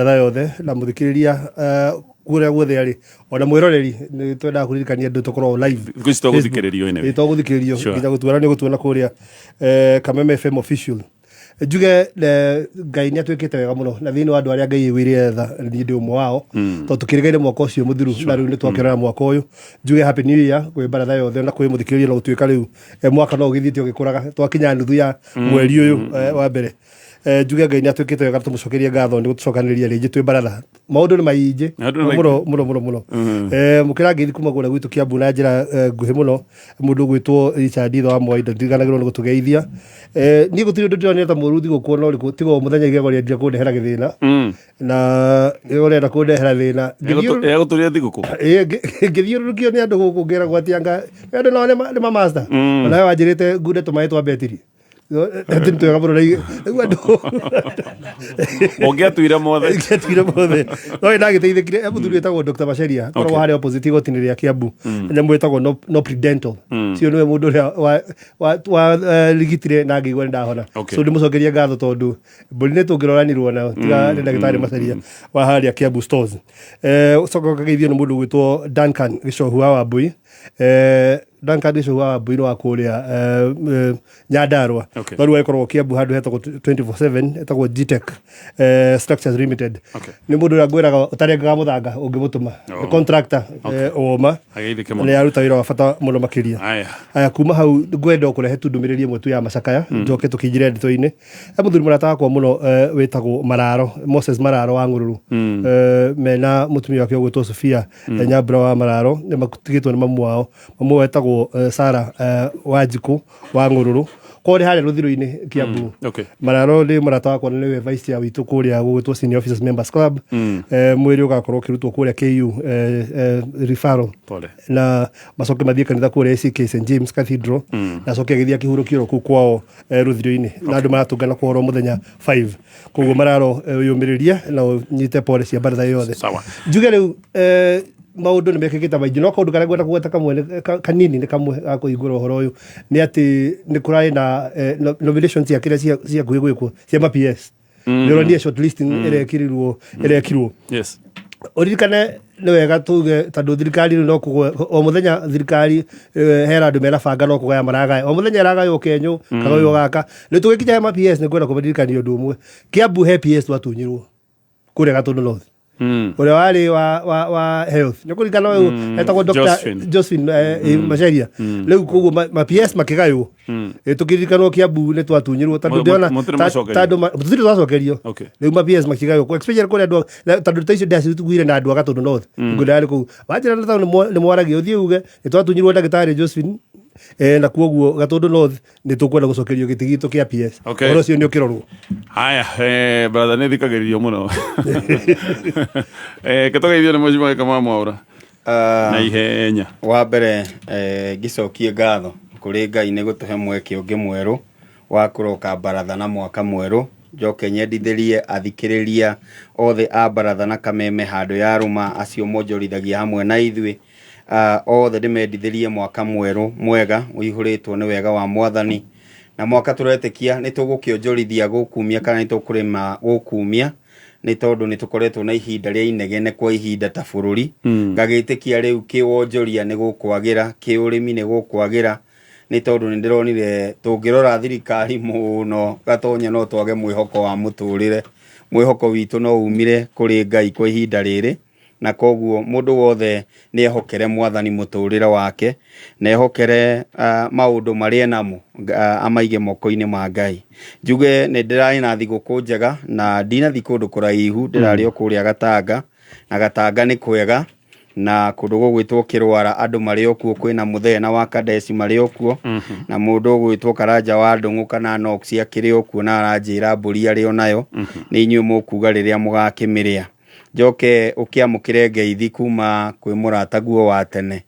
Baratha yothe na mũthikĩrĩria kũrĩa guothe arĩ ona mwĩroreri, nĩ twendaga kũririkania andũ tũkorwo live. Thikũ ici to gũthikĩrĩrio anyway. Ĩĩ, to gũthikĩrĩrio. Nginya gũtuona nĩ gũtuona kũrĩa Kameme FM official. Njuge Ngai nĩ atwĩkĩte wega mũno, na thĩinĩ wa andũ arĩa Ngai aiguĩire tha, niĩ ndĩ ũmwe wao, tondũ tũkĩrĩgaire mwaka ũcio mũthiru na rĩu nĩ twakĩrora mwaka ũyũ. Njuge happy new year kwĩ baratha yothe na kwĩ mũthikĩrĩria, na gũtuĩka rĩu mwaka no ũgĩthiĩte ũgĩkũraga, twakinya nuthu ya mweri ũyũ wa mbere. Njuge Ngai nĩ atwĩkĩte wega, tũmũcokerie ngatho nĩ gũtũcokanĩrĩria rĩngĩ twĩ baratha. Maũndũ nĩ maingĩ. Maũndũ nĩ maingĩ. Mũno mũno mũno mũno. Mũkĩra ngeithi kuma kũrĩa gwitũ Kiambu na njĩra nguhĩ mũno, mũndũ ũgwĩtwo Richard Itho wa Mwai ndariganagĩrwo nĩ gũtũgeithia. Niĩ gũtirĩ ũndũ ndĩronire ta mũru thigũkũ ona ũrĩkũ, tiga o mũthenya igego rĩendire kũndehera gĩthĩna, na igego rĩenda kũndehera thĩna. Ĩgũtũria thigũkũ. Ĩĩ, ngĩthiũrũrũkio nĩ andũ gũkũ ngĩragwo atĩ anga andũ nao nĩ mamasta. Onawe wanjĩrĩte ngunde tũmaĩ twa betiri atĩ nĩ twega mũno na rĩu andũ Ũngĩatuire mothe. Ingĩatuire mothe, no nĩ ndagĩteithĩkire. He mũthuri wĩtagwo Dr. Macharia koragwo harĩa opposite igoti-inĩ rĩa Kiambu, nyamũ ĩtagwo Nopridental cio, nĩwe mũndũ ũrĩa wa rigitire na ngĩigua nĩ ndahona. So ndĩmũcokerie ngatho tondũ mbũri nĩ tũngĩroranirwo nayo tiga nĩ ndagĩtarĩ Macharia wa harĩa Kiambu Stores. Ũcoka ũkageithio nĩ mũndũ ũgwĩtwo Duncan Gĩcohu wa Wambui. Duncan Gĩcohu wa Wambui nĩ wa kũrĩa Nyandarua. No rĩu agĩkoragwo Kiambu handũ hetagwo 24/7, etagwo Gtech Structures Limited. Nĩ mũndũ ũrĩa ngwĩraga ũtarengaga mũthanga ũngĩmũtũma. Nĩ contractor woma. Ageithĩke mũno. Nĩ aruta wĩra wa bata mũno makĩria. Aya. Aya, kuma hau ngwenda kũrehe tu ndũmĩrĩri ĩmwe tu ya macakaya, njoke tũkĩingĩre ndeto-inĩ. He mũthuri mũrata wakwa mũno wĩtagwo Mararo, Moses Mararo wa Ng'ũrũrũ, mena mũtumia wake ũgwĩtwo Sofia Nyambura wa Mararo, nĩ matigĩtwo nĩ mamu wao. Mamu wao etagwo Sarah Wanjikũ wa Ng'ũrũrũ, kwao nĩ harĩa Rũthirũ-inĩ, Kiambu. Mararo nĩ mũrata wakwa na nĩwe vice chair witũ kũrĩa gũgwĩtwo Senior Officers Members Club. Mwĩrĩ ũgakorwo ũkĩrutwo kũrĩa KU referral. Pole. Na macoke mathiĩ kanitha kũrĩa ACK St James Cathedral, na acoke agĩthiĩ akĩhurũkio kũu kwao Rũthirũ-inĩ, na andũ maratũngana kwao oro mũthenya 5. Koguo Mararo, wĩyũmĩrĩrie na ũnyite pole cia baratha yothe. Sawa. Njuge rĩu maũndũ nĩ mekĩkĩte maingĩ, no kaũndũ karĩa ngwenda kũgweta kamwe kanini nĩ kamwe ga kũhingũra ũhoro ũyũ, nĩ atĩ nĩ kũrarĩ na nomination cia kĩrĩa ciakuhĩ gwĩkwo cia ma PS. Nĩ ũronire shortlisting ĩrekirwo. Yes. Ũririkane nĩ wega tuge tondũ thirikari rĩu no kũgwe o mũthenya, thirikari hena andũ mena banga no kũgaya maragaya o mũthenya, ĩragaywo kenyũ kagaywo gaka nĩ tũgĩkinya he ma PS. Nĩ ngwenda kũmaririkania ũndũ ũmwe. Kiambu he PS twatunyirwo kũrĩa Gatũndũ North, ũrĩa warĩ wa health, nĩ kũringana ũyũ etagwo Dr. Josephine. Josephine Macharia. Rĩu koguo ma PS makĩgaywo. Tũkĩririkanwo Kiambu nĩ twatunyirwo tondũ ndĩrona Mũtirĩ mwacokerio? Tondũ tũtirĩ twacokerio. Rĩu ma PS makĩgaywo, especially kũrĩa andũ tondũ ta icio ndaciguire na andũ a Gatũndũ North, ngwĩra kũu wanjĩra nĩ tondũ nĩ mwaragia ũthiĩ uge nĩ twatunyirwo ndagĩtarĩ Josephine, na koguo Gatũndũ North nĩ tũkwenda gũcokerio gĩtĩ gitũ kĩa PS. Ũhoro ũcio nĩ ũkĩrorwo. Haya, brother, nĩ thikagĩrĩrio mũno. Ketũgeithio nĩ mũcimo gĩka mwaura na ihenya. Wa mbere ngĩcokie ngatho kũrĩ Ngai nĩ gũtũhe mweke ũngĩ mwerũ wa kũroka baratha na mwaka mwerũ. Njoke nyendithĩrie athikĩrĩria othe a baratha na Kameme handũ ya rũma, acio monjorithagia hamwe na ithuĩ, othe ndĩmendithĩrie mwaka mwerũ mwega ũihũrĩtwo nĩ wega wa Mwathani, na mwaka tũretĩkia nĩ tũgũkĩonjorithia gũkumia kana nĩ tũkũrĩma gũkumia, nĩ tondũ nĩ tũkoretwo na ihinda rĩa inegene kwa ihinda ta bũrũri. Ngagĩtĩkia rĩu kĩwonjoria nĩ gũkwagĩra, kĩũrĩmi nĩ gũkwagĩra, nĩ tondũ nĩ ndĩronire tũngĩrora thirikari mũno gatonya no twage mwĩhoko wa mũtũrĩre. Mwĩhoko witũ no umire kũrĩ Ngai kwa ihinda rĩrĩ, na koguo mũndũ wothe nĩ ehokere Mwathani mũtũrĩre wake, na ehokere maũndũ marĩa enamo amaige moko-inĩ ma Ngai. Njuge nĩ ndĩrarĩ na thigũkũ njega na ndinathiĩ kũndũ kũraihu, ndĩrarĩ o kũrĩa Gatanga, na Gatanga nĩ kwega, na kũndũ gũgwĩtwo Kĩrwara andũ marĩ o kuo, kwĩna mũthee na wa Kadesi marĩ o kuo, na mũndũ ũgwĩtwo Karanja wa Ndũng'ũ kana Knox akĩrĩ o kuo, na aranjĩra mbũri arĩ o nayo, nĩ inyuĩ mũkuga rĩrĩa mũgakĩmĩrĩa. Njoke ũkĩamũkĩre ngeithi kuma kwĩ mũrataguo wa tene.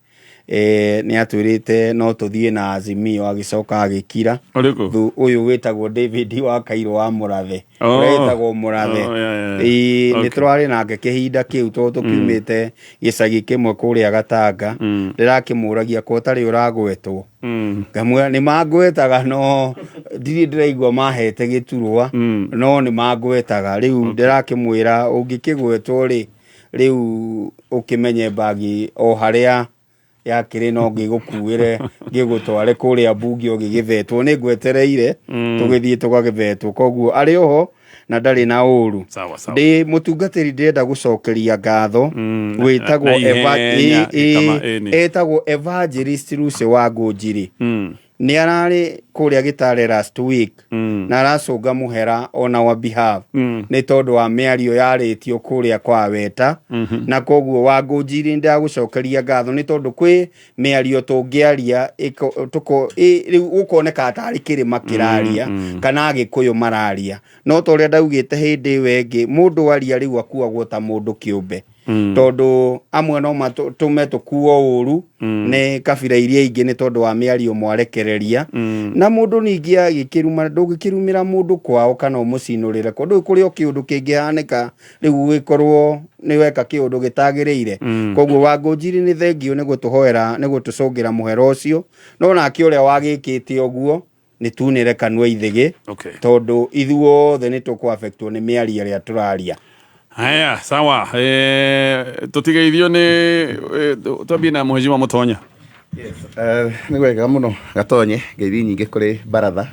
Nĩ atwĩrĩte no tũthiĩ na Azimio, agĩcoka agĩkira. Ũrĩkũ? Ũyũ wĩtagwo David wa Kairũ wa Mũrathe. Oh. Ũrĩa wĩtagwo Mũrathe. Oh, yeah. Ĩĩ, nĩ tũrarĩ nake kĩhinda kĩu tondũ tũkiumĩte gĩcagi kĩmwe kũrĩa Gatanga. Ndĩrakĩmũragia ko ũtarĩ ũragwetwo. Ngamwĩra nĩ mangwetaga, no ndirĩ ndĩraigua mahete gĩturwa, no nĩ mangwetaga. Rĩu ndĩrakĩmwĩra ũngĩkĩgwetwo rĩ, rĩu ũkĩmenye mbagi o harĩa yakĩrĩ no ngĩgũkuĩre ngĩgũtware kũrĩa mbunge ũgĩgĩthetwo. Nĩ ngwetereire tũgĩthiĩ tũgagĩthetwo. Koguo arĩ oho na ndarĩ na ũru. Sawa, sawa. Ndĩ mũtungatĩri, ndĩrenda gũcokeria ngatho wĩtagwo Na ihenya, gĩkama, ĩni. Etagwo Evangelist Lucy wa Ngũnjiri. Nĩ ararĩ kũrĩa Gĩtare last week na aracũnga mũhera on our behalf nĩ tondũ wa mĩario yarĩtio kũrĩa kwa Weta. Na koguo wa Ngũnjiri, ndagũcokeria ngatho nĩ tondũ kwĩ mĩario tũngĩaria rĩu gũkoneka tarĩ kĩrĩma kĩraria kana Agĩkũyũ mararia, no ta ũrĩa ndaugĩte hĩndĩ ĩyo ĩngĩ, mũndũ aria rĩu akuagwo ta mũndũ kĩũmbe, tondũ amwe no matũme tũkuo ũru nĩ kabira iria ingĩ nĩ tondũ wa mĩario mwarekereria. Na mũndũ ningĩ agĩkĩruma, ndũngĩkĩrumĩra mũndũ kwao kana ũmũcinũrĩre kwa ndũĩ kũrĩ o kĩũndũ kĩngĩhanĩka rĩu gũgĩkorwo nĩ weka kĩũndũ gĩtagĩrĩire. Koguo Wangũnjiri, nĩ thengiũ nĩ gũtũhoera, nĩ gũtũcũngĩra mũhera ũcio, no nake ũrĩa wagĩkĩte ũguo nĩ tunĩre kanua ithĩgĩ, tondũ ithuothe nĩ tũkũ-affectwo nĩ mĩario ĩrĩa tũraria. Haya, sawa. Tũtigeithio nĩ twambie na Mheshimiwa Mũtonya. Nĩ wega mũno Gatonye, ngeithi nyingĩ kũrĩ baratha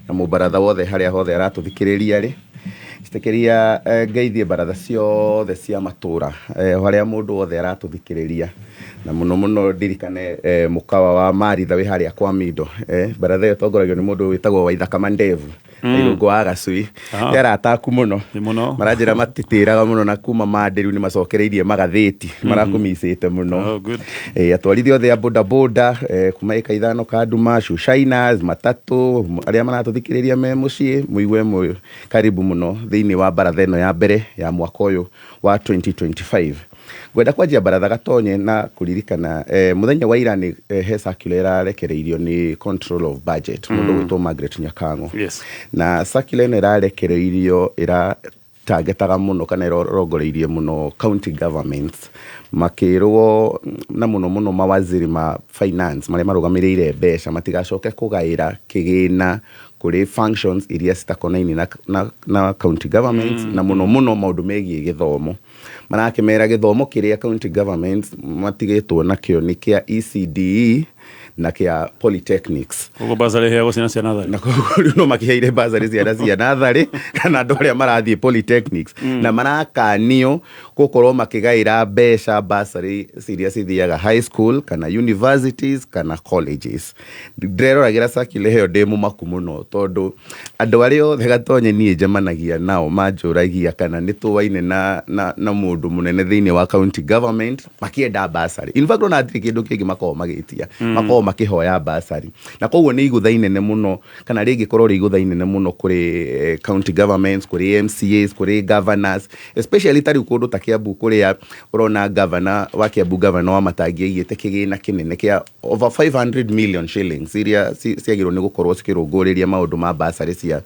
na mũbaratha wothe harĩa hothe aratũthikĩrĩria rĩ. Njĩtĩkĩria ngeithie baratha ciothe cia matũra harĩa mũndũ wothe aratũthikĩrĩria, na mũno mũno ndirikane mũkawa wa Maritha wĩ harĩa kwa Mindo. Baratha ĩyo ĩtongoragio nĩ mũndũ wĩtagwo Waithaka Mandevu, Irũngũ wa Gacui. Nĩ arata aku mũno. Nĩ mũno. Maranjĩra matitĩraga mũno, na kuma mandĩ rĩu nĩ macokereirie magathĩti marakũmicĩte mũno. Oh, good. Atwarithia othe a bodaboda kuma ĩka 5 ka nduma, shoeshiners, matatũ, arĩa maratũthikĩrĩria me mũciĩ, mũigue mwĩ karibu mũno thĩinĩ wa baratha ĩno ya mbere ya mwaka ũyũ wa 2025. Ngwenda kwanjia baratha, Gatonye, na kũririkana mũthenya wa ira nĩ he circular ĩrarekereirio nĩ Control of Budget, mũndũ gwĩtwo Margaret Nyakango. Na circular ĩno ĩrarekereirio ĩra tagetaga mũno kana ĩrongoreirie mũno county governments, makĩrwo na mũno mũno mawaziri ma finance marĩa marũgamĩrĩire mbeca matigacoke kũgaĩra kĩgĩna kũrĩ functions iria citakonainie na county governments, na mũno mũno maũndũ megiĩ gĩthomo. Marakĩmera gĩthomo kĩrĩa county governments matigĩtwo nakĩo nĩ kĩa ECDE na kĩa polytechnics. Koguo basarĩ ĩheagwo ciana cia natharĩ. Na koguo rĩu no makĩheire basarĩ ciana cia natharĩ kana andũ arĩa marathiĩ polytechnics, na marakanio gũkorwo makĩgaĩra mbeca basarĩ iria cithiaga high school kana universities kana colleges. Ndĩreroragĩra circular ĩyo ndĩ mũmaku mũno, tondũ andũ arĩa othe, Gatonye, niĩ njemanagia nao manjũragia kana nĩ tũaine na mũndũ mũnene thĩinĩ wa county government makĩenda basarĩ. In fact, ona hatirĩ kĩndũ kĩngĩ makoragwo magĩtia, makoragwo makĩhoya basarĩ. Na koguo nĩ igũtha inene mũno, kana rĩngĩkorwo rĩ igũtha inene mũno kũrĩ county governments, kũrĩ MCAs, kũrĩ governors, especially ta rĩu kũndũ ta Kiambu, kũrĩa ũrona governor wa Kiambu, governor wa Matangi, aigĩte kĩgĩna kĩnene kĩa over 500 million shillings iria ciagĩrĩirwo nĩ gũkorwo cikĩrũngũrĩria maũndũ ma basarĩ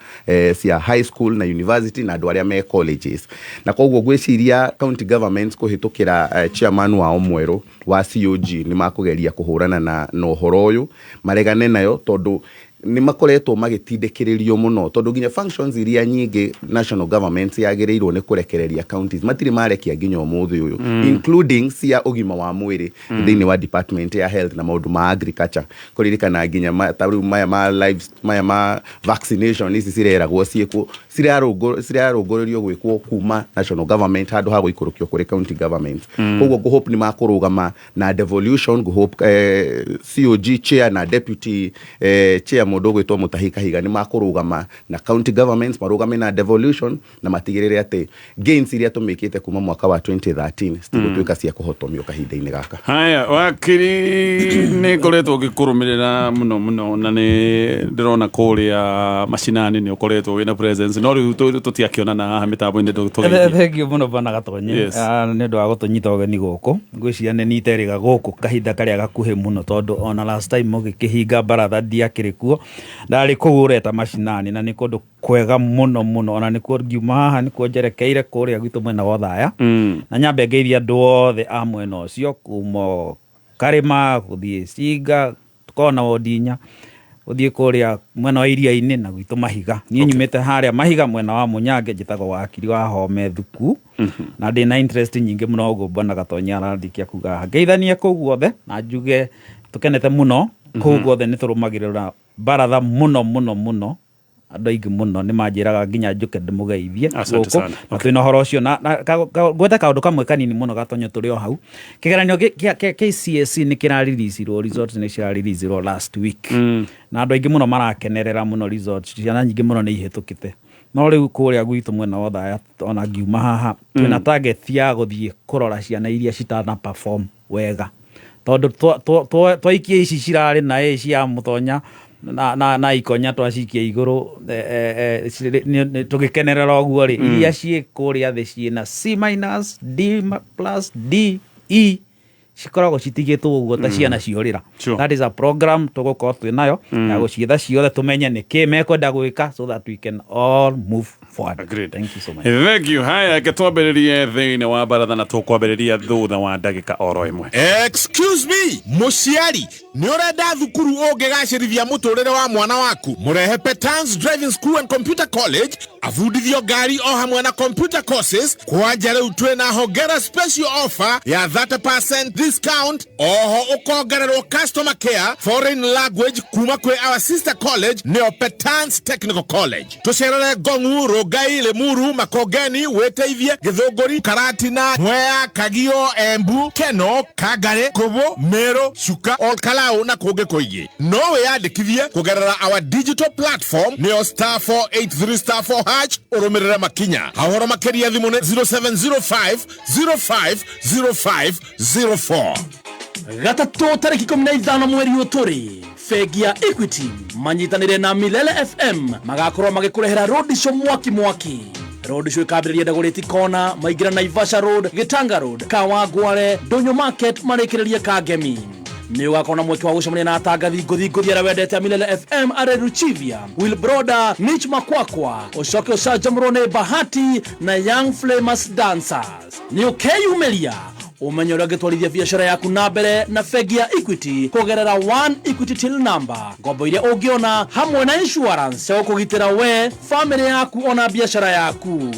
cia high school na university na andũ arĩa me colleges. Na koguo ngwĩciria county governments kũhĩtũkĩra chairman wao mwerũ wa COG nĩ makũgeria kũhũrana na ũhoro ũyũ, maregane nayo, tondũ nĩ makoretwo magĩtindĩkĩrĩrio mũno, tondũ nginya functions iria nyingĩ national government yagĩrĩirwo nĩ kũrekereria counties matirĩ marekia nginya ũmũthĩ ũyũ, including cia ũgima wa mwĩrĩ thĩinĩ wa department ya health na maũndũ ma agriculture. Kũririkana nginya ta rĩu maya ma lives, maya ma vaccination ici cireragwo ciĩkwo, cirarũngũrĩrio gwĩkwo kuma national government handũ ha gũikũrũkio kũrĩ county government. Koguo ngũhope nĩ makũrũgama na devolution. Ngũhope COG chair na deputy chair Mũndũ ũgwĩtwo Mũtahi Kahiga nĩ makũrũgama na county governments, marũgame na devolution na matigĩrĩre atĩ gains iria tũmĩkĩte kuma mwaka wa 2013 citigũtuĩka cia kũhotomio kahinda-inĩ gaka. Haya, wakiri, nĩ ngoretwo ngĩkũrũmĩrĩra mũno mũno na nĩ ndĩrona kũrĩa macinani nĩ ũkoretwo wĩna presence, no rĩu tũtiakĩonana haha mĩtambo-inĩ tũgeithie. Thengiũ mũno, bwana Gatonye. Ah, nĩ ũndũ wa gũtũnyita ũgeni gũkũ. Ngwĩciria nĩ niterĩga gũkũ kahinda karĩa gakuhĩ mũno, tondũ ona last time mũgĩkĩhinga baratha ndiakĩrĩ kuo, ndarĩ kũu ũreta macinani, na nĩ kũndũ kwega mũno mũno. Ona nĩkuo ngiuma haha, nĩkuo njerekeire kũrĩa gwitũ mwena wa Othaya. Na nyambe ngeithie andũ othe a mwena ũcio, kuma Karĩma gũthiĩ Cinga, tũkoragwo na wodi inya, gũthiĩ kũrĩa mwena wa iria-inĩ na gwitũ Mahiga. Niĩ nyumĩte harĩa Mahiga, mwena wa Mũnyange. Njĩtagwo wakiri wa Home Thuku na ndĩna interest nyingĩ mũno ũguo bwana Gatonye arandĩkia kuga haha. Ngeithanie kũu guothe na njuge tũkenete mũno kũu guothe. Nĩ tũrũmagĩrĩra baratha mũno mũno mũno. Andũ aingĩ mũno nĩ manjĩraga nginya njũke ndĩmũgeithie Asante gũkũ. sana. Na twĩna ũhoro ũcio na ngwete kaũndũ kamwe kanini mũno, Gatonyo, tũrĩ o hau. Kĩgeranio kĩa KCSE nĩ kĩrareleasirwo, results nĩ cirareleasirwo last week, na andũ aingĩ mũno marakenerera mũno results. Ciana nyingĩ mũno nĩ ihĩtũkĩte. No rĩu kũrĩa gwitũ mwena wa Othaya, ona ngiuma haha, twĩna target ya gũthiĩ kũrora ciana iria citana perform wega, tondũ twaikia ici cirarĩ na ĩ cia mũtonya na ikonya, twacikia igũrũ tũgĩkenerera ũguo rĩ, iria ciĩ kũrĩa thĩ ciĩna C minus, D plus, D, E, cikoragwo citigĩtwo ũguo ta ciana ciorĩra. That is a program tũgũkorwo twĩ nayo ya gũcietha ciothe, tũmenye nĩ kĩ mekwenda gwĩka, so that we can all move forward. Agreed. Thank you so much. Thank you. Haya, reke twambĩrĩrie thĩinĩ wa baratha na tũkwambĩrĩria thutha wa ndagĩka oro ĩmwe. Excuse me, mũciari, nĩ ũrenda thukuru ũngĩgacĩrithia mũtũrĩre wa mwana waku? Mũrehe Petans Driving School and Computer College abundithio ngari o hamwe na computer courses. Kwanja rĩu twĩna hongera special offer ya 30% discount. Oho ũkongererwo customer care, foreign language kuma kwĩ our sister college, nĩyo Petans Technical College. Tũcerere Ngongu, Rongai, Limuru, Makongeni, Wĩteithie, Gĩthũngũri, Karatina, Mwea, Kagio, Embu, Keno, Kangari, Kubu, Meru, Chuka, Olkalau na kũngĩ kũingĩ. No wĩyandĩkithie kũgerera our digital platform, nĩyo *483*4#, ũrũmĩrĩre makinya. Hahoro makĩria, thimũ nĩ 0705 050504. Gatatũ tarĩki 15 mweri ũyũ tũrĩ, bengi ya Equity manyitanĩre na Milele FM magakorwo magĩkũrehera road show mwaki mwaki. Road show ĩkambĩrĩria Dagoretti Corner, maingĩra Naivasha Road, Gĩtanga Road, Kawangware, Ndũnyũ Market, marĩkĩrĩrie Kangemi. Nĩ ũgakorwo na mweke wa gũcemania na atangathi ngũthi ngũthi arĩa wendete a Milele FM, arĩ Ruchivia, Wilbroda, Nich Makwakwa, ũcoke ũcanjamũrwo nĩ Bahati na Young Flamers Dancers. Nĩ ũkeyumĩria ũmenye ũrĩa ũngĩtwarithia biacara yaku na mbere na bengi ya Equity kũgerera One Equity Till Number, ngombo iria ũngĩona hamwe na insurance cia gũkũgitĩra we, famĩlĩ yaku ona biacara yaku.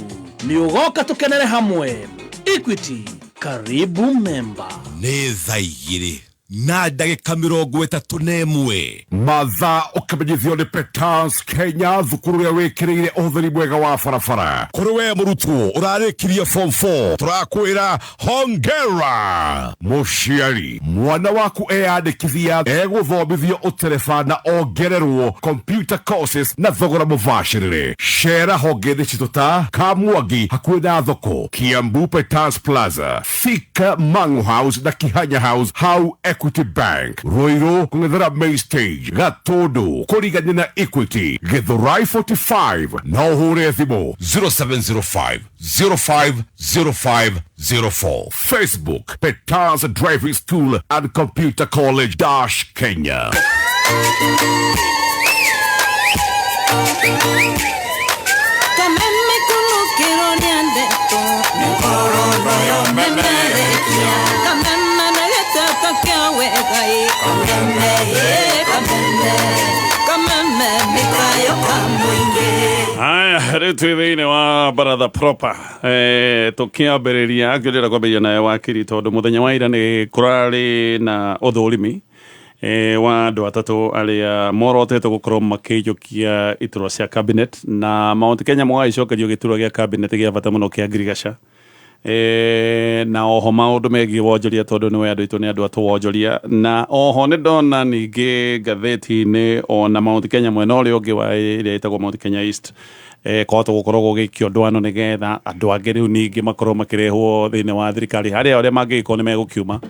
Nĩ ũgoka tũkenere hamwe. Equity, karibu member. Nĩ thaa 2 na ndagĩka 31. Mathaa ũkĩmenyithio nĩ Petans Kenya, thukuru ũrĩa wĩkĩrĩire ũhũthĩri mwega wa barabara. Kũrĩ we mũrutwo ũrarĩkirie form 4, tũrakwĩra hongera. Mũciari, mwana waku eyandĩkithia egũthomithio ũtereba na ongererwo computer courses na thogora mũbacĩrĩre. Cera honge-inĩ citũ ta Kamwangi hakuhĩ na thoko, Kiambu Petans Plaza, Thika Mangu House na Kihanya House hau Equity Bank, Ruiru kũng'ethera main stage, Gatundu kũrigania na Equity, Githurai 45, na ũhũre thimũ 0705 050504. Facebook, Petans Driving School and Computer College dash Kenya. Kameme kunukirwo nĩ ndeto memerekia kameme na gĩteko kĩa wega ĩ kameme ĩ kameme kameme mĩkayo kamũingĩ. Haya, rĩu twĩ thĩinĩ wa baratha proper. Tũkĩambĩrĩria ngĩrĩra kwambĩrĩria nawe, wakiri, tondũ mũthenya wa ira nĩ kũrarĩ na ũthũrimi wa andũ atatũ arĩa morotete gũkorwo makĩiyũkia iturwa cia cabinet, na Mount Kenya mũgagĩcokerio gĩturwa gĩa cabinet gĩa bata mũno kĩa ngirigaca. Na oho maũndũ megiĩ wonjoria tondũ nĩwe andũ aitũ nĩ andũ atũwonjoria na oho nĩ ndona ningĩ ngathĩti-inĩ ona Mount Kenya mwena ũrĩa ũngĩ wa ĩrĩa ĩtagwo Mount Kenya East kwahota gũkorwo gũgĩikio ndwano nĩgetha andũ angĩ rĩu ningĩ makorwo makĩrehwo thĩinĩ wa thirikari harĩa arĩa mangĩgĩkorwo nĩ megũkiuma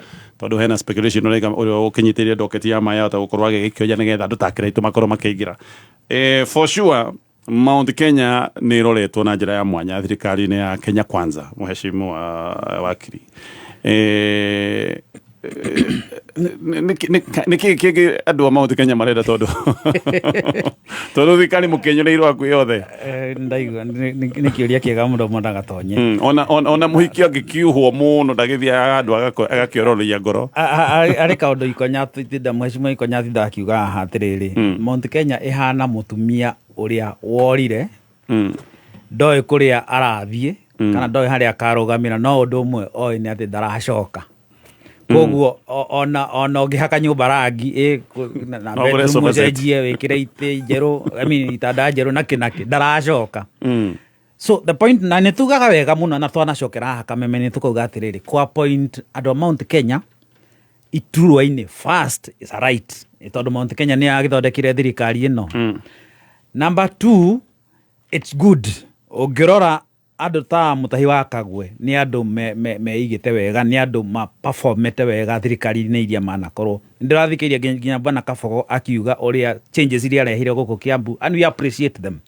tondũ hena speculation ũrĩa ũrĩa ũkĩnyitĩrĩire ndoketi ya maĩ ahota gũkorwo agĩgĩikio nja nĩgetha andũ ta Kĩraitũ makorwo makĩingĩra. For sure Mount Kenya nĩ ĩroretwo na njĩra ya mwanya thirikari-inĩ ya Kenya Kwanza, mheshimiwa wakiri. Nĩ kĩĩ kĩngĩ andũ a Mount Kenya marenda tondũ thirikari mũkĩnyũrĩirwo hakuhĩ yothe? Ndaigua nĩ kĩũria kĩega mũno mũno Gatonye. Ona mũhiki angĩkiuhwo mũno ndagĩthiaga handũ agakĩororoia ngoro. Arĩ kaũndũ Ikonya tinda mheshimiwa Ikonya tinda akiuga haha atĩrĩrĩ, Mount Kenya ĩhana mũtumia ũrĩa worire, ndoĩ kũrĩa arathiĩ kana ndoĩ harĩa akarũgamĩra, no ũndũ ũmwe oĩ nĩ atĩ ndaracoka. Koguo ona ũngĩhaka nyũmba rangi na No ũgũre bedroom sofa set. ũcenjie wĩkĩre itĩ njerũ, I mean, itanda njerũ na kĩ na kĩ, ndaracoka. So the point, na nĩ tugaga wega mũno na twanacokera haha Kameme nĩ tũkauga atĩrĩrĩ, kwa point andũ a Mount Kenya iturwa-inĩ first is a right, tondũ Mount Kenya nĩ yagĩthondekire thirikari ĩno. Number two, it's good ũngĩrora andũ ta Mũtahi wa Kagwe nĩ andũ meigĩte wega, nĩ andũ maperformete wega thirikari-inĩ iria manakorwo. Nĩndĩrathikĩrĩria nginya Bwana Kabogo akiuga ũrĩa changes iria arehire gũkũ Kiambu, and we appreciate them.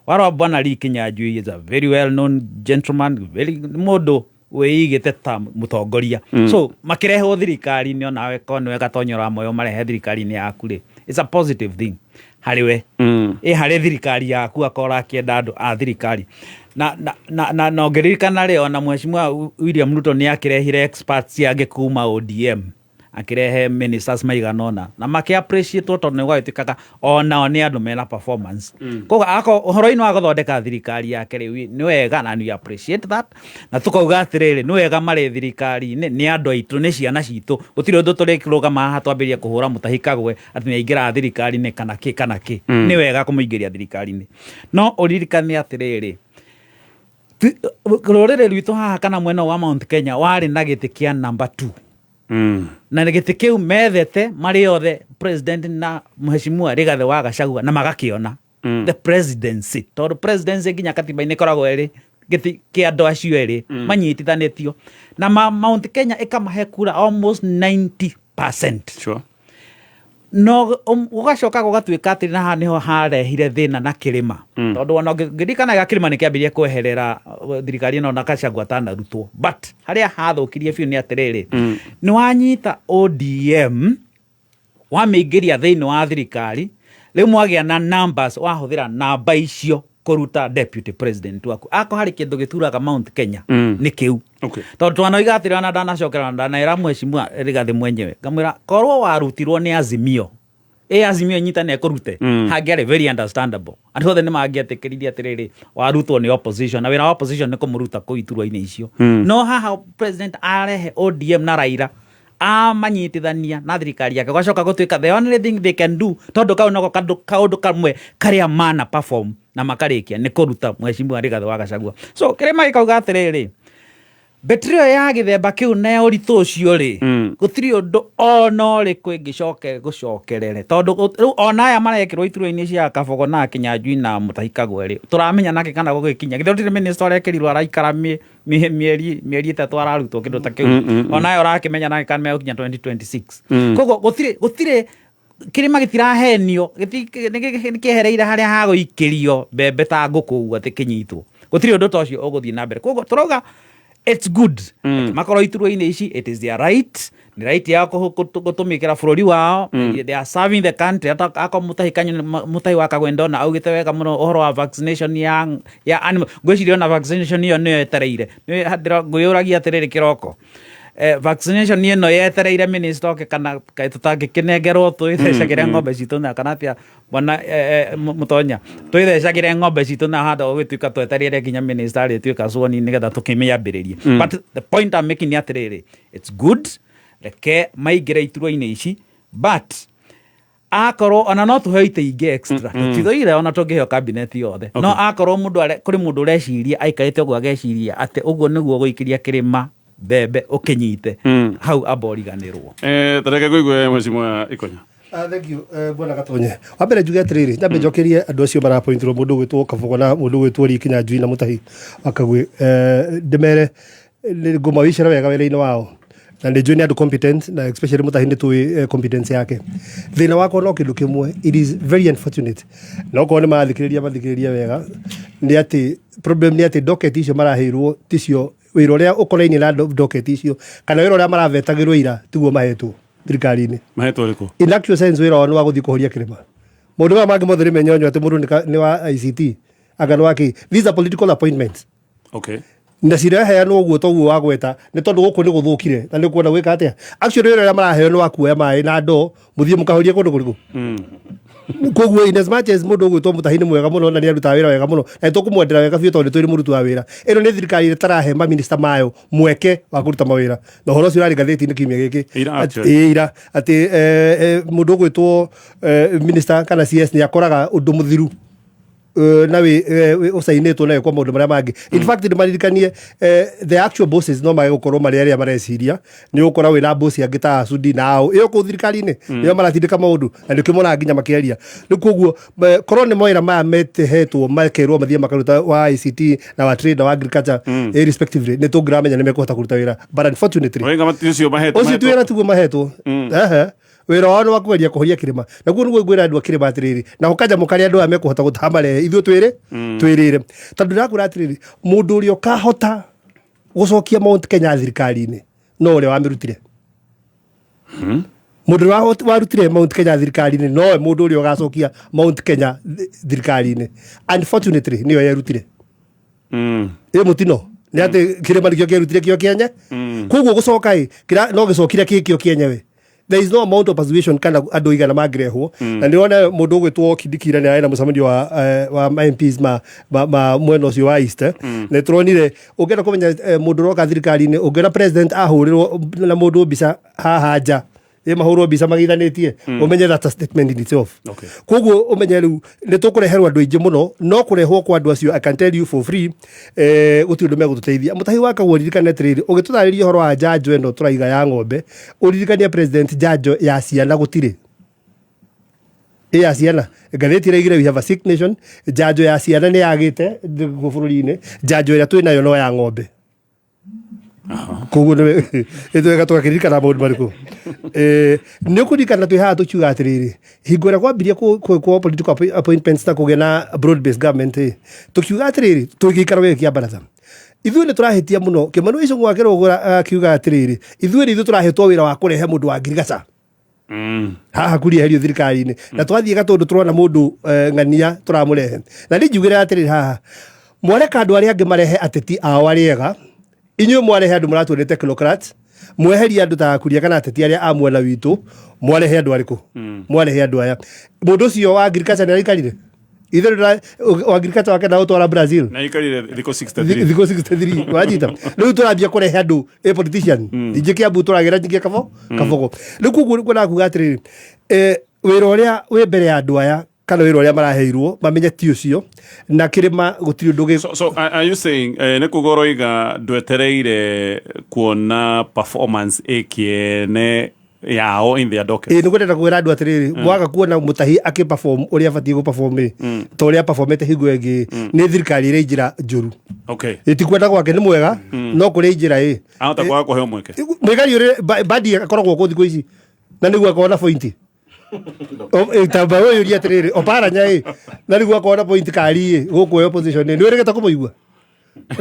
Warora Bwana Lee Kinyanjui is a very well known gentleman, very mũndũ wĩigĩte ta mũtongoria. So makĩrehwo thirikari-inĩ onawe korwo nĩwe Gatonye ũramoya ũmarehe thirikari-inĩ yaku rĩ, it's a positive thing harĩ we, ĩ harĩ thirikari yaku akorwo akĩenda andũ a thirikari na ũngĩririkana rĩ, ona mheshimiwa William Ruto nĩ akĩrehire experts angĩ kuma ODM, akĩrehe ministers maigana ũna na makĩ appreciate tondũ nĩ gwagĩtuĩkaga onao nĩ andũ mena performance. Koguo ako ũhoro-inĩ wa gũthondeka thirikari yake rĩ, nĩ wega na we appreciate that, na tũkauga atĩrĩrĩ, nĩ wega marĩ thirikari-inĩ, nĩ andũ aitũ, nĩ ciana citũ, gũtirĩ ũndũ tũrĩkĩrũgama haha twambĩrĩrie kũhũra Mũtahi Kagwe atĩ nĩ aingĩra thirikari-inĩ kana kĩ kana kĩ. Nĩ wega kũmũingĩria thirikari-inĩ, no ũririkane atĩrĩrĩ, rũrĩrĩ rwitũ haha kana mwena wa Mount Kenya warĩ na gĩtĩ kĩa number 2, na gĩtĩ kĩu methete marĩ othe president na mheshimiwa Rigathĩ wa Gachagua na magakĩona, the presidency, tondũ presidency nginya katiba-inĩ ĩkoragwo ĩrĩ gĩtĩ kĩa andũ acio erĩ manyitithanĩtio na Mount Kenya ĩkamahe kura almost 90%. No gũgacoka gũgatuĩka atĩ na haha nĩho harehire thĩna na kĩrĩma, tondũ ona ũngĩririkana kĩrĩma nĩ kĩambĩrĩria kweherera thirikari ĩno na Gachagua atanarutwo, but harĩa hathũkirie biũ nĩ atĩrĩrĩ, nĩ wanyita ODM wamĩingĩria thĩinĩ wa thirikari, rĩu mwagĩa na numbers, wahũthĩra namba icio kũruta deputy president waku. Ako harĩ kĩndũ gĩturaga Mount Kenya nĩ kĩu, tondũ twanoiga atĩrĩ, ona ndanacokera na ndanaĩra mheshimiwa Rigathĩ mwenyewe ngamwĩra korwo warutirwo nĩ Azimio, ĩ Azimio nyitane ĩkũrute, hangĩarĩ very understandable, andũ othe nĩ mangĩetĩkĩririe atĩrĩrĩ, warutwo nĩ opposition na wĩra wa opposition nĩ kũmũruta kũu iturwa-inĩ icio. No haha president arehe ODM na Raila amanyitithania na thirikari yake, gwacoka gũtuĩka the only thing they can do, tondũ kau nako kaũndũ kamwe karĩa mana perform na makarĩkia nĩ kũruta mheshimiwa Rigathĩ wa Gachagua. So kĩrĩma gĩkauga atĩrĩrĩ, betri ĩyo ya gĩthemba kĩu na ũritũ ũcio rĩ, gũtirĩ ũndũ ona ũrĩkũ ĩngĩcoke gũcokerere, tondũ rĩu ona aya marekĩrwo iturwa-inĩ cia Kabogo na Kinyanjui na Mũtahi Kagwe rĩ, tũramenya nake kana gũgĩkinya githĩ gũtirĩ minister ũrekĩrirwo araikara mĩeri 3 ararutwo kĩndũ ta kĩu, ona aya ũrakĩmenya nake kana megũkinya 2026. Koguo gũtirĩ kĩrĩma gĩtirahenio, nĩ kĩehereire harĩa hagũikĩrio mbembe ta ngũkũ ũguo atĩ kĩnyitwo, gũtirĩ ũndũ ta ũcio ũgũthiĩ na mbere. Koguo tũrauga it's good makorwo iturwa-inĩ ici, it is their right, nĩ right yao gũtũmĩkĩra bũrũri wao, they are serving the country. Ata akorwo Mũtahi Kanyo, Mũtahi wa Kagwe ndona augĩte wega mũno ũhoro wa vaccination ya animal, ngwĩciria ona vaccination ĩyo nĩyo yetereire. Ngwĩyũragia atĩrĩrĩ kĩroko, vaccination ĩno yetereire minister oke kana kaĩ tũtangĩkĩnengerwo twĩthecagĩre ng'ombe citũ na kana atĩa, bwana Mũtonya, twĩthecagĩre ng'ombe citũ na handũ gũgĩtuĩka twetereire nginya minister arĩtuĩka sworn nĩgetha tũkĩmĩambĩrĩrie. But the point I'm making nĩ atĩrĩrĩ, it's good reke maingĩre iturwa-inĩ ici, but Akorwo ona no tũheo itĩ ingĩ extra, tũtithoire ona tũngĩheo cabinet yothe, no akorwo mũndũ kũrĩ mũndũ ũreciria aikarĩte ũguo ageciria atĩ ũguo nĩguo gũikĩria kĩrĩma mbembe ũkĩnyite hau, amba ũriganĩrwo. Tareke ngũigue Mheshimiwa Ikonya. Thank you, bwana Gatonye. Wa mbere njuge atĩrĩrĩ, nyambe njokerie andũ acio marapointirwo, mũndũ ũgwĩtwo Kabogo na mũndũ ũgwĩtwo Ri Kinyanjui na Mũtahi wa Kagwĩ. Ndĩmere ngũmawicĩra wega wĩra-inĩ wao na nĩ njũĩ nĩ andũ competent, na especially Mũtahi nĩ tũĩ competence yake. Thĩna wakwa no kĩndũ kĩmwe, it is very unfortunate, na okorwo nĩ marathikĩrĩria mathikĩrĩrie wega, nĩ atĩ problem nĩ atĩ docket icio maraheirwo ticio wĩra ũrĩa ũkonainie na docket icio, kana wĩra ũrĩa maravetagĩrwo ira tiguo mahetwo thirikari-inĩ. Mahetwo rĩkũ? In actual sense, wĩra wao nĩ wa gũthiĩ kũhoria kĩrĩma. Maũndũ maya mangĩ mothe nĩ menyonyo atĩ mũndũ nĩ wa ICT anga nĩ wa kĩ. These are political appointments. Na ciraheanwo ũguo toguo wa gweta nĩ tondũ gũkũ nĩ gũthũkire na nĩ kuona gwĩka atĩa. Actually, wĩra ũrĩa maraheo nĩ wa kuoya maĩ na ndoo mũthiĩ mũkahorie kũndũ kũrĩkũ. Koguo in as much as mũndũ ũgwĩtwo Mũtahi nĩ mwega mũno na nĩ arutaga wĩra wega mũno na nĩ tũkũmwendera wega biũ tondũ nĩ tũrĩ mũruti wa wĩra, ĩno nĩ thirikari ĩrĩa ĩtarahe maminista mayo mweke wa kũruta mawĩra, na ũhoro ũcio ũrarĩ ngathĩti-inĩ kiumia gĩkĩ. Ira, actually. Ĩĩ, ira, atĩ mũndũ ũgwĩtwo minister kana CS nĩ akoraga ũndũ mũthiru na wĩ ũcainĩtwo na kwa maũndũ marĩa mangĩ. In fact, nĩ maririkanie the actual bosses no mage gũkorwo marĩ arĩa mareciria. Nĩ ũgũkora wĩna boss angĩ ta Asudi na ao ĩyo kũu thirikari-inĩ nĩo maratindĩka maũndũ na nĩkĩo monaga nginya makĩaria. Rĩu koguo korwo nĩ mawĩra maya metehetwo makerwo mathiĩ makaruta wa ICT na wa trade na wa agriculture, respectively, nĩ tũngĩramenya nĩ mekũhota kũruta wĩra, but unfortunately Oinga ũcio mahetwo. Ũcio ti wĩra, tiguo mahetwo. Ehe. Wĩra wao nĩ wa kũgeria kũhoria kĩrĩma, naguo nĩguo ngwĩra andũ a kĩrĩma atĩrĩrĩ, na gũkanyamũ karĩa andũ aya mekũhota gũtaha marehe ithuĩ twĩrĩ twĩrĩre, tondũ ndĩrakwĩra atĩrĩrĩ, mũndũ ũrĩa ũkahota gũcokia Mount Kenya thirikari-inĩ no ũrĩa wamĩrutire. Mũndũ ũrĩa warutire Mount Kenya thirikari-inĩ nowe mũndũ ũrĩa ũgacokia Mount Kenya thirikari-inĩ. Unfortunately, nĩyo yerutire. Ĩ mũtino nĩ atĩ kĩrĩma nĩkĩo kĩerutire kĩo kĩenye. Koguo gũcoka ĩ no gĩcokire kĩ kĩo kĩenyewe. There is no amount of persuasion kana andũ igana mangĩrehwo. Na nĩrona mũndũ ũgwĩtwo Kindikira nĩ arĩ na mũcemanio wa MPs ma mwena ũcio wa East, na tũronire ũngĩenda kũmenya mũndũ ũroka thirikari-inĩ, ũngĩona president ahũrĩrwo na mũndũ mbica haha nja, ĩ mahũrwo mbica magithanĩtie, ũmenye that's a statement in itself. Koguo ũmenye rĩu nĩ tũkũreherwo andũ aingĩ mũno, no kũrehwo kwa andũ acio, I can tell you for free, gũtirĩ ũndũ megũtũteithia. Mũtahi wa Kagwo, ririkane atĩrĩrĩ, ũgĩtũtarĩria ũhoro wa njanjo ĩno tũraiga ya ng'ombe, ũririkanie president njanjo ya ciana gũtirĩ. Ĩ ya ciana, ngathĩti ĩraigire we have a sick nation. Njanjo ya ciana nĩ yagĩte gũkũ bũrũri-inĩ, njanjo ĩrĩa twĩ nayo no ya ng'ombe. Koguo nĩ wega tũgakĩririkana maũndũ marĩkũ. Nĩ ũkũririkana twĩ haha tũkiuga atĩrĩrĩ, hingo ĩrĩa kwambirie gwĩkwo political appointments na kũgĩa na broad based government ĩ, tũkiuga atĩrĩrĩ, tũgĩikara gĩkĩ kĩa baratha, ithuĩ nĩ tũrahĩtia mũno. Kĩmani Ichung'wa akĩrũgũra akiuga atĩrĩrĩ, ithuĩ nĩ ithuĩ tũrahetwo wĩra wa kũrehe mũndũ wa ngirigaca haha kuria eherio thirikari-inĩ, na twathiĩ gatũndũ tũrona mũndũ ng'ania tũramũrehe. Na nĩ njugĩre atĩrĩrĩ, haha mwareka andũ arĩa angĩ marehe ateti ao arĩa ega, inyuĩ mwarehe andũ mũratuo nĩ technocrats, mweherie andũ ta Kuria kana ateti arĩa a mwena witũ, mwarehe andũ arĩkũ? Mwarehe andũ aya. Mũndũ ũcio wa agriculture nĩ araikarire ithe wa agriculture wake na gũtwara Brazil. Na ikarire thikũ 63. Thikũ 63 wanyita. Rĩu tũrambia kũrehe andũ ĩ politician ningĩ Kiambu tũragĩra nyingĩ kabo kabogo. Rĩu koguo ngwendaga kuga atĩrĩrĩ, wĩra ũrĩa wĩ mbere ya andũ aya kana wĩra ũrĩa maraheirwo mamenye ti ũcio, na kĩrĩma gũtirĩ ũndũ So are you saying nĩ kuga ũroiga ndwetereire kuona performance ĩkĩene yao in their docket? Ĩ, nĩguo ndenda kwĩra andũ atĩrĩrĩ, mwaga kuona Mũtahi akĩ perform ũrĩa abatiĩ gũ perform ĩ, ta ũrĩa performete hingo ĩngĩ, nĩ thirikari ĩrĩ njĩra njũru. Ĩtikwenda gwake nĩ mwega, no kũrĩ njĩra ĩ Ahota kwaga kũheo mweke. Mwĩgari ũrĩ bandi akoragwo kũ thikũ ici na nĩguo akorwo na point. Tamba ũyũrie atĩrĩrĩ, Oparanya ĩ na nĩguo akorwo na point kari ĩ gũkũ ĩ opposition ĩ, nĩ wĩrĩgĩte kũmũigua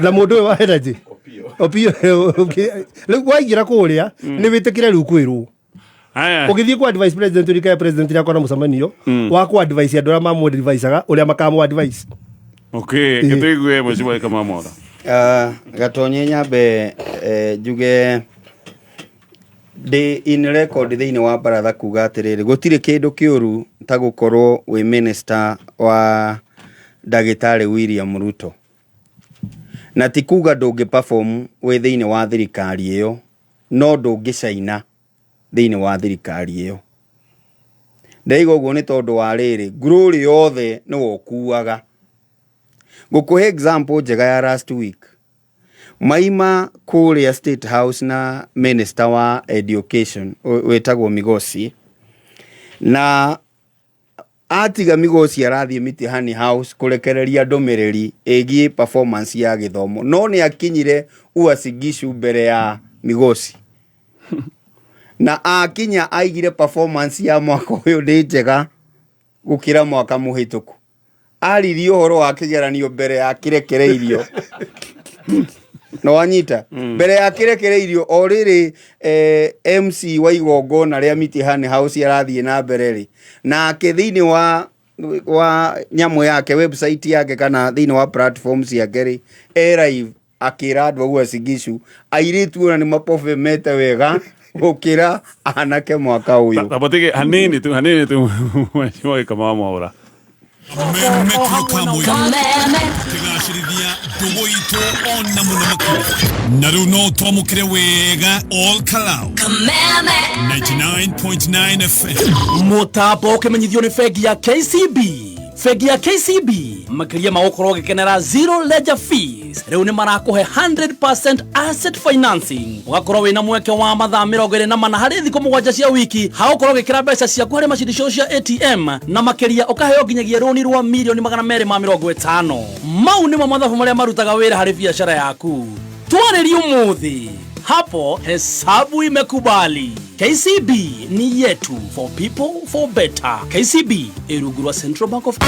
na mũndũ ũyũ wa energy Opio rĩu waingĩra kũrĩa nĩ wĩtĩkĩre rĩu kwĩrwo. Haya. Ũgĩthiĩ kwa advice president, ũrikae president nĩ akorwo na mũcemanio wa ku advice andũ arĩa mamũ adviceaga ũrĩa makamũ advice. Okay, kĩtũigue Mheshimiwa Kamamora. Gatonye nyambe njuge ndĩ in record thĩinĩ wa baratha kuga atĩrĩrĩ, gũtirĩ kĩndũ kĩũru ta gũkorwo wĩ minister wa ndagĩtarĩ William Ruto, na ti kuga ndũngĩ perform wĩ thĩinĩ wa thirikari ĩyo, no ndũngĩcaina thĩinĩ wa thirikari ĩyo. Ndaiga ũguo nĩ tondũ wa rĩrĩ, glory yothe nĩwe ũkuaga. Ngũkũhe example njega ya last week. Maima kũrĩa State House na minister wa education wĩtagwo Migosi, na atiga Migosi arathiĩ Mitihani House kũrekereria ndũmĩrĩri ĩgiĩ performance ya gĩthomo, no nĩ akinyire Uasin Gishu mbere ya Migosi, na akinya aigire performance ya mwaka ũyũ nĩ njega gũkĩra mwaka mũhĩtũku. Aririe ũhoro wa kĩgeranio mbere ya kĩrekereirio, no wanyita mbere ya kĩrekereirio o rĩrĩ, MC wa igongona rĩa Mitihani House arathiĩ na mbere rĩ, nake thĩinĩ wa nyamũ yake, website yake, kana thĩinĩ wa platforms yake rĩ, e live akĩra andũ a Uasin Gishu airĩtu ona nĩ maperformete wega gũkĩra anake mwaka ũyũ. Tabotige hanini tu, hanini tu, mheshimiwa Gĩkama Mwaũra. Kĩgacĩrithia ndũgũ itũ ona mũno makĩria, na rĩu no twamũkĩre wega Ol Kalou 99.9 FM. Mũtambo ũkĩmenyithio nĩ bengi ya KCB. Bengi ya KCB, makĩria ma gũkorwo ũgĩkenera zero ledger fees, rĩu nĩ marakũhe 100% asset financing, ũgakorwo wĩna mweke wa mathaa 24 harĩ thikũ 7 cia wiki ha gũkorwo ũgĩkĩra mbeca ciaku harĩ macini ciao cia ATM, na makĩria ũkaheo nginyagia rũni rwa mirioni 250. Mau nĩmo mathabu marĩa marutaga wĩra harĩ biacara yaku. Twarĩrie ũmũthĩ hapo, hesabu imekubali. KCB ni yetu, for people, for better. KCB ĩrungu rwa Central Bank of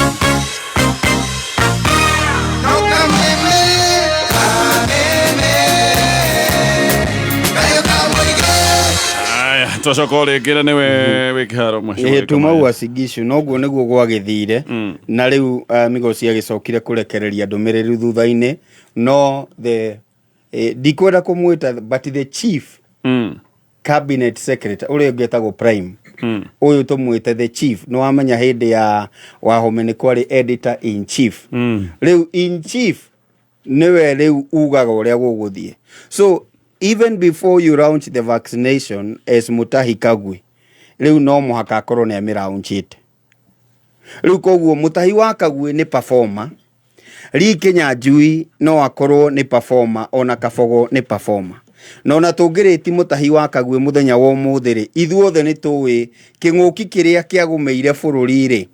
Aya, twacoka o rĩngĩ na nĩwe wĩ kĩharo, mheshimiwa Ĩĩ, tuma Gĩkama. Uasin Gishu noguo nĩguo gwagĩthire, na rĩu Migosi agĩcokire kũrekereria ndũmĩrĩri thutha-inĩ, no the ndikwenda kũmwĩta, but the chief cabinet secretary ũrĩa ũngĩ etagwo prime, ũyũ tũmwĩte the chief. Nĩ wamenya hĩndĩ ya Wahome nĩ kwarĩ editor in chief. Rĩu in chief nĩwe rĩu ugaga ũrĩa gũgũthiĩ. So even before you launch the vaccination as Mutahi Kagwe, rĩu no mũhaka akorwo nĩ amĩlaunchĩte rĩu. Koguo Mutahi wa Kagwe nĩ performer, Lee Kinyanjui no akorwo nĩ performer, ona Kabogo nĩ performer, na ona tũngĩrĩti Mutahi wa Kagwe mũthenya wa ũmũthĩ rĩ, ithuothe nĩ tũĩ kĩng'ũki kĩrĩa kĩagũmĩire bũrũri rĩ,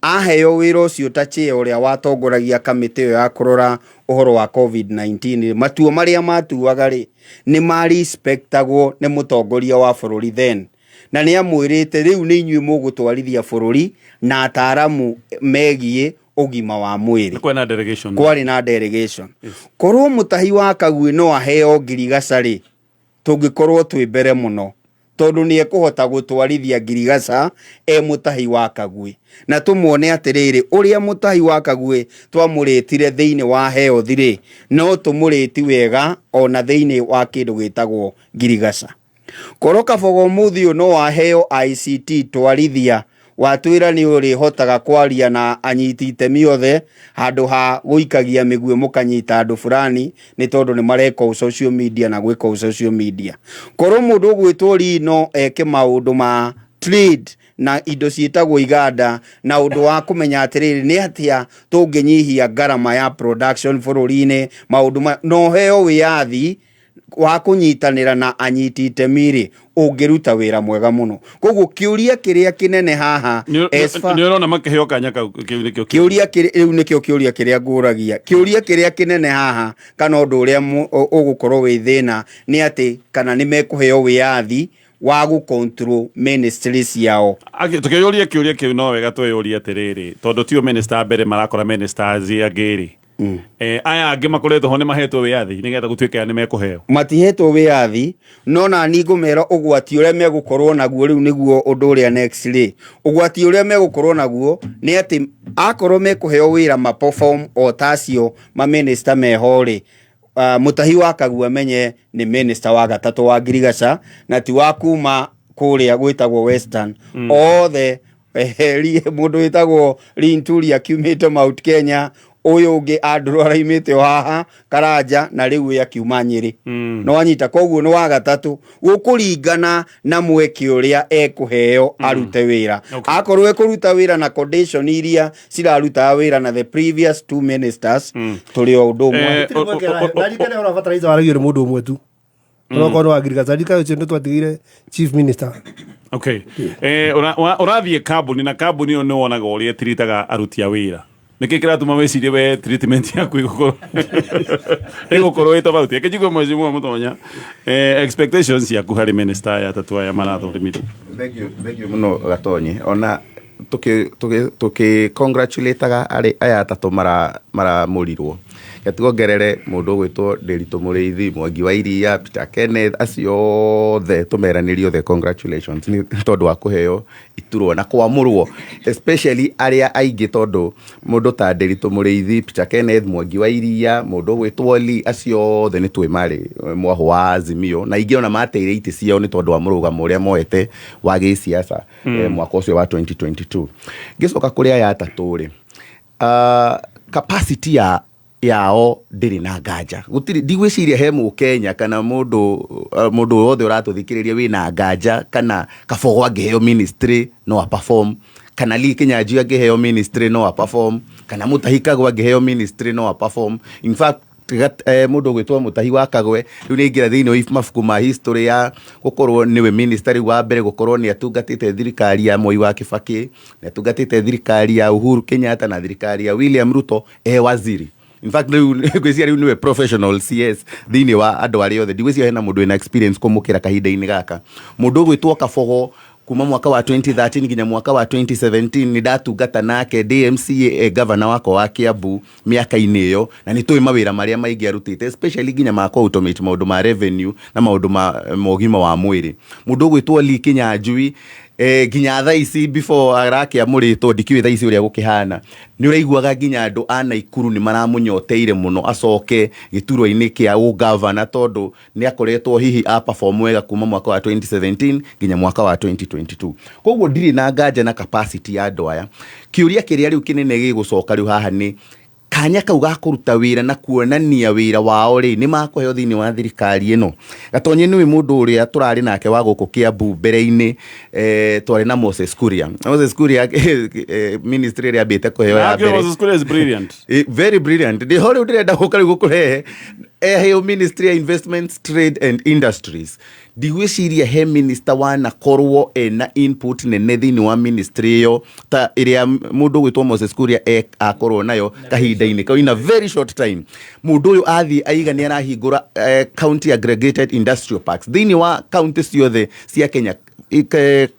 aheo wĩra ũcio ta chair ũrĩa watongoragia kamĩtĩ ĩyo ya kũrora ũhoro wa COVID-19 rĩ, matua marĩa matuaga rĩ, nĩ marespectagwo nĩ mũtongoria wa bũrũri then, na nĩ amwĩrĩte rĩu nĩ inyuĩ mũgũtwarithia bũrũri na ataaramu megiĩ ũgima wa mwĩrĩ. Kwena delegation. Kwarĩ na delegation. Korwo Mũtahi wa Kagui no aheo ngirigaca rĩ, tũngĩkorwo twĩ mbere mũno, tondũ nĩ ekũhota gũtwarithia ngirigaca e Mũtahi wa Kagui, na tũmuone atĩrĩrĩ, ũrĩa Mũtahi wa Kagui twamũrĩtire thĩinĩ wa health rĩ, no tũmũrĩti wega ona thĩinĩ wa kĩndũ gĩtagwo ngirigaca. Korwo Kabogo ũmũthĩ ũyũ no aheo ICT, twarithia, watwĩra nĩ ũrĩhotaga kwaria na anyiti itemi othe handũ ha gũikagia mĩguĩ mũkanyita andũ fulani nĩ tondũ nĩ mareka ũũ social media na gwĩka ũũ social media. Korwo mũndũ ũgwĩtwo Lee no eke maũndũ ma trade na indo ciĩtagwo iganda na ũndũ wa kũmenya atĩrĩrĩ, nĩ atĩa tũngĩnyihia ngarama ya production bũrũri-inĩ, maũndũ ma no heo wĩyathi wa kũnyitanĩra na anyiti itemi rĩ, ũngĩruta wĩra mwega mũno. Koguo kĩũria kĩrĩa kĩnene haha as far- Nĩ ũrona makĩheo kanya kau, kĩu nĩkĩo kĩũria rĩu nĩkĩo kĩũria kĩrĩa ngũragia. Kĩũria kĩrĩa kĩnene haha kana ũndũ ũrĩa ũgũkorwo wĩ thĩna nĩ atĩ kana nĩ mekũheo wĩyathi wa gũ control ministry ciao. Tukĩyũria kĩũria kĩu, no wega twĩyũrie atĩrĩrĩ, tondũ tio minister mbere marakora ministers angĩ rĩ, aya angĩ makoretwo ho nĩ mahetwo wĩyathi nĩgetha gũtuĩke nĩ mekũheo? Matihetwo wĩyathi, no nani ngũmera ũgwati ũrĩa megũkorwo naguo rĩu nĩguo ũndũ ũrĩa next rĩ, ũgwati ũrĩa megũkorwo naguo nĩ atĩ akorwo mekũheo wĩra ma perform o ta acio maminista meho rĩ, Mũtahi wa Kagua amenye nĩ minister wa gatatũ wa ngirigaca na ti wa kuma kũrĩa gwĩtagwo Western. Othe mũndũ wĩtagwo Linturi akiumĩte Mount Kenya. Ũyũ ũngĩ Andrew araimĩte o haha Karanja na rĩu we akiuma Nyĩrĩ. No wanyita, koguo nĩ wa gatatũ gũkũringana na mweke ũrĩa ekũheo arute wĩra. Akorwo ekũruta wĩra na condition iria cirarutaga wĩra na the previous two ministers, tũrĩ o ũndũ ũmwe. Ndarikane ũhoro wa fertilizer waragio nĩ mũndũ ũmwe tu, onokorwo nĩ wa agriculture, ndirikane ũcio nĩ twatigire chief minister. Okay. Ũrathiĩ kambuni na kambuni ĩyo nĩ wonaga ũrĩa ĩtiritaga aruti a wĩra, nĩkĩ kĩratũma wĩcirie we treatment yaku ĩgũkorwo ĩ tofauti? Reke njigue mheshimiwa Mũtonya, expectations ciaku harĩ minister aya atatũ aya marathũrimire. Thank you, thank you mũno Gatonyi. Ona tuki congratulataga arĩ aya atatũ maramũrirwo, tuongerere mũndũ ũgwĩtwo Ndĩritũ Mũrĩithi, Mwangi wa Iria, Peter Kenneth, acio othe tũmeranĩrie othe congratulations nĩ tondũ wa kũheo iturwa na kwamũrwo, especially arĩa aingĩ, tondũ mũndũ ta Ndĩritũ Mũrĩithi, Peter Kenneth, Mwangi wa Iria, mũndũ ũgwĩtwo Lee, acio othe nĩ tũĩ marĩ mwahũ wa Azimio, na aingĩ ona mateire itĩ ciao nĩ tondũ wa mũrũgamo ũrĩa moete wa gĩsiasa mwaka ũcio wa 2022. Ngĩcoka kũrĩ aya atatũ rĩ, capacity yao ndĩrĩ na nganja, gũtirĩ, ndigwĩciria he mũkenya kana mũndũ wothe ũratũthikĩrĩria wĩna nganja kana Kabogo angĩheo ministry no a perform, kana Lee Kinyanjui angĩheo ministry no a perform, kana Mutahi Kagwe angĩheo ministry no a perform. In fact, mũndũ ũgwĩtwo Mutahi wa Kagwe rĩu nĩ aingĩra thĩinĩ wa mabuku ma history ya gũkorwo nĩwe minister rĩu wa mbere gũkorwo nĩ atungatĩte thirikari ya Moi wa Kibaki, nĩ atungatĩte thirikari ya Uhuru Kenyatta na thirikari ya William Ruto e waziri. In fact, rĩu ngwĩciria rĩu nĩwe professional CS thĩinĩ wa andũ arĩa othe. Ndigwĩciria hena mũndũ wĩna experience kũmũkĩra kahinda-inĩ gaka. Mũndũ ũgwĩtwo Kabogo, kuma mwaka wa 2013 nginya mwaka wa 2017 nĩ ndatungata nake ndĩ MCA, governor wakwa wa Kiambu mĩaka-inĩ ĩyo, na nĩ tũĩ mawĩra marĩa maingĩ arutĩte, especially nginya ma automate maũndũ ma revenue na maũndũ ma ũgima wa mwĩrĩ. Mũndũ ũgwĩtwo Lee Kinyanjui, nginya thaa ici before arakĩamũrĩtwo, ndikĩũĩ thaa ici ũrĩa gũkĩhana, nĩ ũraiguaga nginya andũ a Naikuru nĩ maramũnyoteire mũno acoke gĩturwa-inĩ kĩa ũgavana, tondũ nĩ akoretwo hihi a perform wega kuma mwaka wa 2017 nginya mwaka wa 2022. Koguo ndirĩ na nganja na capacity ya andũ aya. Kĩũria kĩrĩa rĩu kĩnene gĩgũcoka rĩu haha nĩ kanya kau ga kũruta wĩra na kuonania wĩra wao rĩ, nĩ makũheo thĩinĩ wa thirikari ĩno. Gatonye, nĩwe mũndũ ũrĩa tũrarĩ nake wa gũkũ Kiambu mbere-inĩ, twarĩ na Moses Kuria. Moses Kuria, ministry ĩrĩa ambĩte kũheo ya mbere. Moses Kuria is brilliant. Very brilliant. Ndĩho rĩu ndĩrenda gũka rĩu gũkũrehe eheo ministry ya Investments, Trade and Industries. Ndigwĩciria he minister wanakorwo ena input nene thĩinĩ wa ministry ĩyo ta ĩrĩa mũndũ ũgwĩtwo Moses Kuria akorwo nayo kahinda-inĩ kau. In a very short time, mũndũ ũyũ athiĩ aiga nĩ arahingũra county aggregated industrial parks thĩinĩ wa county ciothe cia Kenya,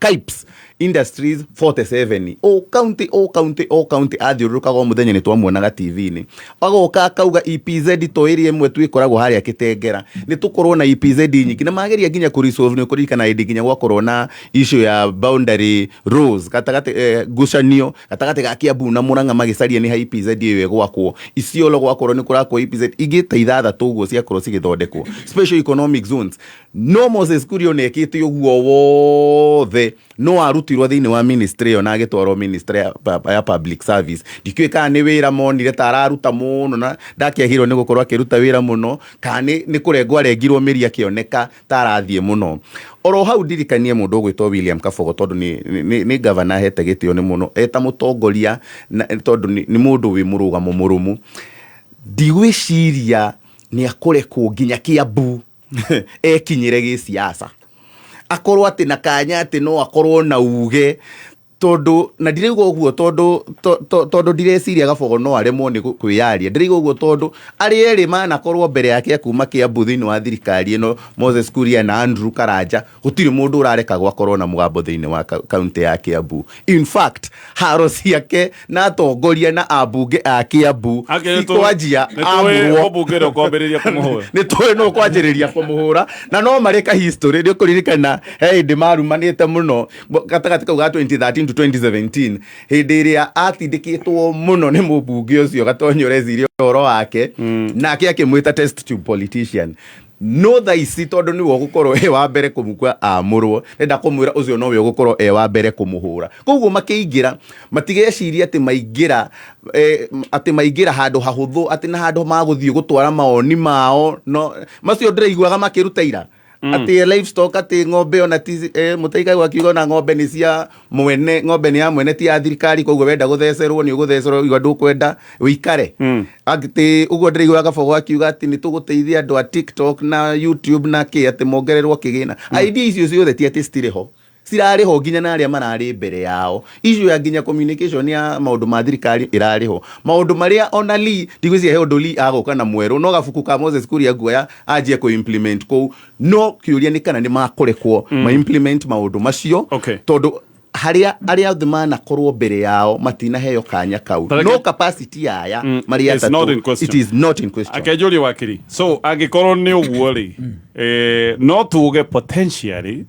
CAIPs industries 47, o county, o county, o county, athiũrũrũkaga o mũthenya, nĩ twamuonaga TV-inĩ, agoka akauga EPZ to ĩrĩa ĩmwe tu ĩkoragwo harĩa Kĩtengera, nĩ tũkorwo na EPZ nyingĩ, na mageria nginya kũ resolve. Nĩ ũkũririkana hĩndĩ nginya gwakorwo na issue ya boundary rows gatagatĩ, ngucanio gatagatĩ ga Kiambu na Murang'a, magĩcaria nĩ ha EPZ ĩyo ĩgwakwo. Isiolo gwakorwo nĩ kũrakwo EPZ ingĩ ta ithathatũ ũguo ciakorwo cigĩthondekwo, special economic zones. No Moses Kuria ona ekĩte ũguo wothe, no arutirwo thĩinĩ wa ministry ĩyo na agĩtwarwo ministry ya public service. Ndikĩũĩ kana nĩ wĩra monire ta araruta mũno na ndakĩagĩrĩirwo nĩ gũkorwo akĩruta wĩra mũno, kana nĩ kũrengwo arengirwo mĩri akĩoneka ta arathiĩ mũno. Oro hau ndirikanie mũndũ ũgwĩtwo William Kabogo, tondũ nĩ gavana ahete gĩtĩo nĩ mũno eta mũtongoria, tondũ nĩ mũndũ wĩ mũrũgamo mũrũmu. Ndigwĩciria nĩ akũrekwo nginya Kiambu ekinyĩre gĩsiasa, akorwo atĩ na kanya atĩ no akorwo na uge, tondũ na ndirauga ũguo tondũ ndireciria Gabogo no aremwo nĩ kwĩyaria. Ndĩrauga ũguo tondũ arĩa erĩ manakorwo mbere yake kuma Kiambu thĩinĩ wa thirikari ĩno, Moses Kuria na Andrew Karanja, gũtirĩ mũndũ ũrarekagwo akorwo na mũgambo thĩinĩ wa kaunti ya Kiambu. In fact, haro ciake na atongoria na ambunge a Kiambu ikwanjia amũrwo. Mũmbunge ũrĩa ũkwambĩrĩria kũmũhũra. Nĩ tũĩ no kwanjĩrĩria kũmũhũra, na no marĩ ka history. Nĩ ũkũririkana he hĩndĩ marumanĩte mũno gatagatĩ kau ga 2013 to 2017, hĩndĩ ĩrĩa atindĩkĩtwo mũno nĩ mũmbunge ũcio Gatonyo ũreciria ũhoro wake, nake akĩmwĩta test tube politician. No thaa ici tondũ nĩwe ũgũkorwo e wa mbere kũmũkua amũrwo, ndenda kũmwĩra ũcio nowe ũgũkorwo e wa mbere kũmũhũra. Koguo makĩingĩra matigeciria atĩ maingĩra atĩ maingĩra handũ hahũthũ, atĩ na handũ magũthiĩ gũtwara mawoni mao, no macio ndĩraiguaga makĩruta ira atĩ livestock, atĩ ng'ombe ona ti Mũtaiga akiuga ona ng'ombe nĩ cia mwene, ng'ombe nĩ ya mwene ti ya thirikari, koguo wenda gũthecerwo nĩ ũgũthecerwo, igua ndũkwenda ũikare. Atĩ ũguo ndĩraiguaga Kabogo akiuga atĩ nĩ tũgũteithia andũ a TikTok na YouTube na kĩ, atĩ mongererwo kĩgĩna. Idea icio ciothe ti atĩ citirĩ ho, cirarĩ ho nginya na arĩa mararĩ mbere yao. Issue ya nginya communication ya maũndũ ma thirikari ĩrarĩ ho, maũndũ marĩa ona Lee ndigwĩciria he ũndũ Lee agũka na mwerũ, no gabuku ka Moses Kuria nguoya anjie kũ implement kũu. No kĩũria nĩ kana nĩ makũrekwo ma implement maũndũ macio, tondũ harĩa arĩa othe manakorwo mbere yao matinaheo kanya kau. No capacity yaya marĩ It's not in atatũ, question. it is not in question. Akenjũria wakiri, so angĩkorwo nĩ ũguo rĩ, no tuge potentially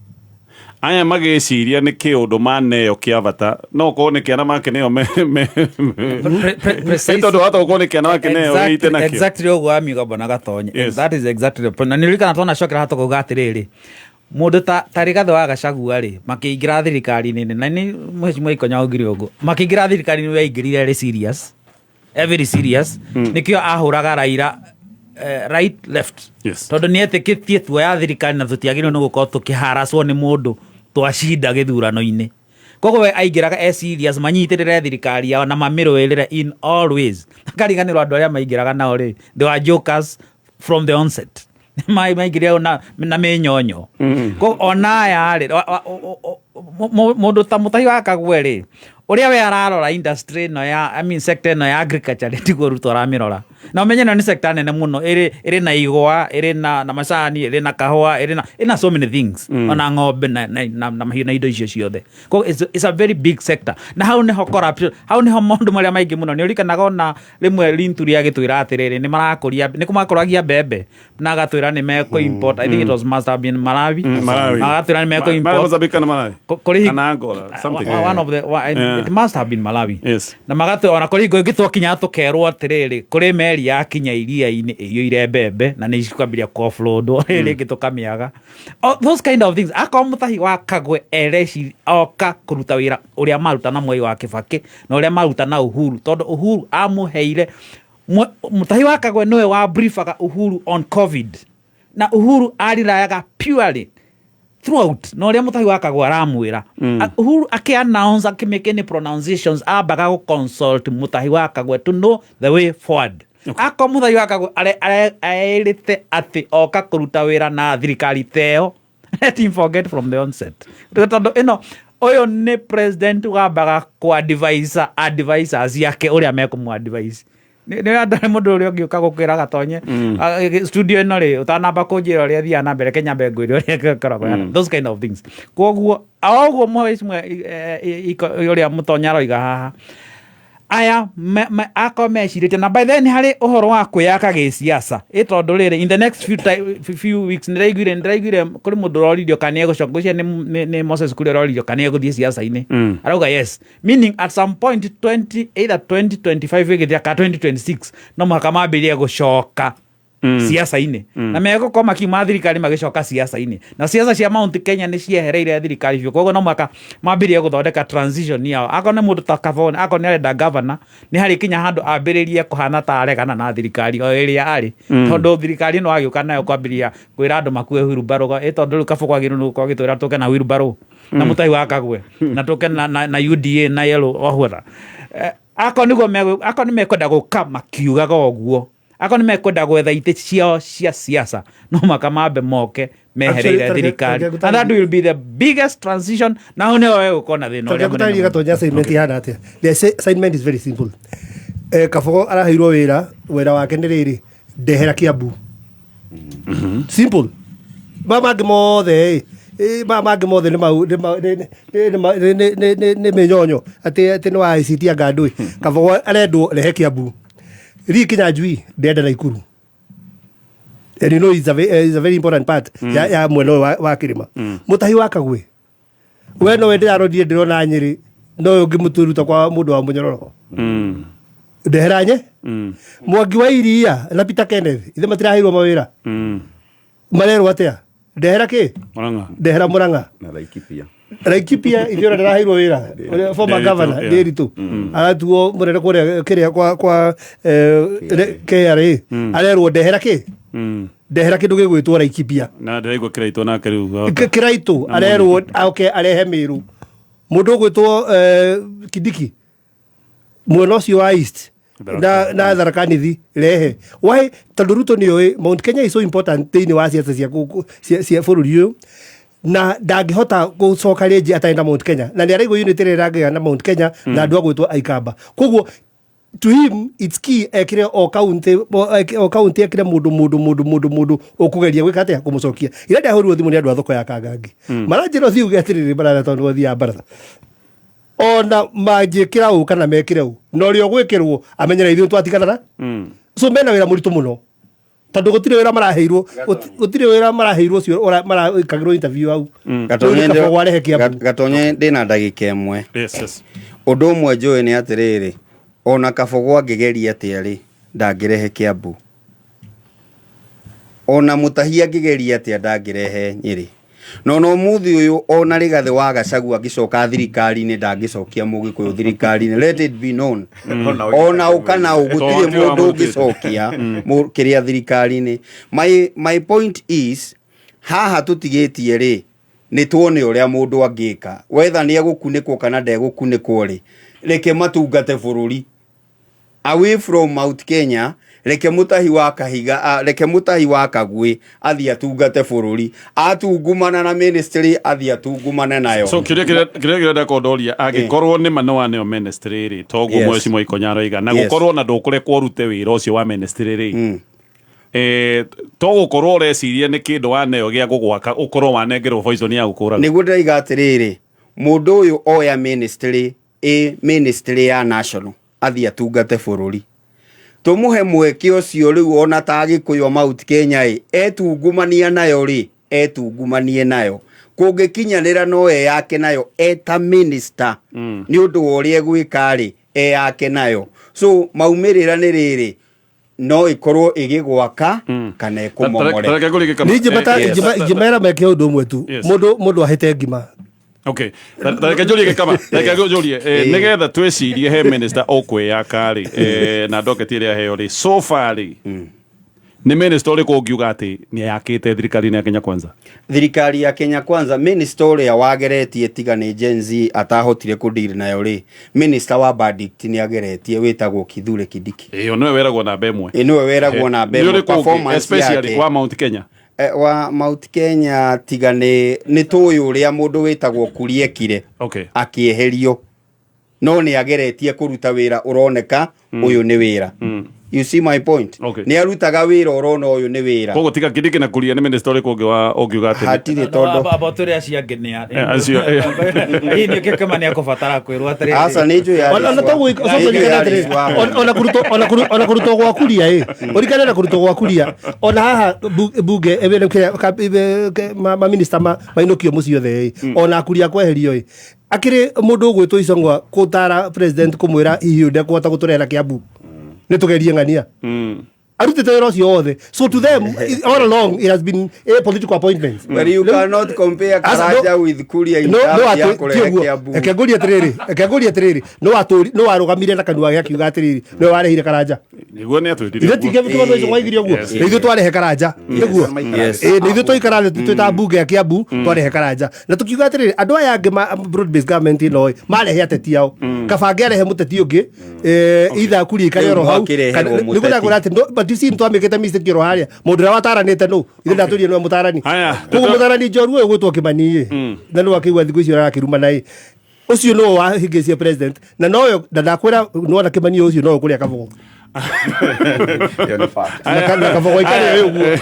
aya magĩciria nĩ kĩũndũ maneo kĩa bata, no korwo nĩ kĩana makĩneo Precise. tondũ hata gũkorwo nĩ kĩana makĩneo ĩite nakĩo. Exactly ũguo wamiuga, bwana Gatonye. That is exactly the point. Na nĩririkana twanacokera haha tũkauga atĩrĩrĩ, mũndũ ta Rigathĩ wa Gachagua rĩ, makĩingĩra thirikari-inĩ, na nĩ mheshimiwa Ikonya augire ũguo, makĩingĩra thirikari-inĩ we aingĩrire arĩ serious, very serious. Nĩkĩo ahũraga Raila right, left, tondũ nĩ etĩkĩtie tuoya thirikari na tũtiagĩrĩirwo nĩ gũkorwo tũkĩharacwo nĩ mũndũ twacinda gĩthurano-inĩ. Koguo we aingĩraga e serious manyitĩrĩre thirikari yao na mamĩrũĩrĩre in all ways. Akariganĩrwo andũ arĩa maingĩraga nao rĩ, they were jokers from the onset. Maingĩrire na mĩnyonyo. Koguo ona aya rĩ, mũndũ ta Mũtahi wa Kagwe rĩ, ũrĩa we ararora industry ĩno ya, I mean, sector ĩno ya agriculture rĩ, tiguo Ruto aramĩrora. Na ũmenye ĩno nĩ sector nene mũno, ĩrĩ na igwa, ĩrĩ na macani, ĩrĩ na kahũa, ĩrĩ na so many things, ona ng'ombe na mahiũ na indo icio ciothe. Koguo it's a very big sector, na hau nĩho corruption, hau nĩho maũndũ marĩa maingĩ mũno. Nĩ ũririkanaga ona rĩmwe Linturi agĩtwĩra atĩrĩrĩ, nĩ marakũria, nĩ kũmakũragia mbembe, na agatwĩra nĩ mekũ import. I think it was, must have been Malawi. Malawi. Na agatwĩra nĩ mekũ import. Mozambique kana Malawi? Kũrĩ Kana Angola, something. One of the it must have been Malawi. Na magatwĩra ona kũrĩ hingo ĩngĩ twakinya tũkerwo atĩrĩrĩ, kũrĩ meri yakinya iria-inĩ ĩiyũire mbembe na nĩ cikwambĩrĩria kũ offload rĩrĩ rĩngĩ tũkamĩaga. Oh, those kind of things. Akorwo Mũtahi wa Kagwe ereci oka kũruta wĩra ũrĩa maruta na Mwai wa Kĩbakĩ na ũrĩa maruta na Uhuru, tondũ Uhuru amũheire Mũtahi wa Kagwe nĩwe wa briefaga Uhuru on COVID, na Uhuru arirayaga purely throughout na ũrĩa Mũtahi wa Kagwe aramwĩra. Uhuru akĩ-announce, akĩmake any pronunciations, ambaga gũ-consult Mũtahi wa Kagwe to know the way forward. Akorwo Mũtahi wa Kagwe erĩte atĩ oka kũruta wĩra na thirikari ta ĩyo, let him forget from the onset, tondũ ĩno ũyũ nĩ president wambaga kũ-advise advisors yake ũrĩa mekũmũ-advise. Nĩ andũ mũndũ ũrĩa ũngĩũka gũkwĩra gatonye studio ĩno rĩ, ũtanamba kũnjĩra ũrĩa thiaga na mbere, kenya mbe ngwĩre ũrĩa ĩkoragwo ĩhana. Those kind of things. Koguo o ũguo mheshimiwa ũrĩa Mũtonya aroiga haha, aya akorwo mecirĩtie na by then harĩ ũhoro wa kwĩyaka gĩciaca ĩ, tondũ rĩrĩ, in the next few weeks nĩndĩraiguire kũrĩ mũndũ ũroririo kana nĩegũcoka, ngwĩciria nĩ Moses Kuria ũroririo kana nĩegũthiĩ ciaca-inĩ. Arauga yes, meaning at some point 20, either 2025 ĩgĩthira kana 2026, no mũhaka mambĩrĩrie gũcoka ciaca-inĩ, na megũkorwo makiuma thirikari magĩcoka ciaca-inĩ, na ciaca cia Mount Kenya nĩ ciehereire thirikari biũ. Koguo no mũhaka mambĩrĩrie gũthondeka transition yao. Akorwo nĩ mũndũ ta Kabone, akorwo nĩ arenda governor, nĩ harĩ kinya handũ ambĩrĩrie kũhana ta aregana na thirikari o ĩrĩa arĩ, tondũ thirikari ĩno agĩũka nayo kwambĩrĩria kwĩra andũ makue wheelbarrow ĩ, tondũ rĩu Kabogo agĩrĩirwo nĩ gũkorwo agĩtwĩra tũke na wheelbarrow na Mũtahi wa Kagwe na tũke na UDA na yellow ohwetha. Akorwo nĩguo akorwo nĩ mekwenda gũka makiugaga ũguo, akorwo nĩ mekwenda gwetha itĩ ciao cia siasa, no mũhaka mambe moke mehereire thirikari, and that will be the biggest transition, na hau nĩho hegũkorwo na thĩna ũrĩa mũnene Gũtarĩria mũno. Gatonya assignment ihana atĩa? The assignment is very simple. Kabogo araheirwo wĩra, wĩra wake nĩ rĩrĩ, ndehera Kiambu. Simple. Maya mangĩ mothe ĩ, maya mangĩ mothe nĩ mau nĩ ma- nĩ mĩnyonyo atĩ nĩ wa ICT anga ndũĩ. Kabogo arendwo rehe Kiambu. Ri Kinyanjui ndĩrenda Naikuru. And you know it's a very important part ya mwena ũyũ wa kĩrĩma. Mũtahi wa Kagwe we nowe ndĩrarorire, ndĩrona Nyĩrĩ nowe ũngĩmũturuta kwa mũndũ wa mũnyororo, ndehera nye Mwangi wa Iria na Peter Kenneth ithe matiraheirwo mawĩra. Marerwo atia? Ndehera kĩ? Murang'a. Ndehera Murang'a. Na Laikipia. Laikipia ithuĩ ona ndĩraheirwo wĩra ũrĩa former Nderitu, governor yeah. Nderitu aratuo mũnene kũrĩa kĩrĩa kwa KRA, arerwo ndehera kĩ? Ndehera kĩndũ gĩgwĩtwo Laikipia. Na ndĩraigua Kĩraitũ nake rĩu. Kĩraitũ arerwo oke arehe Mĩrũ, mũndũ ũgwĩtwo Kindiki mwena ũcio wa East na Tharaka Nithi rehe. Why? Tondũ Ruto nĩoĩ Mount Kenya is so important thĩinĩ wa ciaca cia gũkũ, cia bũrũri ũyũ, na ndangĩhota gũcoka rĩngĩ atarĩ na Mount Kenya, na nĩ araigua unity ĩrĩa ĩrangĩgĩa na Mount Kenya na andũ a gwĩtwo Aikamba. Koguo to him it's key ekire o county ekire mũndũ ũkũgeria gwĩka atĩa kũmũcokia. Ira ndahũrirwo thimũ nĩ andũ a thoko ya Kangangi, maranjĩra ũthiĩ uge atĩrĩrĩ baratha, tondũ wathiaga baratha ona manjĩkĩra ũũ kana mekĩre ũũ, na ũrĩa ũgwĩkĩrwo amenyera ithuĩ twatigana na so mena wĩra mũritũ mũno, tondũ gũtirĩ wĩra maraheirwo, gũtirĩ wĩra maraheirwo ũcio marekagĩrwo interview hau. Gatonye. Rĩu nĩ Kabogo arehe Kiambu. Gatonye, ndĩna ndagĩka 1. Yes. Ũndũ ũmwe njũĩ nĩ atĩrĩrĩ, ona Kabogo angĩgeria atĩa rĩ, ndangĩrehe Kiambu. Ona Mũtahi angĩgeria atĩa, ndangĩrehe Nyĩrĩ. No ũmũthĩ ũyũ, ona Rigathĩ wa Gachagua angĩcoka thirikari-inĩ, ndangĩcokia Mũgĩkũyũ thirikari-inĩ. Let it be known, ona ũkana ũ gũtirĩ Tondũ mũndũ wamũrutĩte. ũngĩcokia kĩrĩa thirikari-inĩ. My point is, haha tũtigĩtie rĩ, nĩ tuone ũrĩa mũndũ angĩka wetha nĩ egũkunĩkwo kana ndegũkunĩkwo rĩ, reke matungate bũrũri away from Mount Kenya. Reke Mũtahi wa Kahiga, reke Mũtahi wa Kagwĩ athiĩ atungate bũrũri, atungumana na ministry, athiĩ atungumane nayo. So kĩrĩa kĩrenda kũndoria, angĩkorwo nĩ ma nĩ waneo ministry rĩ, toguo Mheshimiwa Ikonya aroiga, na gũkorwo na ndũkũrekwo ũrute wĩra ũcio wa ministry rĩ, to gũkorwo ũreciria nĩ kĩndũ waneo gĩa gũgwaka, ũkorwo wanengerwo poison ya gũkũraga? Nĩguo ndĩraiga atĩrĩrĩ, mũndũ ũyũ oya ministry, ĩ ministry ya national, athiĩ atungate bũrũri, tũmũhe mweke ũcio. Rĩu ona ta Agĩkũyũ a Mount Kenya ĩ etungumania nayo rĩ, etungumanie nayo, kũngĩkinyanĩra no eyake nayo eta minister nĩ ũndũ wa ũrĩa egwĩka rĩ, eyake nayo. So maumĩrĩra nĩ rĩrĩ, no ĩkorwo ĩgĩgwaka kana ĩkũmomore. Tareke ngũrie gĩkama. Nĩ ingĩmata ingĩmera meke ũndũ ũmwe tu. Mũndũ ahĩte ngima. Okay. Tareke njũrie gĩkama, reke njũrie, nĩgetha twĩcirie he minister ũkwĩyaka rĩ, na ndoketi ĩrĩa aheo rĩ, so far rĩ, nĩ minister ũrĩkũ ũngiuga atĩ nĩ yakĩte thirikari-inĩ ya Kenya Kwanza? Thirikari ya Kenya Kwanza, minister ũrĩa wageretie, tiga nĩ Gen Z atahotire kũdeal nayo rĩ, minister wa verdict nĩ ageretie, wĩtagwo Kithure Kindiki. Ĩyo nĩwe weragwo namba 1. Ĩ, nĩwe weragwo namba Nĩ 1. ũrĩkũ ũngĩ, Performance especially yake wa Mount Kenya? Wa Mount Kenya, tiga nĩ tũĩ ũrĩa mũndũ wĩtagwo Kuria ekire akĩeherio, no nĩ ageretie kũruta wĩra ũroneka ũyũ nĩ wĩra. You see my point? Nĩ arutaga wĩra ũrona ũyũ nĩ wĩra. Koguo tiga Kindiki na Kuria, nĩ minister ũrĩkũ ũngĩ wa ũngiuga atĩ Hatirĩ, tondũ Amba tũrĩ acio angĩ nĩ Acio. Hihi nĩ kĩkema nĩ akũbatara kwĩrwo atĩrĩrĩ? Aca, nĩ njũĩ ya Ona Ricwa. toguo Nĩ njũĩ ya Ricwa. ona kũrutwo gwa Kuria ĩ, ũrikane na kũrutwo gwa Kuria, ona haha bunge kĩrĩa maminista mainũkio mũciĩ othe ĩ, ona Kuria kweherio ĩ, akĩrĩ mũndũ ũgwĩtwo Icong'wa kũtara president kũmwĩra hihi ũyũ ndekũhota gũtũrehera Kiambu, nĩ tũgerie ng'ania arutĩte wĩra ũcio wothe. So to them, all along it has been a political appointment. But you cannot compare Karanja with Kuria in No, terms no, ya atĩ kũrehe tiguo. Kiambu. Reke ngũrie atĩrĩrĩ, no warũgamire na kanua gake akiuga atĩrĩrĩ, nĩwe warehire Karanja. Nĩguo nĩ atwĩrire Ithe ũguo. tinge mĩtũmano icio mwaigire ũguo. Na ithuĩ twarehe Karanja nĩguo. Ĩ, nĩ ithuĩ twaikara thĩ twĩ ta mbunge ya Kiambu, twarehe Karanja na tukiuga atĩrĩrĩ, andũ aya angĩ ma broad based government ĩno ĩ marehe ateti ao, kaba angĩarehe mũteti ũngĩ, either Kuria ikare Rĩu oro hau. mwakĩreherwo Nĩguo mũteti. ndakwĩra atĩ but you see, nĩtwamĩkĩte mistake oro harĩa mũndũ ũrĩa wataranĩte nũ ithe ndatũrie nĩwe mũtarani. Haya, Koguo mũtarani njorua ũyũ gwĩtwo Kĩmani ĩ, na nĩwe akĩigua thikũ icio arakĩrumana ĩ, ũcio nĩwe wahĩngĩcie president, na noyo na ndakwĩra nĩwona Kĩmani ũcio nowe kũrĩa Kabogo. Ĩyo nĩ fact. Na Kabogo ikare ũguo.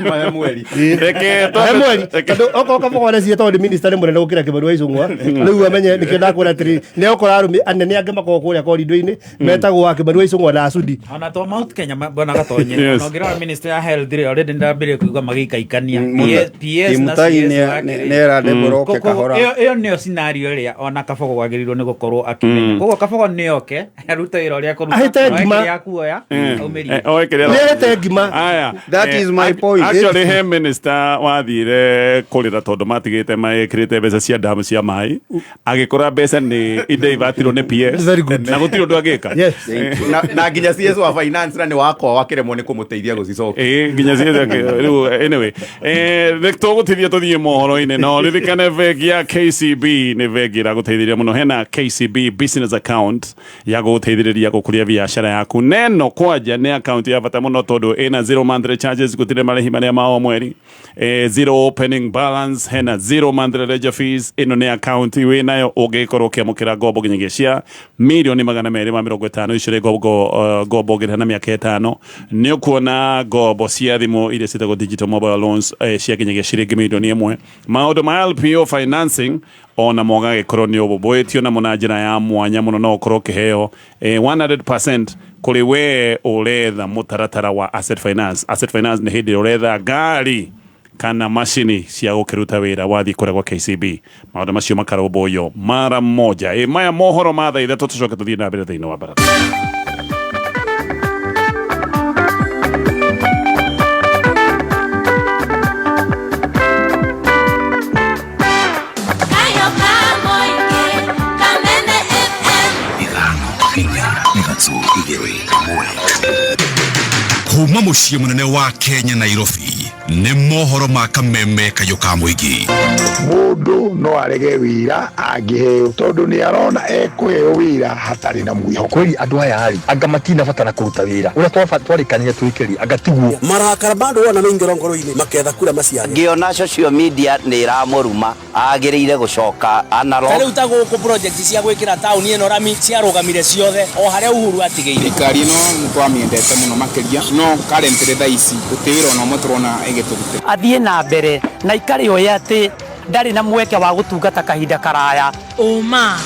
Mahe mweri. Reke He mweri, tondũ okorwo Kabogo areciria tondũ nĩ minister nĩ mũnene gũkĩra Kĩmani wa Icũng'wa, rĩu amenye nĩkĩo ndakwĩra atĩrĩrĩ, nĩ okora arũme anene angĩ makoragwo kũrĩa korindo-inĩ metagwo wa Kĩmani wa Icũng'wa na Acudi. Ona to Mount Kenya bwana Gatonye, ona ũngĩrora minister ya health rĩ, already ndambĩrĩria kũigua magĩikaikania PS na Mutai CS nĩ wake rĩ. nĩ era Deborah oke kahora. Ĩyo nĩyo scenario ĩrĩa ona Kabogo wagĩrĩirwo nĩ gũkorwo akĩmenya. Koguo Kabogo nĩ oke arute wĩra ũrĩa ekũruta, Ahĩte no ngima. ekĩrĩa kuoya aumĩrie. Oe kĩrĩa Nĩarĩte ngima. Aya. That is my point. Actually he minister wathire kũrĩra tondũ matigĩte maĩkĩrĩte mbeca cia damu cia maĩ agĩkora mbeca nĩ idaivatirwo nĩ PS Very good. na gũtirĩ ũndũ angĩka. Yes. Na nginya CS wa finance na nĩ wakwa wakĩremwo nĩ kũmũteithia gũcicokia. Ĩĩ nginya ciĩ rĩu anyway nĩ tũgũtithia tũthiĩ mohoro-inĩ no ririkane bengi ya KCB nĩ bengi ĩragũteithĩrĩria mũno. Hena KCB business account ya gũgũteithĩrĩria gũkũria biacara yaku neno kwanja nĩ account ya bata mũno tondũ ĩna zero monthly charges gũtirĩ marĩhi marĩa ma o mweri, zero opening balance, hena zero monthly ledger fees. Ĩno nĩ account wĩ nayo ũngĩkorwo ũkĩamũkĩra ngombo nginyagia cia 250,000,000. Icio nĩ ngombo ũngĩrĩha na mĩaka 5. Nĩ ũkuona ngombo cia thimũ iria ciĩtagwo digital mobile loans cia nginyagia ciringi 1 million. Maũndũ ma LPO financing ona mogagĩkorwo nĩ ũbũbũĩtio namo na njĩra ya mwanya mũno no ũkorwo ũkĩheo 100% kũrĩ we ũretha mũtaratara wa asset finance. Asset finance nĩ hĩndĩ ĩrĩa ũretha ngari kana macini cia gũkĩruta wĩra wathiĩ kũrĩa gwa KCB maũndũ macio makarũmbũiyo mara moja. Maya mohoro ma thaa 3 tũcoke tũthiĩ na mbere thĩinĩ wa baratha. Kayo ka mũingĩ, Kameme FM. 5 4 3 2 1. Kuma mũciĩ mũnene wa Kenya Nairobi nĩ mohoro ma Kameme kayũ ka mũingĩ. Mũndũ no arege wĩra angĩheo tondũ nĩ arona ekũheo wĩra hatarĩ na mwĩhoko. Kweli andũ aya rĩ anga matina bata na kũruta wĩra ũrĩa twarĩkanire twĩke rĩ anga tiguo. Marakara bado wona maingĩra ngoro-inĩ maketha kura maciane. Ngĩona social media nĩ ĩramũruma agĩrĩire gũcoka analog. Ta rĩu ta gũkũ project cia gwĩkĩra taũni ĩno rami ciarũgamire ciothe o harĩa Uhuru atigĩire. Thirikari ĩno nĩ twamĩendete mũno makĩria no currently thaa ici gũtirĩ wĩra ona ũmwe tũrona ĩgĩtũrutĩra. Athiĩ na mbere na ikare oĩ atĩ ndarĩ na mweke wa gũtungata kahinda karaya. Ũma,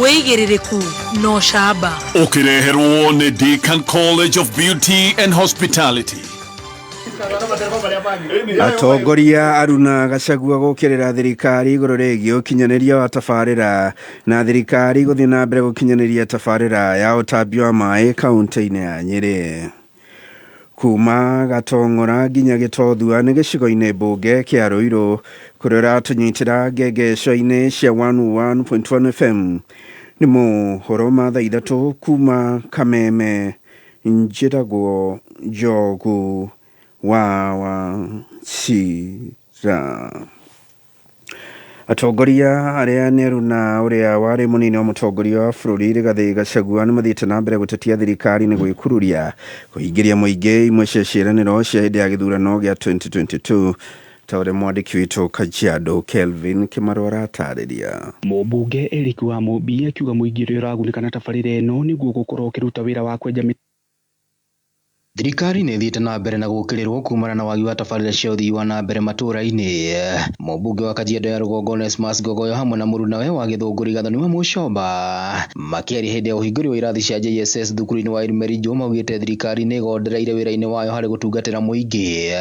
wĩigĩrĩrĩku na ũcamba. Ũkĩreherwo nĩ Deakin College of Beauty and Hospitality. Atongoria aruna Gachagua gũkĩrĩra thirikari igũrũ rĩgiĩ ũkinyanĩria wa tabarĩra na thirikari gũthiĩ na mbere gũkinyanĩria tabarĩra ya ũtambia wa maĩ kaunti-inĩ ya Nyĩrĩ. Kuma Gatong'ora nginya Gĩtothua nĩ gĩcigo-inĩ mbunge kĩa Ruiru kũrĩa ũratũnyitĩra ngengeco-inĩ cia 101.1 FM. Nĩ mohoro ma thaa 3 kuma Kameme. Njĩtagwo Njogu wa Wachira. Atongoria arĩa nĩ aruna ũrĩa warĩ mũnini wa mũtongoria wa bũrũri Rigathĩ Gachagua nĩ mathiĩte na mbere gũtetia thirikari nĩ gwĩkururia kũhingĩria mũingĩ imwe cia ciĩranĩro cia hĩndĩ ya gĩthurano gĩa 2022 ta ũrĩa mwandĩki witũ Kajiado Kelvin Kĩmaro aratarĩria. Mũmbunge Eric wa Mũmbi akiuga mũingĩ ũrĩa ũragunĩka na tabarĩra ĩno nĩguo gũkorwo ũkĩruta wĩra wa kwenja. Thirikari nĩ ĩthiĩte na mbere na gũkĩrĩrwo kumana na wagi wa tabarĩra cia ũthii wa na mbere matũũra-inĩ. Mũmbunge wa Kajiado ya Rũgongo Onesmus Ngogoyo hamwe na mũrunawe wa Gĩthũngũri Gathoni wa Mũcomba makĩaria hĩndĩ ya ũhingũri wa irathi cia JSS thukuru-inĩ wa Merijo maugĩte thirikari nĩ ĩgondereire wĩra-inĩ wayo harĩ gũtungatĩra mũingĩ.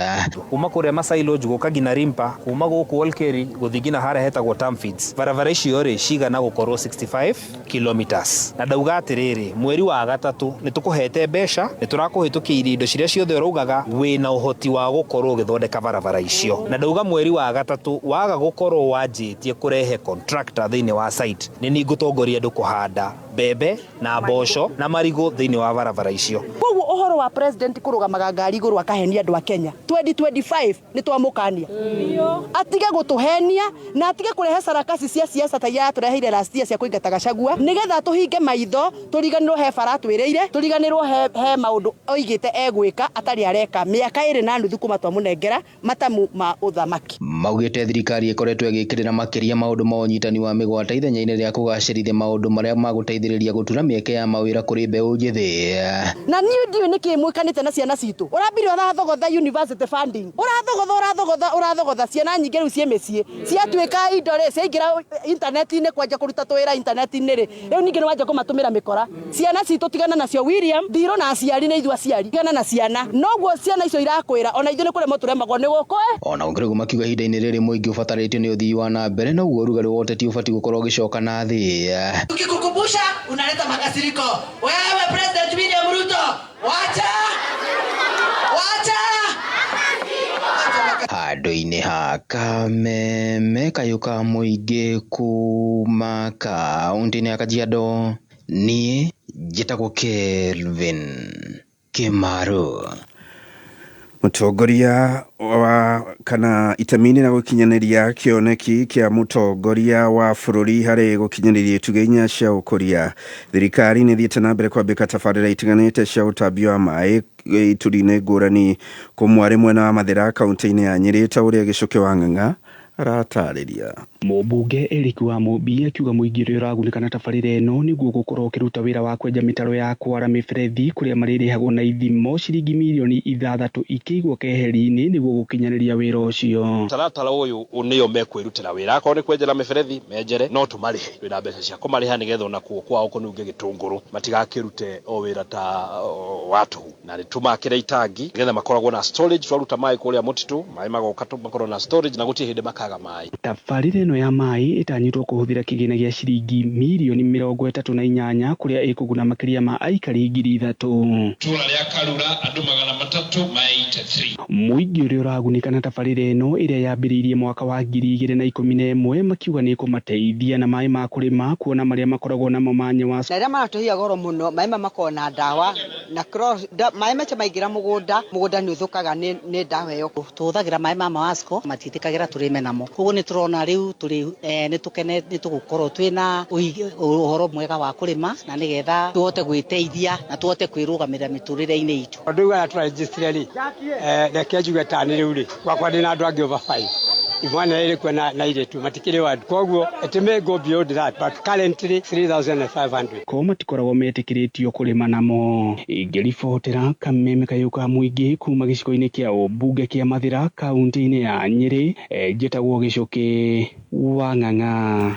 Kuma kũrĩa Masai Lodge gũka nginya Rimpa, kuma gũkũ Olkeri gũthiĩ nginya harĩa hetagwo Tamfields, barabara icio rĩ cigana gũkorwo 65 kilometers. Na ndauga atĩrĩrĩ, mweri wa gatatũ nĩ tũkũhete mbeca, nĩ tũrakũhĩtũkĩirie indo ciria ciothe ũraugaga wĩna ũhoti wa gũkorwo ũgĩthondeka barabara icio. Na ndauga mweri wa gatatũ waga gũkorwo wanjĩtie kũrehe contractor thĩinĩ wa site, nĩ niĩ ngũtongoria andũ kũhanda mbembe na mboco na marigũ thĩinĩ wa barabara icio. Koguo ũhoro wa president kũrũgamaga ngari igũrũ akahenia andũ a Kenya 2025 nĩ twamũkania atige gũtũhenia na atige kũrehe sarakasi cia siasa ta iria atũreheire last year cia kũingata Gachagua nĩgetha tũhinge maitho tũriganĩrwo he bara atwĩrĩire tũriganĩrwo he maũndũ oigĩte egwĩka atarĩ areka mĩaka 2.5 kuma twamũnengera matamu ma ũthamaki. Maugĩte thirikari ĩkoretwo ĩgĩkĩrĩra makĩria maũndũ ma ũnyitani wa mĩgwate ithenya-inĩ rĩa kũgacĩrithia maũndũ marĩa magũteithĩrĩria gũtura mĩeke ya mawĩra kũrĩ mbeũ njĩthĩ. Na niĩ ndiũĩ nĩkĩ mwĩkanĩte na ciana citũ. Ũrambire ũrathogotha university funding, ũrathogotha ũrathogotha ũrathogotha ciana nyingĩ rĩu ciĩ mĩciĩ ciatuĩka indo rĩ ciaingĩra intaneti-inĩ kwanja kũruta tũwĩra intaneti-inĩ rĩ rĩu ningĩ nĩ wanjia kũmatũmĩra mĩkora. Ciana citũ tigana nacio William ndirũ na aciari nĩ ithuĩ aciari tigana na ciana noguo ciana icio irakwĩra ona ithuĩ nĩ kũremwo tũremagwo nĩ gũkũ. Ona gũkĩrĩ ũguo makiuga ihinda-inĩ rĩrĩ mũingĩ ũbatarĩtio nĩ ũthii wa na mbere noguo ũrugarĩ wa ũteti ũbatiĩ gũkorwo ũgĩcoka na thĩ. Tukikukumbusha unaleta makasiriko. Wewe President William Ruto, wacha wacha Handũ-inĩ ha Kameme kayũ ka mũingĩ kuma kaũntĩ-inĩ ya Kajiado, niĩ njĩtagwo Kelvin Kimaru. Mũtongoria wa kana itemi-inĩ na gũkinyanĩria kĩoneki kĩa mũtongoria wa bũrũri harĩ gũkinyanĩria itugĩ inya cia ũkũria, thirikari nĩ ĩthiĩte na mbere kwambĩka tabarĩra itiganĩte cia ũtambia wa maĩ ituri-inĩ ngũrani kũmwe arĩ mwena wa Mathĩra kaũntĩ-inĩ ya Nyĩrĩ, ta ũrĩa Gĩcũkĩ wa Ng'ang'a aratarĩria. Mũmbunge Eric wa Mũmbi akiuga mũingĩ ũrĩa ũragunĩka na tabarĩra ĩno nĩguo gũkorwo ũkĩruta wĩra wa kwenja mĩtaro ya kwara mĩberethi kũrĩa marĩrĩhagwo na ithimo ciringi mirioni 6 ikĩigwo keheri-inĩ nĩguo gũkinyanĩria wĩra ũcio. Mũtaratara ũyũ nĩo mekwĩrutĩra wĩra, akorwo nĩ kwenjera mĩberethi menjere, no tũmarĩhe, twĩna mbeca cia kũmarĩha nĩgetha onakuo kwao kũnunge gĩtũngũrũ, matigakĩrute o wĩra ta wa tũhũ, na nĩ tũmakĩre itangi nĩgetha makoragwo na storage, twaruta maĩ kũrĩa mũtitũ, maĩ magoka makorwo na storage na gũtirĩ hĩndĩ makaga maĩ. Tabarĩra ĩno ya maĩ ĩtanyĩtwo kũhũthĩra kĩgĩna gĩa ciringi mirioni 38 kũrĩa ĩkũguna makĩria ma aikari 3,000. Itũra rĩa Karura andũ 383. Mũingĩ ũrĩa ũragunĩka na tabarĩra ĩno ĩrĩa yambĩrĩirie mwaka wa 2011 makiuga nĩ ĩkũmateithia na maĩ ma kũrĩma kuona marĩa makoragwo namo ma Nyewa. Na rĩrĩa maratũhia goro mũno, maĩ maya makoragwo na ndawa na maĩ macio maingĩra mũgũnda, mũgũnda nĩ ũthũkaga nĩ ndawa ĩyo. Tũhũthagĩra maĩ ma Mawasco matiĩtĩkagĩra tũrĩme namo, koguo nĩ tũrona rĩu tũrĩ nĩ tũkene nĩ tũgũkorwo twĩna ũhoro mwega wa kũrĩma na nĩgetha tũhote gwĩteithia na tũhote kwĩrũgamĩrĩra mĩtũrĩre-inĩ itũ. Andũ aya tũrarĩnjĩstire rĩ, reke njuge ta nĩ rĩu rĩ, gwakwa ndĩ na andũ angĩ over 5 imwana ĩrĩ kuo na airĩtu matikĩrĩ wa andũ, koguo it may go beyond that, but currently 3500. Ko matikoragwo metĩkĩrĩtio kũrĩma namo. Ingĩribotera Kameme kayũ ka mũingĩ kuma gĩcigo-inĩ kĩa ũmbunge kĩa Mathĩra kaũntĩ-inĩ ya Nyĩrĩ, njĩtagwo Gĩcũkĩ wa Ng'ang'a.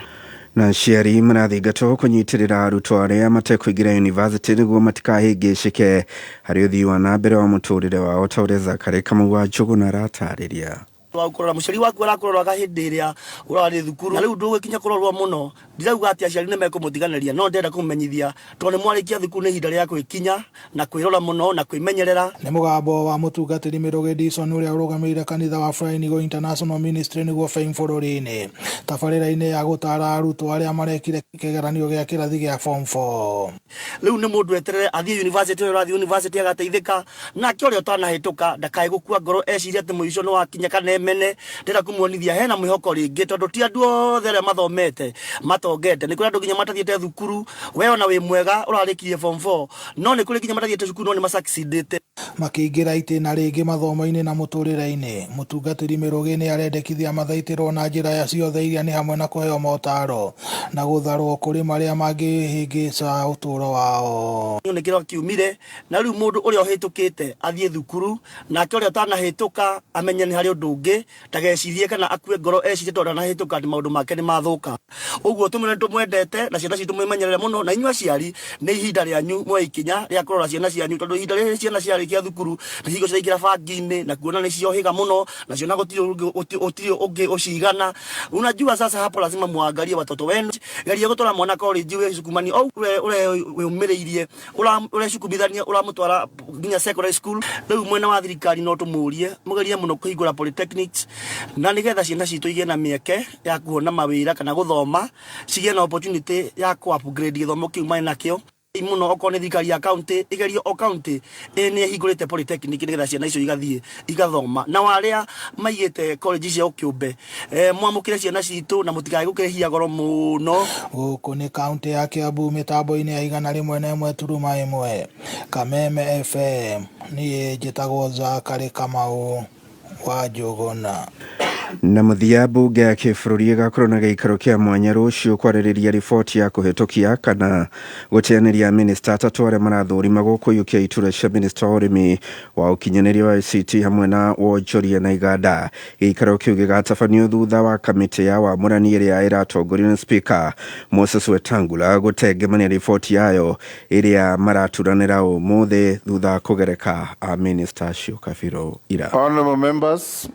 Na aciari marathingatwo kũnyitĩrĩra arutwo arĩa matekũingĩra university nĩguo matikahĩngĩcĩke harĩ ũthii wa na mbere wa mũtũrĩre wao, ta ũrĩa Zakari Kamau wa Njũgũna aratarĩria. Kũrora mũciari waku arakũroraga hĩndĩ ĩrĩa ũrarĩ thukuru, na rĩu ndũgũkinya kũrorwo mũno. Ndirauga atĩ aciari nĩ mekũmũtiganĩria, no ndĩrenda kũmũmenyithia tondũ nĩ mwarĩkia thukuru nĩ ihinda rĩa gwĩkinya na kwĩrora mũno na kwĩmenyerera. Nĩ mũgambo wa mũtungatĩri Mĩrũgĩ Dison ũrĩa ũrũgamĩrĩire kanitha wa Flying Eagle International Ministry nĩguo FEIM bũrũri-inĩ, tabarĩra-inĩ ya gũtara arutwo arĩa marekire kĩgeranio gĩa kĩrathi gĩa form 4. Rĩu nĩ mũndũ eterere athiĩ university, ũrĩa ũrathiĩ university agateithĩka, nake ũrĩa ũtanahĩtũka ndakae gũkua ngoro ecirie atĩ mũico nĩ wakinya kana emene. Ndĩrenda kũmuonithia hena mwĩhoko rĩngĩ, tondũ ti andũ othe arĩa mathomete matongete, nĩ kũrĩ andũ nginya matathiĩte thukuru. We ona wĩ mwega ũrarĩkirie form 4, no nĩ kũrĩ nginya matathiĩte cukuru no nĩ masucceedĩte. Makĩingĩra itĩna rĩngĩ mathomo-inĩ na mũtũrĩre-inĩ, mũtungatĩri Mĩrũgĩ nĩ arendekithia mathaitĩrwo na njĩra ya ciothe iria nĩ hamwe na kũheo motaro na gũtharwo kũrĩ marĩa mangĩhĩngĩca ũtũũro wao. Nĩ kĩrĩa kiumire, na rĩu mũndũ ũrĩa ũhĩtũkĩte athiĩ thukuru, nake ũrĩa ũtanahĩtũka amenye nĩ harĩ ũndũ ũngĩ, ndagecirie kana akue ngoro ecirie tondũ ndanahĩtũka atĩ maũndũ make nĩ mathũka. Ũguo tũmwĩre nĩtũmwendete na ciana citũ mwĩmenyerere mũno, na inyuĩ aciari nĩ ihinda rĩanyu muoe ikinya rĩa kũrora ciana cianyu, tondũ ihinda rĩrĩ ciana ciarĩkia thukuru nĩ hingo ciraingĩra bangi-inĩ na kuona nĩ ciohĩga mũno, na ciona gũtirĩ ũngĩ ũcigana. Unajua sasa hapo lazima muangalie watoto wenu. Geria gũtwara mwana college wĩ cukumani o ũreyũmĩrĩirie, ũrecukumithania, ũramũtwara nginya secondary school. Rĩu mwena wa thirikari no tũmũrie mũgerie mũno kũhingũra polytechnics, na nĩgetha ciana citũ igĩe na mĩeke ya kuona mawĩra kana gũthoma, cigĩe na opportunity ya kũ upgrade gĩthomo kĩu marĩ nakĩo mũno. Okorwo nĩ thirikari ya county ĩgerie o county nĩ ĩhingũrĩte polytechnic nĩgetha ciana icio igathiĩ igathoma, na arĩa maigĩte college cia ũkĩũmbe mwamũkĩre ciana citũ na mũtikae gũkĩrĩhia goro mũno. Gũkũ nĩ kaũntĩ ya Kiambu mĩtambo-inĩ ya 101.1 Kameme FM. Niĩ njĩtagwo Zakari Kamau wa Njũgũna. Na mũthia, mbunge ya kĩbũrũri ĩgakorwo na gĩikaro kĩa mwanya rũciũ kwarĩrĩria riboti ya kũhĩtũkia kana gũteanĩria minista atatũ arĩa marathũrimagwo kũiyũkia iturwa cia minista wa ũrĩmi wa ũkinyanĩria wa ICT hamwe na wonjoria na iganda. Gĩikaro kĩu gĩgatabanio thutha wa kamĩtĩ ya wamũrani ĩrĩa ĩratongorio nĩ Speaker Moses Wetangula gũtengemania riboti yayo ĩrĩa maraturanĩra ũmũthĩ thutha wa kũgereka a minista acio kabirũ ira. Honorable members,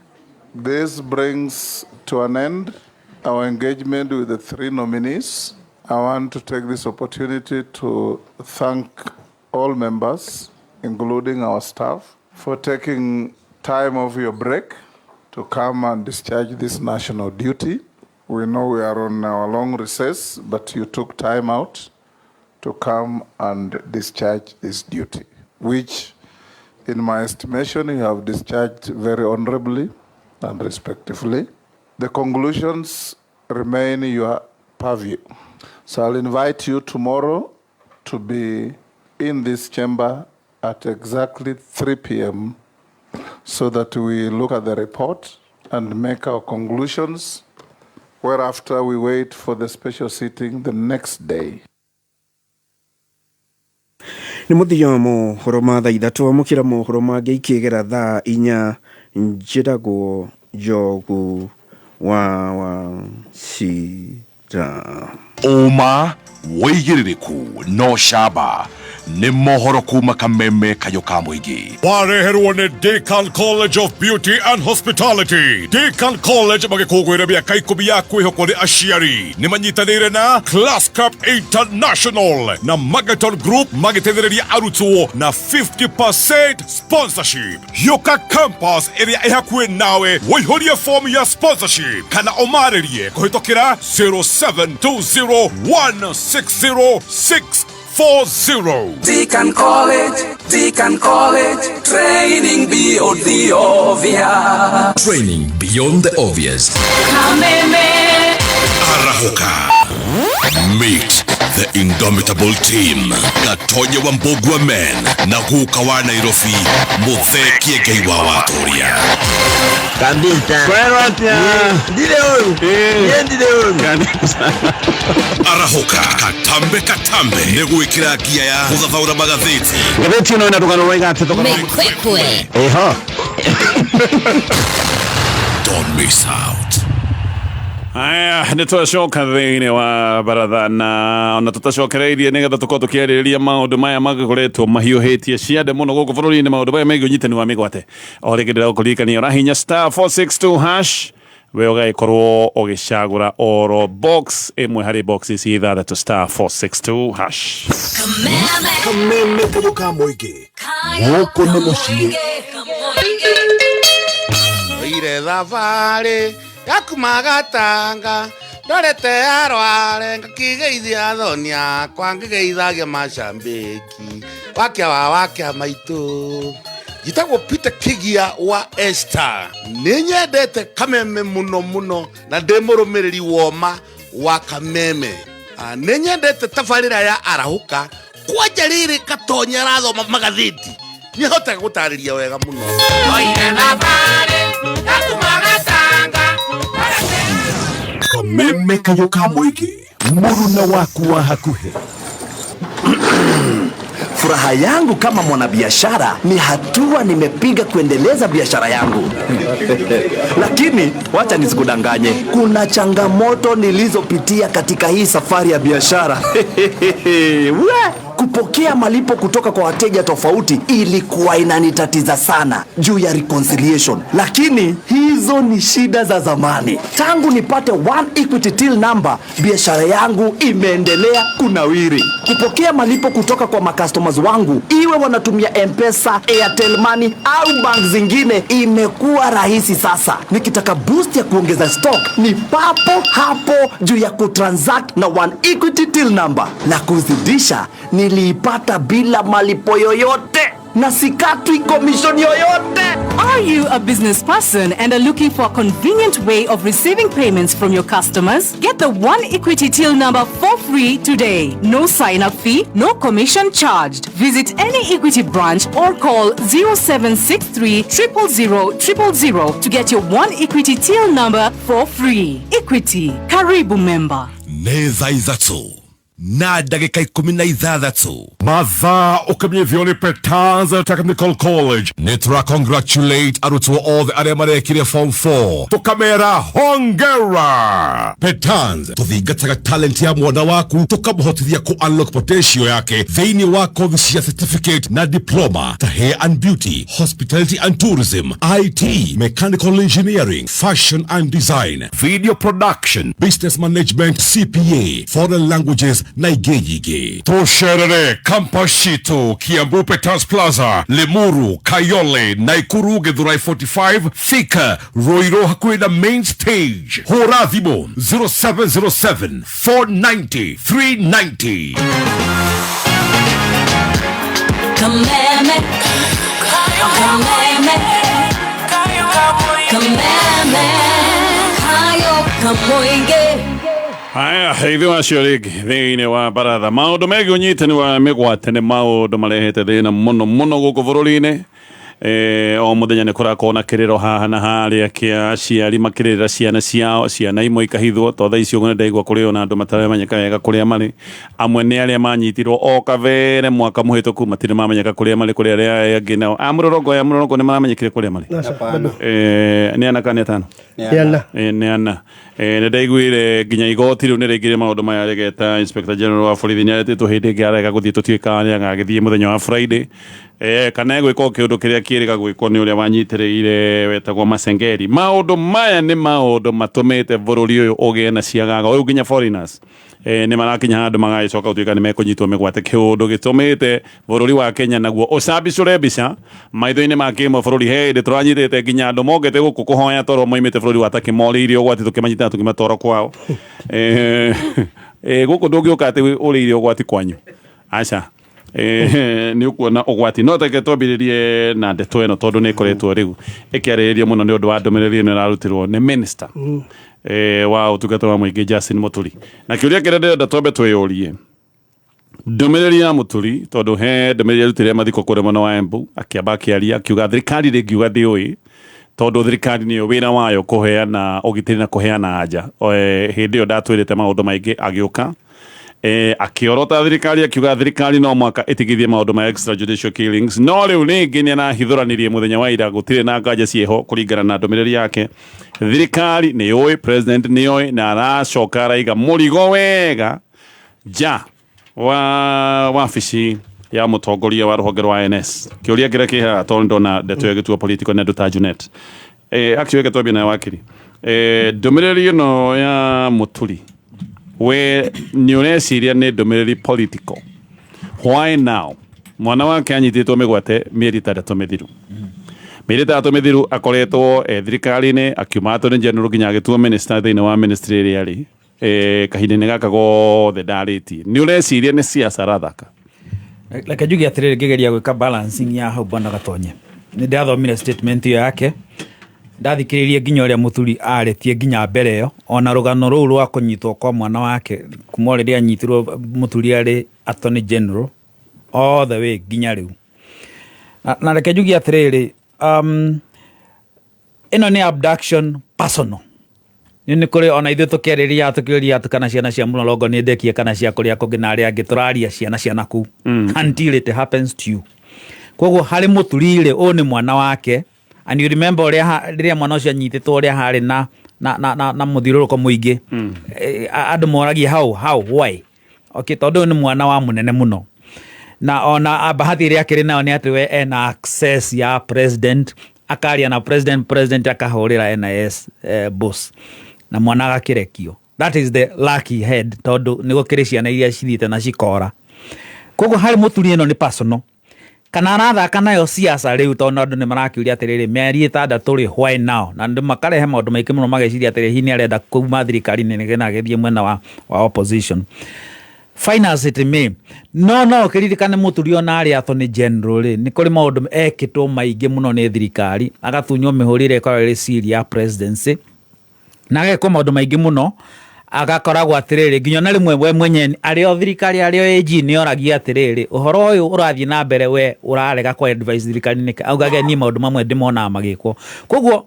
this brings to an end our engagement with the three nominees. I want to take this opportunity to thank all members, including our staff, for taking time off your break to come and discharge this national duty. We know we are on our long recess, but you took time out to come and discharge this duty, which, in my estimation, you have discharged very honorably and respectfully. The conclusions remain your purview. So I'll invite you tomorrow to be in this chamber at exactly 3 p.m. so that we look at the report and make our conclusions, whereafter we wait for the special sitting the next day. Nĩ mũthia wa mohoro ma thaa 3, amũkĩra mohoro mangĩ ikĩgera thaa 4. Njĩragwo Njogu wa Wachira. Ũma, wĩigĩrĩrĩku no camba nĩ mohoro kuma Kameme kayũ ka mũingĩ. Wareherwo nĩ Deakin College of Beauty and Hospitality. Deakin College magĩkũngũĩra mĩaka 10 ya kwĩhokwo nĩ aciari, nĩ manyitanĩire na Class Cup International na Magaton Group, magĩteithĩrĩria arutwo na 50% sponsorship. Hiũka campus ĩrĩa ĩ hakuhĩ nawe wũihũrie fomu ya sponsorship kana ũmarĩrie kũhĩtũkĩra 07201606 40. Deacon College, Deacon College, training beyond the obvious. Training beyond the obvious. Kameme. Arahuka. Meet the indomitable team. Gatonye wa Mbogwa men na guka wa Nairobi, Muthee Kiengei wa Watoria. Kabisa. Ndile huyu. Ndile huyu. Arahuka katambe katambe nĩ gwĩkĩra ngia ya gũthathaũra magathĩti. Ngathĩti ĩno ĩna rũgano rwaiga atĩ thogora. Mĩkwekwe. Ĩho. Don't miss out. Aya, nä twacoka thä wa baratha na ona tũtacokereirie nä getha tũkorwo tũkĩarĩrĩria maũndũ maya magĩkoretwo mahiũhĩtie ciande mũno gũkũ bũrũri-inĩ, maũndũ maya megiĩ ũnyitani wa mĩgwate. O rĩngĩ ndĩragũkũririkania ũrahinya *462# we ũgagĩkorwo ũgĩcagũra oro box ĩmwe harĩ box ici 6 *462#. Kameme kayũ ka mũingĩ, gũkũ nĩ mũciĩ. Oire thabarĩ yakuma Gatanga ndorete arware, ngakigeithia athoni akwa, ngĩgeithagia macambĩki wakia wa wakia maitũ. Njĩtagwo Peter Kigia wa Esther. Nĩ nyendete Kameme mũno mũno na ndĩ mũrũmĩrĩri woma wa Kameme. Nĩ nyendete tabarĩra ya Arahũka, kwanja rĩrĩ Gatonya arathoma magathĩti, nĩ ahotaga gũtarĩria wega mũno. Oire thabarĩ yakuma Gatanga. Kameme kayũ ka mũingĩ, mũruna waku wa hakuhĩ. Furaha yangu kama mwanabiashara ni hatua nimepiga kuendeleza biashara yangu. Lakini wacha nisikudanganye, kuna changamoto nilizopitia katika hii safari ya biashara. We! Kupokea malipo kutoka kwa wateja tofauti ilikuwa inanitatiza sana juu ya reconciliation. Lakini hizo ni shida za zamani. Tangu nipate One Equity Till Number, biashara yangu imeendelea kunawiri. Kupokea malipo kutoka kwa makastomers wangu, iwe wanatumia M-Pesa, Airtel Money au bank zingine, imekuwa rahisi sasa. Nikitaka boost ya kuongeza stock ni papo hapo juu ya kutransact na One Equity Till Number. Na kuzidisha, niliipata bila malipo yoyote na sikatwi commission yoyote. Are you a business person and are looking for a convenient way of receiving payments from your customers? Get the One Equity Till Number for free today. No sign-up fee, no commission charged. Visit any Equity branch or call 0763 000 000 to get your One Equity Till Number for free. Equity. Karibu member. Nĩ thaa 3. na ndagĩka 16. Mathaa ũkĩmenyithio nĩ Petans Technical College. Nĩ tũra congratulate arutwo othe arĩa marekire form 4, tũkamera hongera. Petans tũthingataga talent ya mwana waku, tũkamũhotithia kũ unlock potential yake thĩinĩ wa kothi cia certificate na diploma ta hair and beauty, hospitality and tourism, IT, mechanical engineering, fashion and design, video production, business management, CPA, foreign languages na ingĩ nyingĩ. Tũcerere campus citũ Kiambu Peters Plaza, Limuru, Kayole, Naikuru, Githurai 45, Thika, Ruiru hakuhĩ na main stage. Hũra thimũ 0707 490 390. Kameme, kameme, kameme, kayo kamoige. Haya, ithuĩ acio rĩngĩ thĩinĩ wa baratha, maũndũ megiĩ ũnyitani wa mĩgwate nĩ maũndũ marehete thĩna mũno mũno gũkũ bũrũri-inĩ. O mũthenya nĩ kũrakorwo na kĩrĩro haha na harĩa kĩa aciari makĩrĩrĩra ciana ciao, ciana imwe ikahithwo. To thaa ici ũguo nĩndaigua kũrĩ ona andũ mataramenyeka wega kũrĩa marĩ. Amwe nĩ arĩa manyitirwo o kabere mwaka mũhĩtũku, matirĩ mamenyeka kũrĩa marĩ. Kũrĩ arĩa angĩ nao a mũrũrũngo, aya mũrũrũngo nĩ maramenyekire kũrĩa marĩ. Hapana. Nĩ ana kana nĩ atano? Nĩ ana. Nĩ ana. Nĩ ndaiguire nginya igoti rĩu nĩ rĩingĩrire maũndũ maya rĩgeta Inspector General wa borithi nĩ aretĩtwo hĩndĩ ĩngĩ, arega gũthiĩ, tũtiũĩ kana nĩ agagĩthiĩ mũthenya wa Friday, kana egwĩka o kĩũndũ kĩrĩa kĩrĩga gwĩkwo nĩ ũrĩa wanyitĩrĩire wetagwo Masengeri. Maũndũ maya nĩ maũndũ matũmĩte bũrũri ũyũ ũgĩe na ciagaga ũyũ, nginya foreigners nĩ marakinya handũ magagĩcoka gũtuĩka nĩ mekũnyitwo mĩgwate, kĩũndũ gĩtũmĩte bũrũri wa Kenya naguo ũcambicũre mbica maitho-inĩ ma kĩmabũrũri. He hĩndĩ tũranyitĩte nginya andũ mokĩte gũkũ kũhoya toro moimĩte bũrũri wa Turkey, morĩire ũgwati, tũkĩmanyita na tũkĩmatwara kwao. Gũkũ ndũngĩũka atĩ ũrĩire ũgwati kwanyu, aca, nĩ ũkuona ũgwati. No reke twambĩrĩrie na ndeto ĩno, tondũ nĩ ĩkoretwo rĩu ĩkĩarĩrĩrio mũno nĩ ũndũ wa ndũmĩrĩri ĩno ĩrarutirwo nĩ minister wa ũtungata wa mũingĩ Justin Muturi. Na kĩũria kĩrĩa ndĩrenda twambe twĩyũrie, ndũmĩrĩri ya Muturi, tondũ he ndũmĩrĩri arutire mathiko kũrĩa mwena wa Embu, akĩamba akĩaria akiuga thirikari ndĩngiuga ndĩũĩ, tondũ thirikari nĩyo wĩra wayo kũheana ũgitĩri na kũheana anja. Hĩndĩ ĩyo ndatwĩrĩte maũndũ maingĩ, agĩũka akĩorota thirikari, akiuga thirikari no mwaka ĩtigithie maũndũ ma extrajudicial killings. No rĩu rĩngĩ nĩ arahithũranirie mũthenya wa ira, gũtirĩ na nganja ciĩho kũringana na ndũmĩrĩri yake. Thirikari nĩ yũĩ, president nĩ yoĩ, na aracoka araiga mũrigo wega nja wa wabici ya mũtongoria wa rũhonge rwa NS. Kĩũria kĩrĩa kĩ haha, tondũ ndona ndeto ĩyo ĩgĩtuo political nĩ andũ ta Junet, actually reke twambie nawe wakiri. Ndũmĩrĩri ĩno ya Mũturi, we nĩ ũreciria nĩ ndũmĩrĩri political? Why now? Mwana wake anyitĩtwo mĩgwate mĩeri 6 mĩthiru, mĩeri 6 mĩthiru akoretwo thirikari-inĩ, akiuma attorney general nginya agĩtuo minister thĩinĩ wa ministry ĩrĩa arĩ. Kahinda-inĩ gaka gothe ndarĩtie, nĩ ũreciria nĩ siasa arathaka? Reke njuge atĩrĩrĩ, ngĩgeria gwĩka balancing ya hau, bwana Gatonye, nĩ ndathomire statement ĩyo yake, ndathikĩrĩirie nginya ũrĩa Mũthuri arĩtie nginya mbere ĩyo, ona rũgano rũu rwa kũnyitwo kwa mwana wake kuma rĩrĩa anyitirwo Mũthuri arĩ attorney general all the way nginya rĩu. Na reke njuge atĩrĩrĩ, ĩno nĩ abduction personal. Nĩ kũrĩ ona ithuĩ tũkĩarĩria, tũkĩũria atĩ kana ciana cia mũrũrũngo nĩ ndekie kana cia kũrĩa kũngĩ na arĩa angĩ, tũraria ciana cia nakũu until it happens to you. Koguo harĩ Mũturi rĩ, ũyũ nĩ mwana wake, and you remember ũrĩa rĩrĩa mwana ũcio anyitĩtwo, ũrĩa harĩ na mũthiũrũrũko mũingĩ. Andũ moragia how, why. Okay, tondũ ũyũ nĩ mwana wa mũnene mũno, na ona bahati ĩrĩa akĩrĩ nayo nĩ atĩ we ena access ya president, akaria na president, president akahũrĩra NIS boss na mwana agakĩrekio. That is the lucky head, tondũ nĩ gũkĩrĩ ciana iria cithiĩte na cikora. Koguo harĩ Mũturi ĩno nĩ personal, kana arathaka nayo siasa rĩu, tondũ andũ nĩ marakĩũria atĩrĩrĩ, mĩeri 6 rĩ, why now? Na andũ makarehe maũndũ maingĩ mũno, mageciria atĩrĩ, hihi nĩ arenda kuma thirikari-inĩ nĩgetha agĩthiĩ mwena wa opposition. Fine as it may, no ũkĩririkane Mũturi ona arĩ attorney general rĩ, nĩ kũrĩ maũndũ ekĩtwo maingĩ mũno nĩ thirikari, agatunywo mĩhũri ĩrĩa ĩkoragwo ĩrĩ seal ya presidency, na agekwo maũndũ maingĩ mũno, agakoragwo atĩrĩrĩ, nginya ona rĩmwe we mwenyewe arĩ o thirikari, arĩ o AG, nĩ oragia atĩrĩrĩ, ũhoro ũyũ ũrathiĩ na mbere, we ũrarega kwa advice thirikari nĩkĩ? Augage niĩ maũndũ mamwe ndĩmonaga magĩkwo. Koguo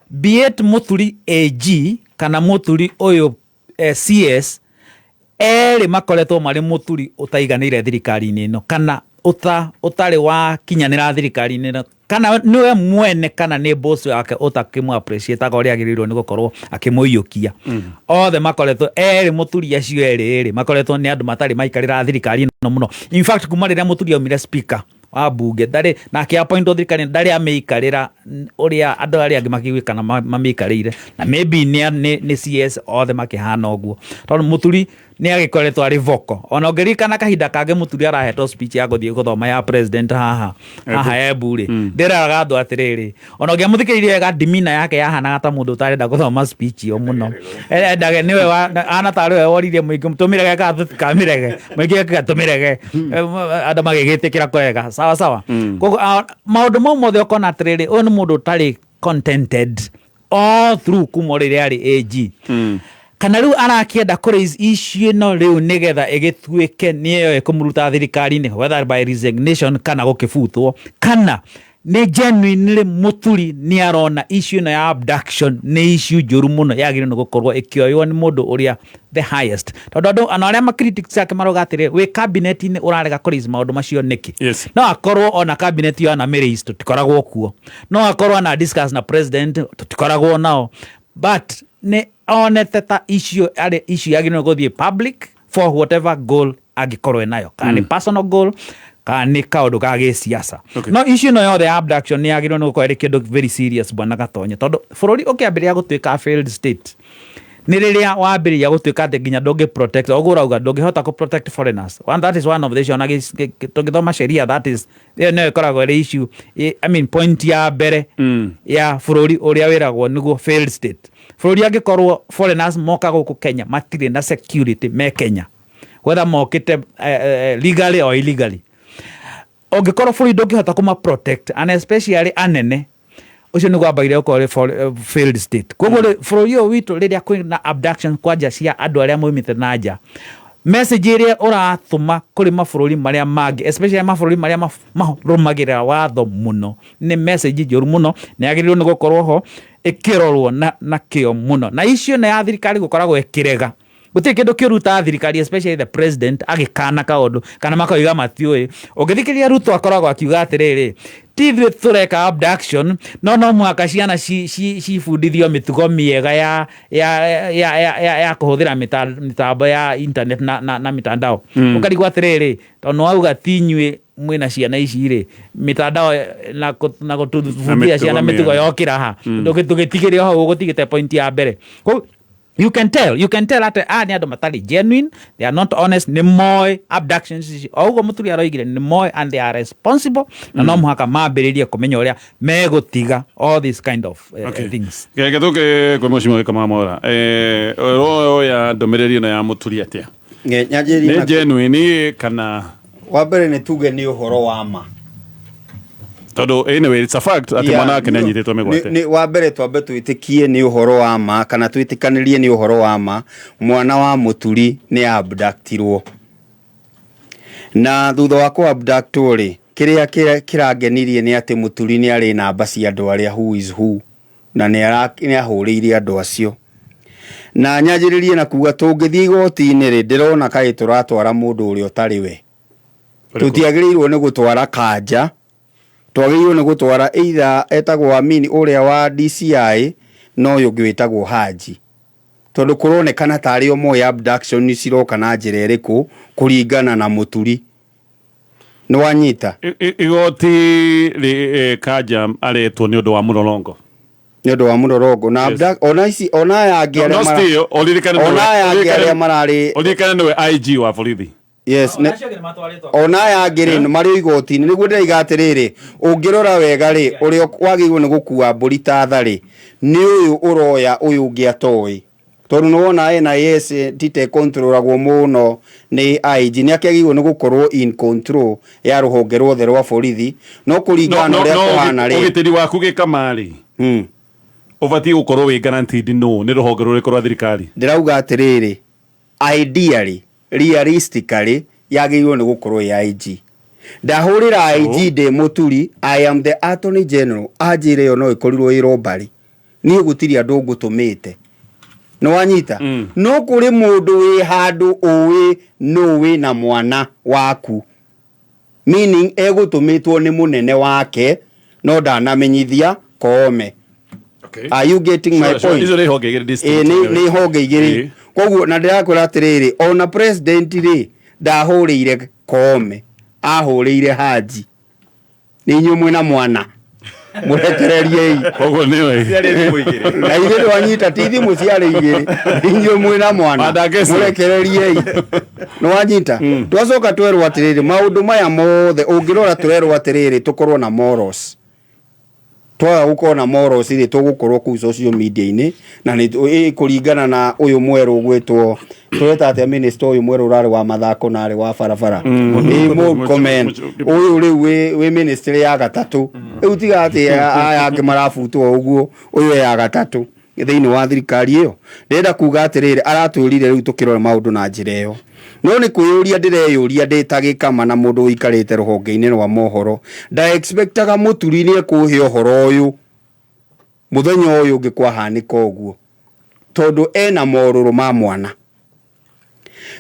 be it Mũturi AG kana Mũturi ũyũ CS, Erĩ makoretwo marĩ mũturi ũtaiganĩire thirikari-inĩ ĩno kana ũtarĩ wakinyanĩra thirikari-inĩ ĩno, kana nĩwe mwene kana nĩ boss wake ũtakĩmũ appreciate ũrĩa agĩrĩirwo nĩ gũkorwo akĩmũiyũkia. Othe makoretwo erĩ, mũturi acio erĩ rĩ, makoretwo nĩ andũ matarĩ maikarĩra thirikari ĩno mũno. In fact, kuma rĩrĩa mũturi aumire speaker wa bunge ndarĩ na akĩ-appointwo thirikari, ndarĩ amĩikarĩra ũrĩa andũ arĩa angĩ makĩiguĩkana mamĩikarĩire, na maybe nĩ CS othe makĩhana ũguo, tondũ mũturi nĩ agĩkoretwo arĩ vocal. Ona ũngĩririkana kahinda kangĩ mũturi arahetwo speech ya gũthiĩ gũthoma ya president haha haha Embu rĩ, ndĩreraga andũ atĩrĩrĩ, ona ũngĩamũthikĩrĩirie wega, demeanor yake yahanaga ta mũndũ ũtarenda gũthoma speech ĩyo mũno. Endage nĩwe ana tarĩ we woririe mũingĩ tũmĩrege kana tũtikamĩrege, mũingĩ akiuga tũmĩrege. Andũ magĩgĩtĩkĩra kwega sawa sawa. Koguo maũndũ mau mothe ũkona atĩrĩrĩ, ũyũ nĩ mũndũ ũtarĩ contented all through kuma rĩrĩa arĩ AG, kana rĩu arakĩenda kũ raise issue ĩno rĩu nĩgetha ĩgĩtuĩke nĩyo ĩkũmũruta thirikari-inĩ, whether by resignation kana gũkĩbutwo, kana nĩ genuinely mũturi nĩ arona issue ĩno ya abduction nĩ issue njũru mũno, yagĩrĩirwo nĩ gũkorwo ĩkĩoywo nĩ mũndũ ũrĩa the highest, tondũ andũ ona arĩa ma critics ake marauga atĩrĩ, wĩ cabinet-inĩ ũrarega kũ raise maũndũ macio nĩkĩ? No akorwo ona cabinet ĩyo ana mĩ tũtikoragwo kuo, no akorwo ana discuss na president, tũtikoragwo nao, but nĩ onete ta issue arĩ issue yagĩrĩirwo gũthiĩ public for whatever goal angĩkorwo enayo, kana nĩ personal goal kana nĩ kaũndũ ga gĩsiasa. No issue ĩno yothe ya abduction nĩ yagĩrĩirwo nĩ gũkorwo ĩrĩ kĩndũ very serious, bwana Gatonye, tondũ bũrũri ũkĩambĩrĩria gũtuĩka failed state nĩ rĩrĩa wambĩrĩria gũtuĩka atĩ nginya ndũngĩ protect, ũguo ũrauga ndũngĩhota kũ protect foreigners. One, that is one of the issue. Ona tũngĩthoma sheria, that is ĩyo nĩyo ĩkoragwo ĩrĩ issue, I mean, point ya mbere ya bũrũri ũrĩa wĩragwo nĩguo failed state. Bũrũri angĩkorwo foreigners moka gũkũ Kenya matirĩ na security me Kenya, whether mokĩte legally or illegally, ũngĩkorwo bũrũri ndũngĩhota kũma protect, and especially anene, ũcio nĩguo wambagĩrĩria gũkorwo ũrĩ failed state. Koguo rĩ, bũrũri ũyũ witũ rĩrĩa kwĩna abduction kwanja cia andũ arĩa maumĩte na nja, message ĩrĩa ũratũma kũrĩ mabũrũri marĩa mangĩ, especially mabũrũri marĩa marũmagĩrĩra watho mũno, nĩ message njũru mũno. Nĩ yagĩrĩirwo nĩ gũkorwo ho ĩkĩrorwo na kĩo mũno, na icio nĩ ya thirikari gũkoragwo ĩkĩrega. Gũtirĩ kĩndũ kĩũru ta thirikari, especially the president, agĩkana kaũndũ kana makoiga matiũĩ. Ũngĩthikĩrĩria Ruto akoragwo akiuga atĩrĩrĩ, ti ithuĩ tũreka abduction, no mũhaka ciana cibundithio mĩtugo mĩega ya kũhũthĩra mĩtambo ya internet na mitandao. Ũkarigwo atĩrĩrĩ, tondũ wauga ti inyuĩ mwĩna ciana ici rĩ, mitandao na gũtubundithia ciana mĩtugo mĩtugo mĩega. Yokĩra ha? Ndũgĩtigĩre o hau ũgũtigĩte point ya mbere. Koguo you can tell atĩ aya nĩ andũ matarĩ genuine, they are not honest. Nĩ moĩ abductions ici, o ũguo mũturi aroigire, nĩ moĩ and they are responsible, na no mũhaka mambĩrĩrie kũmenya ũrĩa megũtiga all this kind of things. Geke tũke kwĩ mũcimo gĩkama mora ya ndũmĩrĩri ĩno ya mũturi atĩa? Nyanjĩrĩrie Nĩ genuine kana? Wa mbere nĩ tuge nĩ ũhoro wa ma. Tondũ anyway it's a fact atĩ mwana wake nĩ anyitĩtwo mĩgwate. Wa mbere twambe twĩtĩkie nĩ ũhoro wa ma, kana twĩtĩkanĩrie nĩ ũhoro wa ma, mwana wa mũturi nĩ abductirwo, na thutha wa kũ abductwo rĩ, kĩrĩa kĩrangenirie nĩ atĩ mũturi nĩ arĩ namba cia andũ arĩa who is who, na nĩ ahũrĩire andũ acio. Na nyanjĩrĩrie na kuga tũngĩthiĩ igoti-inĩ rĩ, ndĩrona kaĩ tũratwara mũndũ ũrĩa ũtarĩ we. Tũtiagĩrĩirwo nĩ gũtwara Kanja, twagĩrĩirwo nĩ gũtwara either etagwo Amini ũrĩa wa DCI na ũyũ ũngĩ wĩtagwo Haji, tondũ kũronekana tarĩ o moĩ abduction ciroka na njĩra ĩrĩkũ kũringana na mũturi. Nĩ wanyita? Igoti rĩ, Kanja aretwo nĩ ũndũ wa mũrorong'o. Nĩ ũndũ wa mũrorongo na ona ici, ona aya angĩ No, arĩa no still, ũririkane ona aya angĩ arĩa mararĩ ũririkane nĩwe IG wa borithi. Yes, ona aya angĩ rĩ, marĩ o igoti-inĩ. Nĩguo ndĩraiga atĩrĩrĩ, ũngĩrora wega rĩ, ũrĩa wagĩrĩirwo nĩ gũkua mbũri ta tha rĩ, nĩ ũyũ ũroya ũyũ ũngĩ atoĩ, tondũ nĩ wona NIS tite controlagwo mũno nĩ IG. Nĩ akĩagĩrĩirwo nĩ gũkorwo in control ya rũhonge ruothe rwa borithi, no kũringana na ũrĩa kũhana rĩ, Ũgitĩri waku gĩkamarĩ ũbatiĩ gũkorwo wĩ guaranteed no nĩ rũhonge rũrĩkũ rwa thirikari? Ndĩrauga atĩrĩrĩ, ideally, realistically, yagĩrĩirwo nĩ gũkorwo ĩ IG. Ndahũrĩra IG ndĩ mũturi, I am the attorney general, anjĩre ĩyo no ĩkorirwo ĩ robbery, niĩ gũtirĩ andũ ngũtũmĩte. Nĩ wanyita? No kũrĩ mũndũ wĩ handũ ũĩ nũ wĩ na mwana waku, meaning egũtũmĩtwo nĩ mũnene wake no ndanamenyithia Koome. Okay. Are you getting my Sure, sure. point? Icio nĩ honge igĩrĩ distinct. Ĩĩ, nĩ honge igĩrĩ. Koguo na ndĩrakwĩra atĩrĩrĩ, ona president rĩ, ndahũrĩire Koome, ahũrĩire Haji. Nĩ inyuĩ mwĩna mwana, mũrekereriei. Koguo nĩwe. Ciarĩ thimũ igĩrĩ. Na ithuĩ twanyita ti thimũ ciarĩ igĩrĩ, inyuĩ mwĩna mwana Wandangeci. mũrekereriei. Nĩwanyita? Twacoka twerwo atĩrĩrĩ, maũndũ maya mothe ũngĩrora tũrerwo atĩrĩrĩ, tũkorwo na morals. Twaga gũkorwo na morals rĩ, tũgũkorwo kũu social media-inĩ na nĩ kũringana na ũyũ mwerũ ũgwĩtwo, tũreta atĩa minister ũyũ mwerũ ũrarĩ wa mathako na arĩ wa barabara? Ĩ, Murkomen. Ũyũ rĩu wĩ ministry ya gatatũ. Rĩu tiga atĩ aya angĩ marabutwo ũguo, ũyũ ya gatatũ thĩinĩ wa thirikari ĩyo. Ndĩrenda kuga atĩrĩrĩ, aratwĩrire rĩu tũkĩrore maũndũ na njĩra ĩyo. No nĩ kwĩyũria ndĩreyũria ndĩ ta gĩkama na mũndũ ũikarĩte rũhonge-inĩ rwa mohoro. Nda expectaga Mũturi nĩ ekũhe ũhoro ũyũ mũthenya ũyũ ũngĩ kwahanĩka ũguo, tondũ ena morũrũ ma mwana.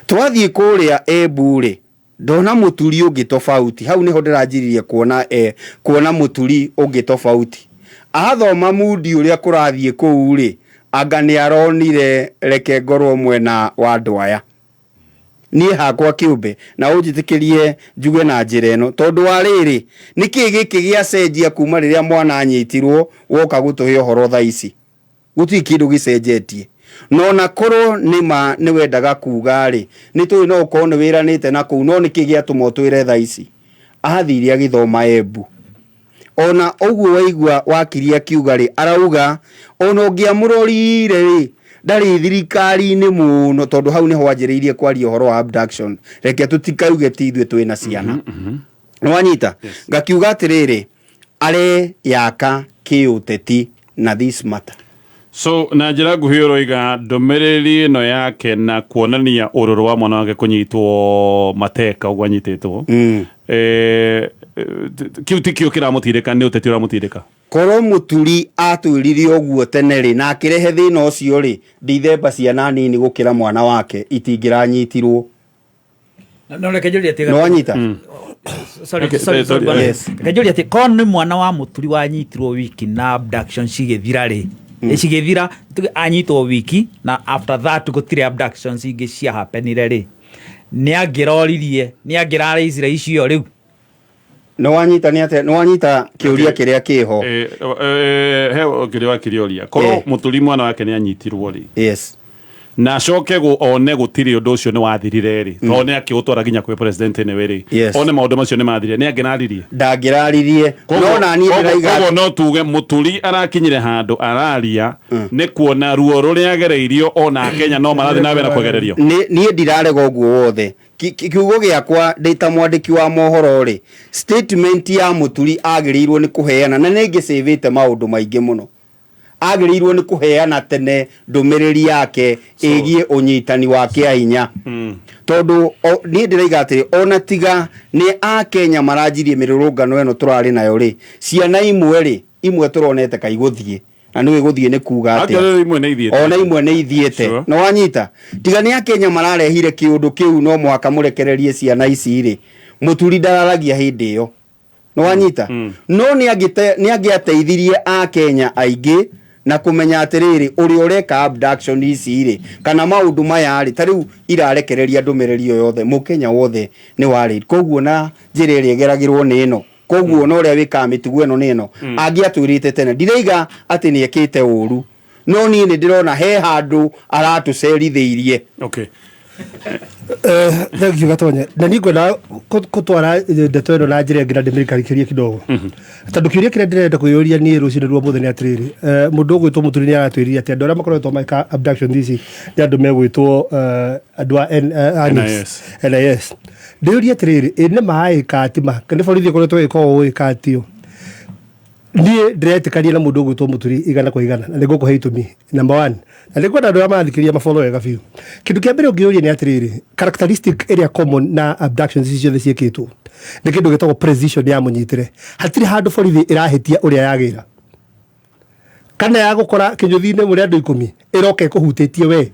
Twathiĩ kũrĩa Embu rĩ, ndona Mũturi ũngĩ tofauti. Hau nĩho ndĩranjiririe kuona Mũturi ũngĩ tofauti. Athoma mundi ũrĩa kũrathiĩ kũu rĩ, anga nĩ aronire reke ngorwo mwena wa andũ aya. Niĩ hakwa kĩũmbe, na ũnjĩtĩkĩrie njuge na njĩra ĩno, tondũ wa rĩrĩ, nĩkĩ gĩkĩ gĩacenjia kuma rĩrĩa mwana anyitirwo woka gũtũhe ũhoro thaa ici? Gũtirĩ kĩndũ gĩcenjetie. No na korwo nĩ ma nĩ wendaga kuga rĩ, nĩ tũĩ no ũkorwo nĩ wĩranĩte na kũu, no nĩkĩ gĩatũma ũtwĩre thaa ici? Athire agĩthoma Embu. Ona ũguo waigua wakiri akiuga rĩ, arauga ona ũngĩamũrorire rĩ, ndarĩ thirikari-inĩ mũno, tondũ hau nĩho wanjĩrĩirie kwaria ũhoro wa abduction. Reke tũtikauge ti ithuĩ twĩna ciana. Nĩwanyita? Ngakiuga atĩrĩrĩ, areyaka kĩũteti na this matter. So na njĩra nguhĩ ũroiga ndũmĩrĩri ĩno yake na kuonania ũrũrũ wa mwana wake kũnyitwo mateka ũguo anyitĩtwo, kĩu ti kĩo kĩramũtindĩka, nĩ ũteti ũramũtindĩka. Korwo Mũturi atwĩrire ũguo tene rĩ, na akĩrehe thĩna ũcio rĩ, ndithemba ciana nini gũkĩra mwana wake itingĩranyitirwo. No reke njũrie atĩ Nĩwanyita? Sorry, Okay, sorry, sorry, sorry, bwana. Yes. Reke njũrie atĩ korwo nĩ mwana wa Mũturi wanyitirwo wiki na abduction cigĩthira rĩ, cigĩthira, tuge anyitwo wiki na after that gũtirĩ abductions ingĩ cia happenire rĩ, nĩ angĩroririe, nĩ angĩraraicire icio rĩu? Nĩwanyita nĩ atĩa? Nĩwanyita kĩũria kĩrĩa kĩho? He kĩrĩa wakĩrĩoria. Korwo Mũturi mwana wake nĩ anyitirwo rĩ, Yes. na acoke one gũtirĩ ũndũ ũcio nĩ wathirire rĩ, tondũ nĩ akĩũtwara nginya kwĩ president anyway rĩ, Yes. one maũndũ macio nĩ mathirire, nĩ angĩraririe? Ndangĩraririe. No na niĩ ndĩraiga Koguo no tuge Mũturi arakinyire handũ araria nĩ kuona ruo rũrĩa agereirio, ona Kenya no marathiĩ na mbere na kũgererio. Niĩ ndirarega ũguo wothe. Kiugo gĩakwa ndĩ ta mwandĩki wa mohoro rĩ, statement ya Mũturi agĩrĩirwo nĩ kũheana, na nĩ ngĩcĩvĩte maũndũ maingĩ mũno. Agĩrĩirwo nĩ kũheana tene ndũmĩrĩri yake ĩgiĩ ũnyitani wa kĩahinya. Tondũ niĩ ndĩraiga atĩrĩ, ona tiga nĩ a Kenya maranjirie mĩrũrũngano ĩno tũrarĩ nayo rĩ, ciana imwe rĩ, imwe tũronete kaigũthiĩ. Na nĩũĩ gũthiĩ nĩ kuga atĩa? Actually, imwe nĩ ithiĩte. Ona imwe nĩ ithiĩte. Sure. Na wanyita? Tiga nĩ a Kenya mararehire kĩũndũ kĩu, no mũhaka mũrekererie ciana ici rĩ, Mũturi ndararagia hĩndĩ ĩyo. Nĩ wanyita? No nĩ angĩateithirie a Kenya aingĩ na kũmenya atĩrĩrĩ, ũrĩa ũreka abduction ici rĩ, kana maũndũ maya rĩ, ta rĩu irarekereria ndũmĩrĩri ĩyo yothe, mũkenya wothe nĩ warĩ. Koguo na njĩra ĩrĩa ĩgeragĩrwo nĩ ĩno, koguo na ũrĩa wĩkaga mĩtugo ĩno nĩ ĩno, angĩatwĩrĩte tene. Ndiraiga atĩ nĩ ekĩte ũru, no niĩ nĩ ndĩrona he handũ aratũcerithĩirie. Okay. Thank you Gatonye. Na niĩ ngwenda gũtwara ndeto ĩno na njĩra ĩngĩ na ndĩmĩrikarikĩrie kidogo, tondũ kĩũria kĩrĩa ndĩrenda kwĩyũria niĩ rũcinĩ rwa mũthenya nĩ atĩrĩrĩ, mũndũ ũgwĩtwo Mũturi nĩ aratwĩrire atĩ andũ arĩa makoretwo magĩka abduction ici nĩ andũ megwĩtwo andũ a NIS. NIS. Ndĩyũrie atĩrĩrĩ, ĩ nĩ maĩ katima nĩ borithi ĩkoretwo ĩgĩka ũũ ĩkatio? Niĩ ndĩretĩkania na mũndũ ũgwĩtwo Mũturi 100%, na nĩngũkũhe itũmi. Number one, na nĩngwenda andũ arĩa marathikĩrĩria mafollow wega biũ. Kĩndũ kĩa mbere ũngĩũria nĩ atĩrĩrĩ, characteristic ĩrĩa common na abductions ici ciothe ciĩkĩtwo nĩ kĩndũ gĩtagwo precision ya mũnyitĩre. Hatirĩ handũ borithi ĩrahĩtia ũrĩa yagĩra. Kana ya gũkora kĩnyũthi-inĩ mũrĩ andũ 10 ĩroka ĩkũhutĩtie we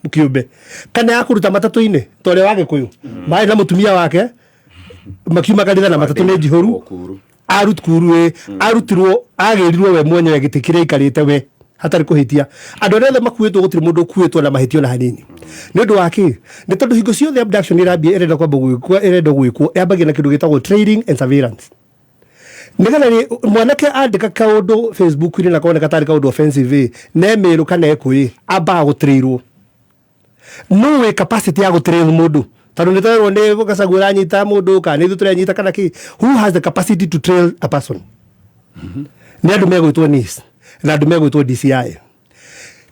kĩũmbe. Kana ya kũruta matatũ-inĩ ta ũrĩa wa Gĩkũyũ marĩ na mũtumia wake makiuma kanitha na matatũ nĩ njihũru arut kuru ĩ arutirwo agĩrirwo we mwenyewe gĩtĩ kĩrĩa aikarĩte we hatarĩ kũhĩtia. Andũ arĩa othe makuĩtwo gũtirĩ mũndũ ũkuĩtwo na mahĩtio na hanini. Nĩ ũndũ wa kĩ? Nĩ tondũ hingo ciothe abduction ĩrambia ĩrenda kwamba gwĩkwo, ĩrenda gwĩkwo yambagia na kĩndũ gĩtagwo trailing and surveillance. Nĩgetha rĩ mwanake andĩka kaũndũ Facebook-inĩ na koneka tarĩ kaũndũ offensive ĩ, ne mĩrũ kana ekũ ĩ, ambaga gũtrailwo. No wĩ capacity ya gũtrail mũndũ tondũ nĩ twerwo nĩ Gachagua ũranyita mũndũ kana nĩ ithuĩ tũranyita kana kĩ. Who has the capacity to trail a person? Nĩ andũ megwĩtwo NIS na andũ megwĩtwo DCI.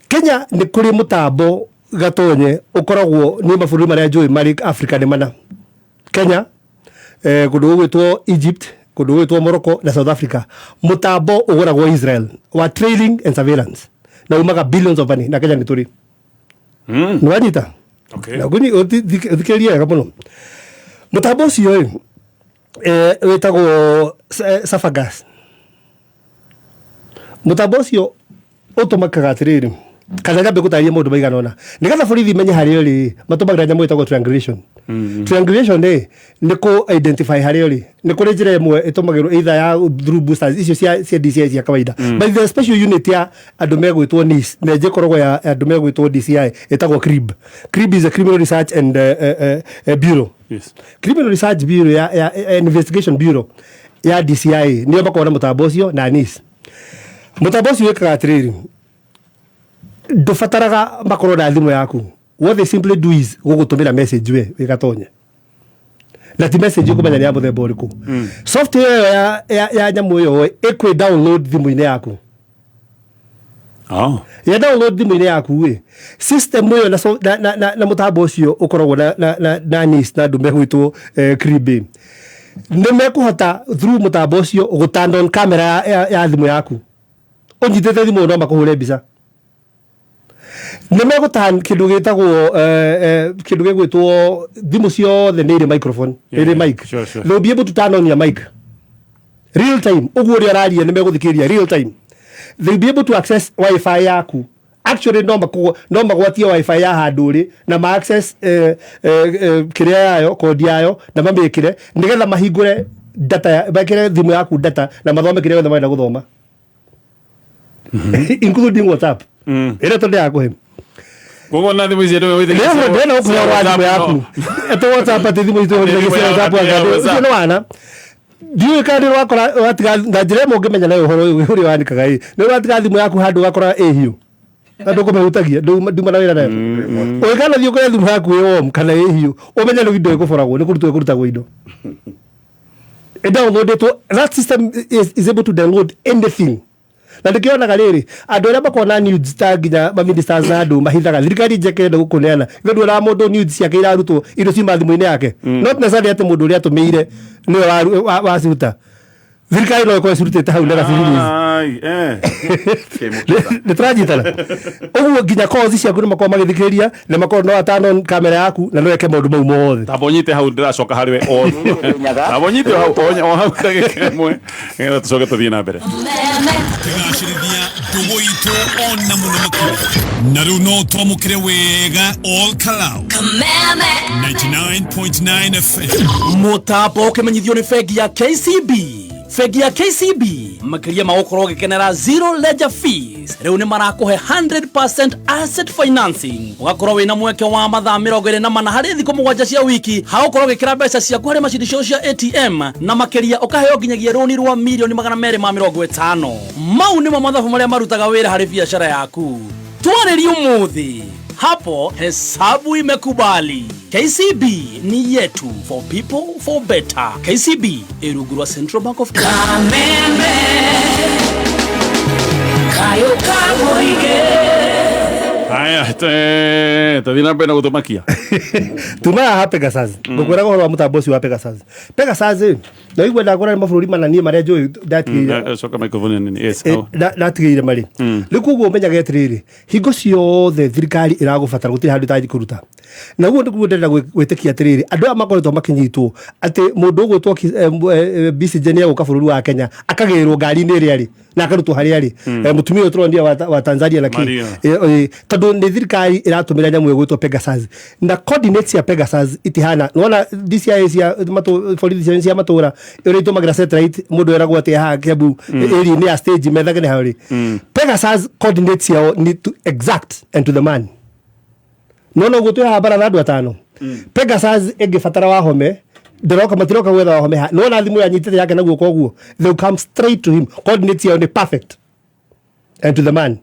Kenya nĩ kũrĩ mũtambo gatonye ũkoragwo nĩ mabũrũri marĩa njũĩ marĩ Africa nĩ mana. Kenya, kũndũ gũgwĩtwo Egypt, kũndũ gũgwĩtwo Morocco na South Africa. Mũtambo ũgũragwo Israel wa trailing and surveillance na umaga billions of money na Kenya nĩ tũrĩ. Nĩ wanyita? Na ũthikĩrĩrie wega mũno. Mũtambo ũcio ĩ, wĩtagwo Safagas. Mũtambo ũcio ũtũmĩkaga atĩrĩrĩ, kana nyambe gũtarĩria maũndũ maigana ũna nĩgetha borithi menye harĩa ũrĩ, matũmagĩra nyamũ ĩtagwo triangulation. Triangulation ĩ nĩ kũ identify harĩa ũrĩ. Nĩ kũrĩ njĩra ĩmwe ĩtũmagĩrwo either ya through boosters icio cia DCI cia kawaida, but the special unit ya andũ megwĩtwo NIS na ĩngĩ ĩkoragwo ya andũ megwĩtwo DCI ĩtagwo CRIB. CRIB is a Criminal Research and Bureau. Criminal Research Bureau ya Investigation Bureau ya DCI nĩo makoragwo na mũtambo ũcio na NIS. Mũtambo ũcio wĩkaga atĩrĩrĩ, ndũbataraga makorwo na thimũ yaku. What they simply do is gũgũtũmĩra message we wĩ Gatonye, na ti message ũkũmenya nĩ ya mũthemba ũrĩkũ. Software ĩyo ya nyamũ ĩyo ĩkwĩ download thimũ-inĩ yaku. Ya download thimũ-inĩ yaku ĩ, system ĩyo na mũtambo ũcio ũkoragwo na NIS na andũ megwĩtwo CRIB nĩ mekũhota through mũtambo ũcio gũ turn on camera ya thimũ yaku. Ũnyitĩte thimũ no makũhũre mbica. Nĩ megũturn kĩndũ gĩtagwo kĩndũ gĩgwĩtwo thimũ ciothe nĩ irĩ microphone, nĩ irĩ mic. They'll be able to turn on your mic real time. Ũguo ũrĩa ũraria nĩ megũthikĩrĩria real time. They'll be able to access wifi yaku. Actually no magwatie wifi ya handũ ũrĩ na ma access kĩrĩa yayo, kodi yayo, na mamĩkĩre nĩgetha mahingũre data mekĩre thimũ yaku data na mathome kĩrĩa gĩothe marenda gũthoma, including WhatsApp ĩrĩa tondũ yakũhe. Koguo na thimũ ici andũ Ndĩrenda gũkũhe wa thimũ yaku ĩtũ WhatsApp, atĩ thimũ itũ cia WhatsApp anga ũcio nĩ wana ndiũĩ kana nĩ wakora watiga na njĩra ĩmwe ũngĩmenya nayo ũhoro ũyũ ũrĩa wandĩkaga ĩ nĩ ũratiga thimũ yaku handũ ũgakora ĩ hiũ na ndũkũmĩhutagia nduma na wĩra nayo. Ũngĩkana thiĩ ũkore thimũ yaku ĩ warm kana ĩ hiũ, ũmenye rĩu indo ĩkũboragwo nĩ kũrutwo ĩkũrutagwo indo ĩdownloadĩtwo. That system is able to download anything. Na ndĩkĩonaga rĩrĩ andũ arĩa makoragwo na nudes ta nginya maministers na andũ mahithaga thirikari njeke ĩrenda gũkũneana ithe nduonaga mũndũ nudes ciake irarutwo indo ciuma thimũ-inĩ yake. Not necessarily atĩ mũndũ ũrĩa atũmĩire nĩwe waciruta. Thirikari no ĩkorwo ĩcirutĩte hau na ĩgacirelease. Ai, eh. Nĩ tũranyitana ũguo nginya calls ciaku nĩ makorwo magĩthikĩrĩria na makorwo no atano kamera yaku na no eke maũndũ mau mothe. Tamba ũnyite hau, ndĩracoka harĩ we o tamba ũnyite hau o hau ndagĩka ĩmwe nĩgetha tũcoke tũthiĩ na mbere. Kĩgacĩrithia ndũgũ itũ ona mũno makĩria na rĩu no twamũkĩre wega all Kalau. Kameme. 99.9 FM. Mũtambo ũkĩmenyithio nĩ bengi ya KCB. Bengi ya KCB makĩria ma gũkorwo ũgĩkenera zero ledger fees, rĩu nĩ marakũhe 100% asset financing, ũgakorwo wĩna mweke wa mathaa 24 harĩ thikũ 7 cia wiki hagũkorwo ũgĩkĩra mbeca ciaku harĩ macini ciao cia ATM, na makĩria ũkaheo nginyagia rũni rwa mirioni 250. Mau nĩmo mathabu marĩa marutaga wĩra harĩ biacara yaku. Twarĩrie ũmũthĩ hapo hesabu imekubali. KCB ni yetu, for people, for better. KCB ĩrungu rwa Central Bank of Kenya. Kameme kayo kamoige. Haya, tũthiĩ na mbere na gũtũmakia. Tuma haha Pegasus. Ngũkwĩraga ũhoro wa mũtambo ũcio wa Pegasus. Pegasus ĩ na igua ndakũra nĩ mabũrũri mana niĩ marĩa njũĩ ndatigĩire. Coka microphone nini, yes. Ndatigĩire marĩ rĩu. Koguo ũmenyage atĩrĩrĩ, hingo ciothe thirikari ĩragũbatara gũtirĩ handũ ĩtangi kũruta. Na ũguo nĩguo ndĩrenda gwĩtĩkia atĩrĩrĩ, andũ aya makoretwo makĩnyitwo atĩ mũndũ ũgwĩtwo Besigye nĩ egũka bũrũri wa Kenya akagĩrwo ngari-inĩ ĩrĩa arĩ na akarutwo harĩa arĩ. Mũtumia ũyũ tũronire wa Tanzania na kĩ. Maria. Tondũ nĩ thirikari ĩratũmĩra nyamũ ĩgwĩtwo Pegasus, na coordinates cia Pegasus itihana. Nĩwona DCI cia borithi cia matũra ũrĩa itũmagĩra satellite, mũndũ eragwo atĩ haha Kiambu area-inĩ ya stage methage nĩ harĩ. Pegasus coordinates ciao ni to exact and to the man. Nona ũguo twĩ haha baratha andũ atano, Pegasus ĩngĩbatara Wahome ndĩroka, matiroka gwetha Wahome ha nĩwona thimũ yanyitĩte yake na guoko ũguo, they will come straight to him. Coordinates ciao nĩ perfect and to the man.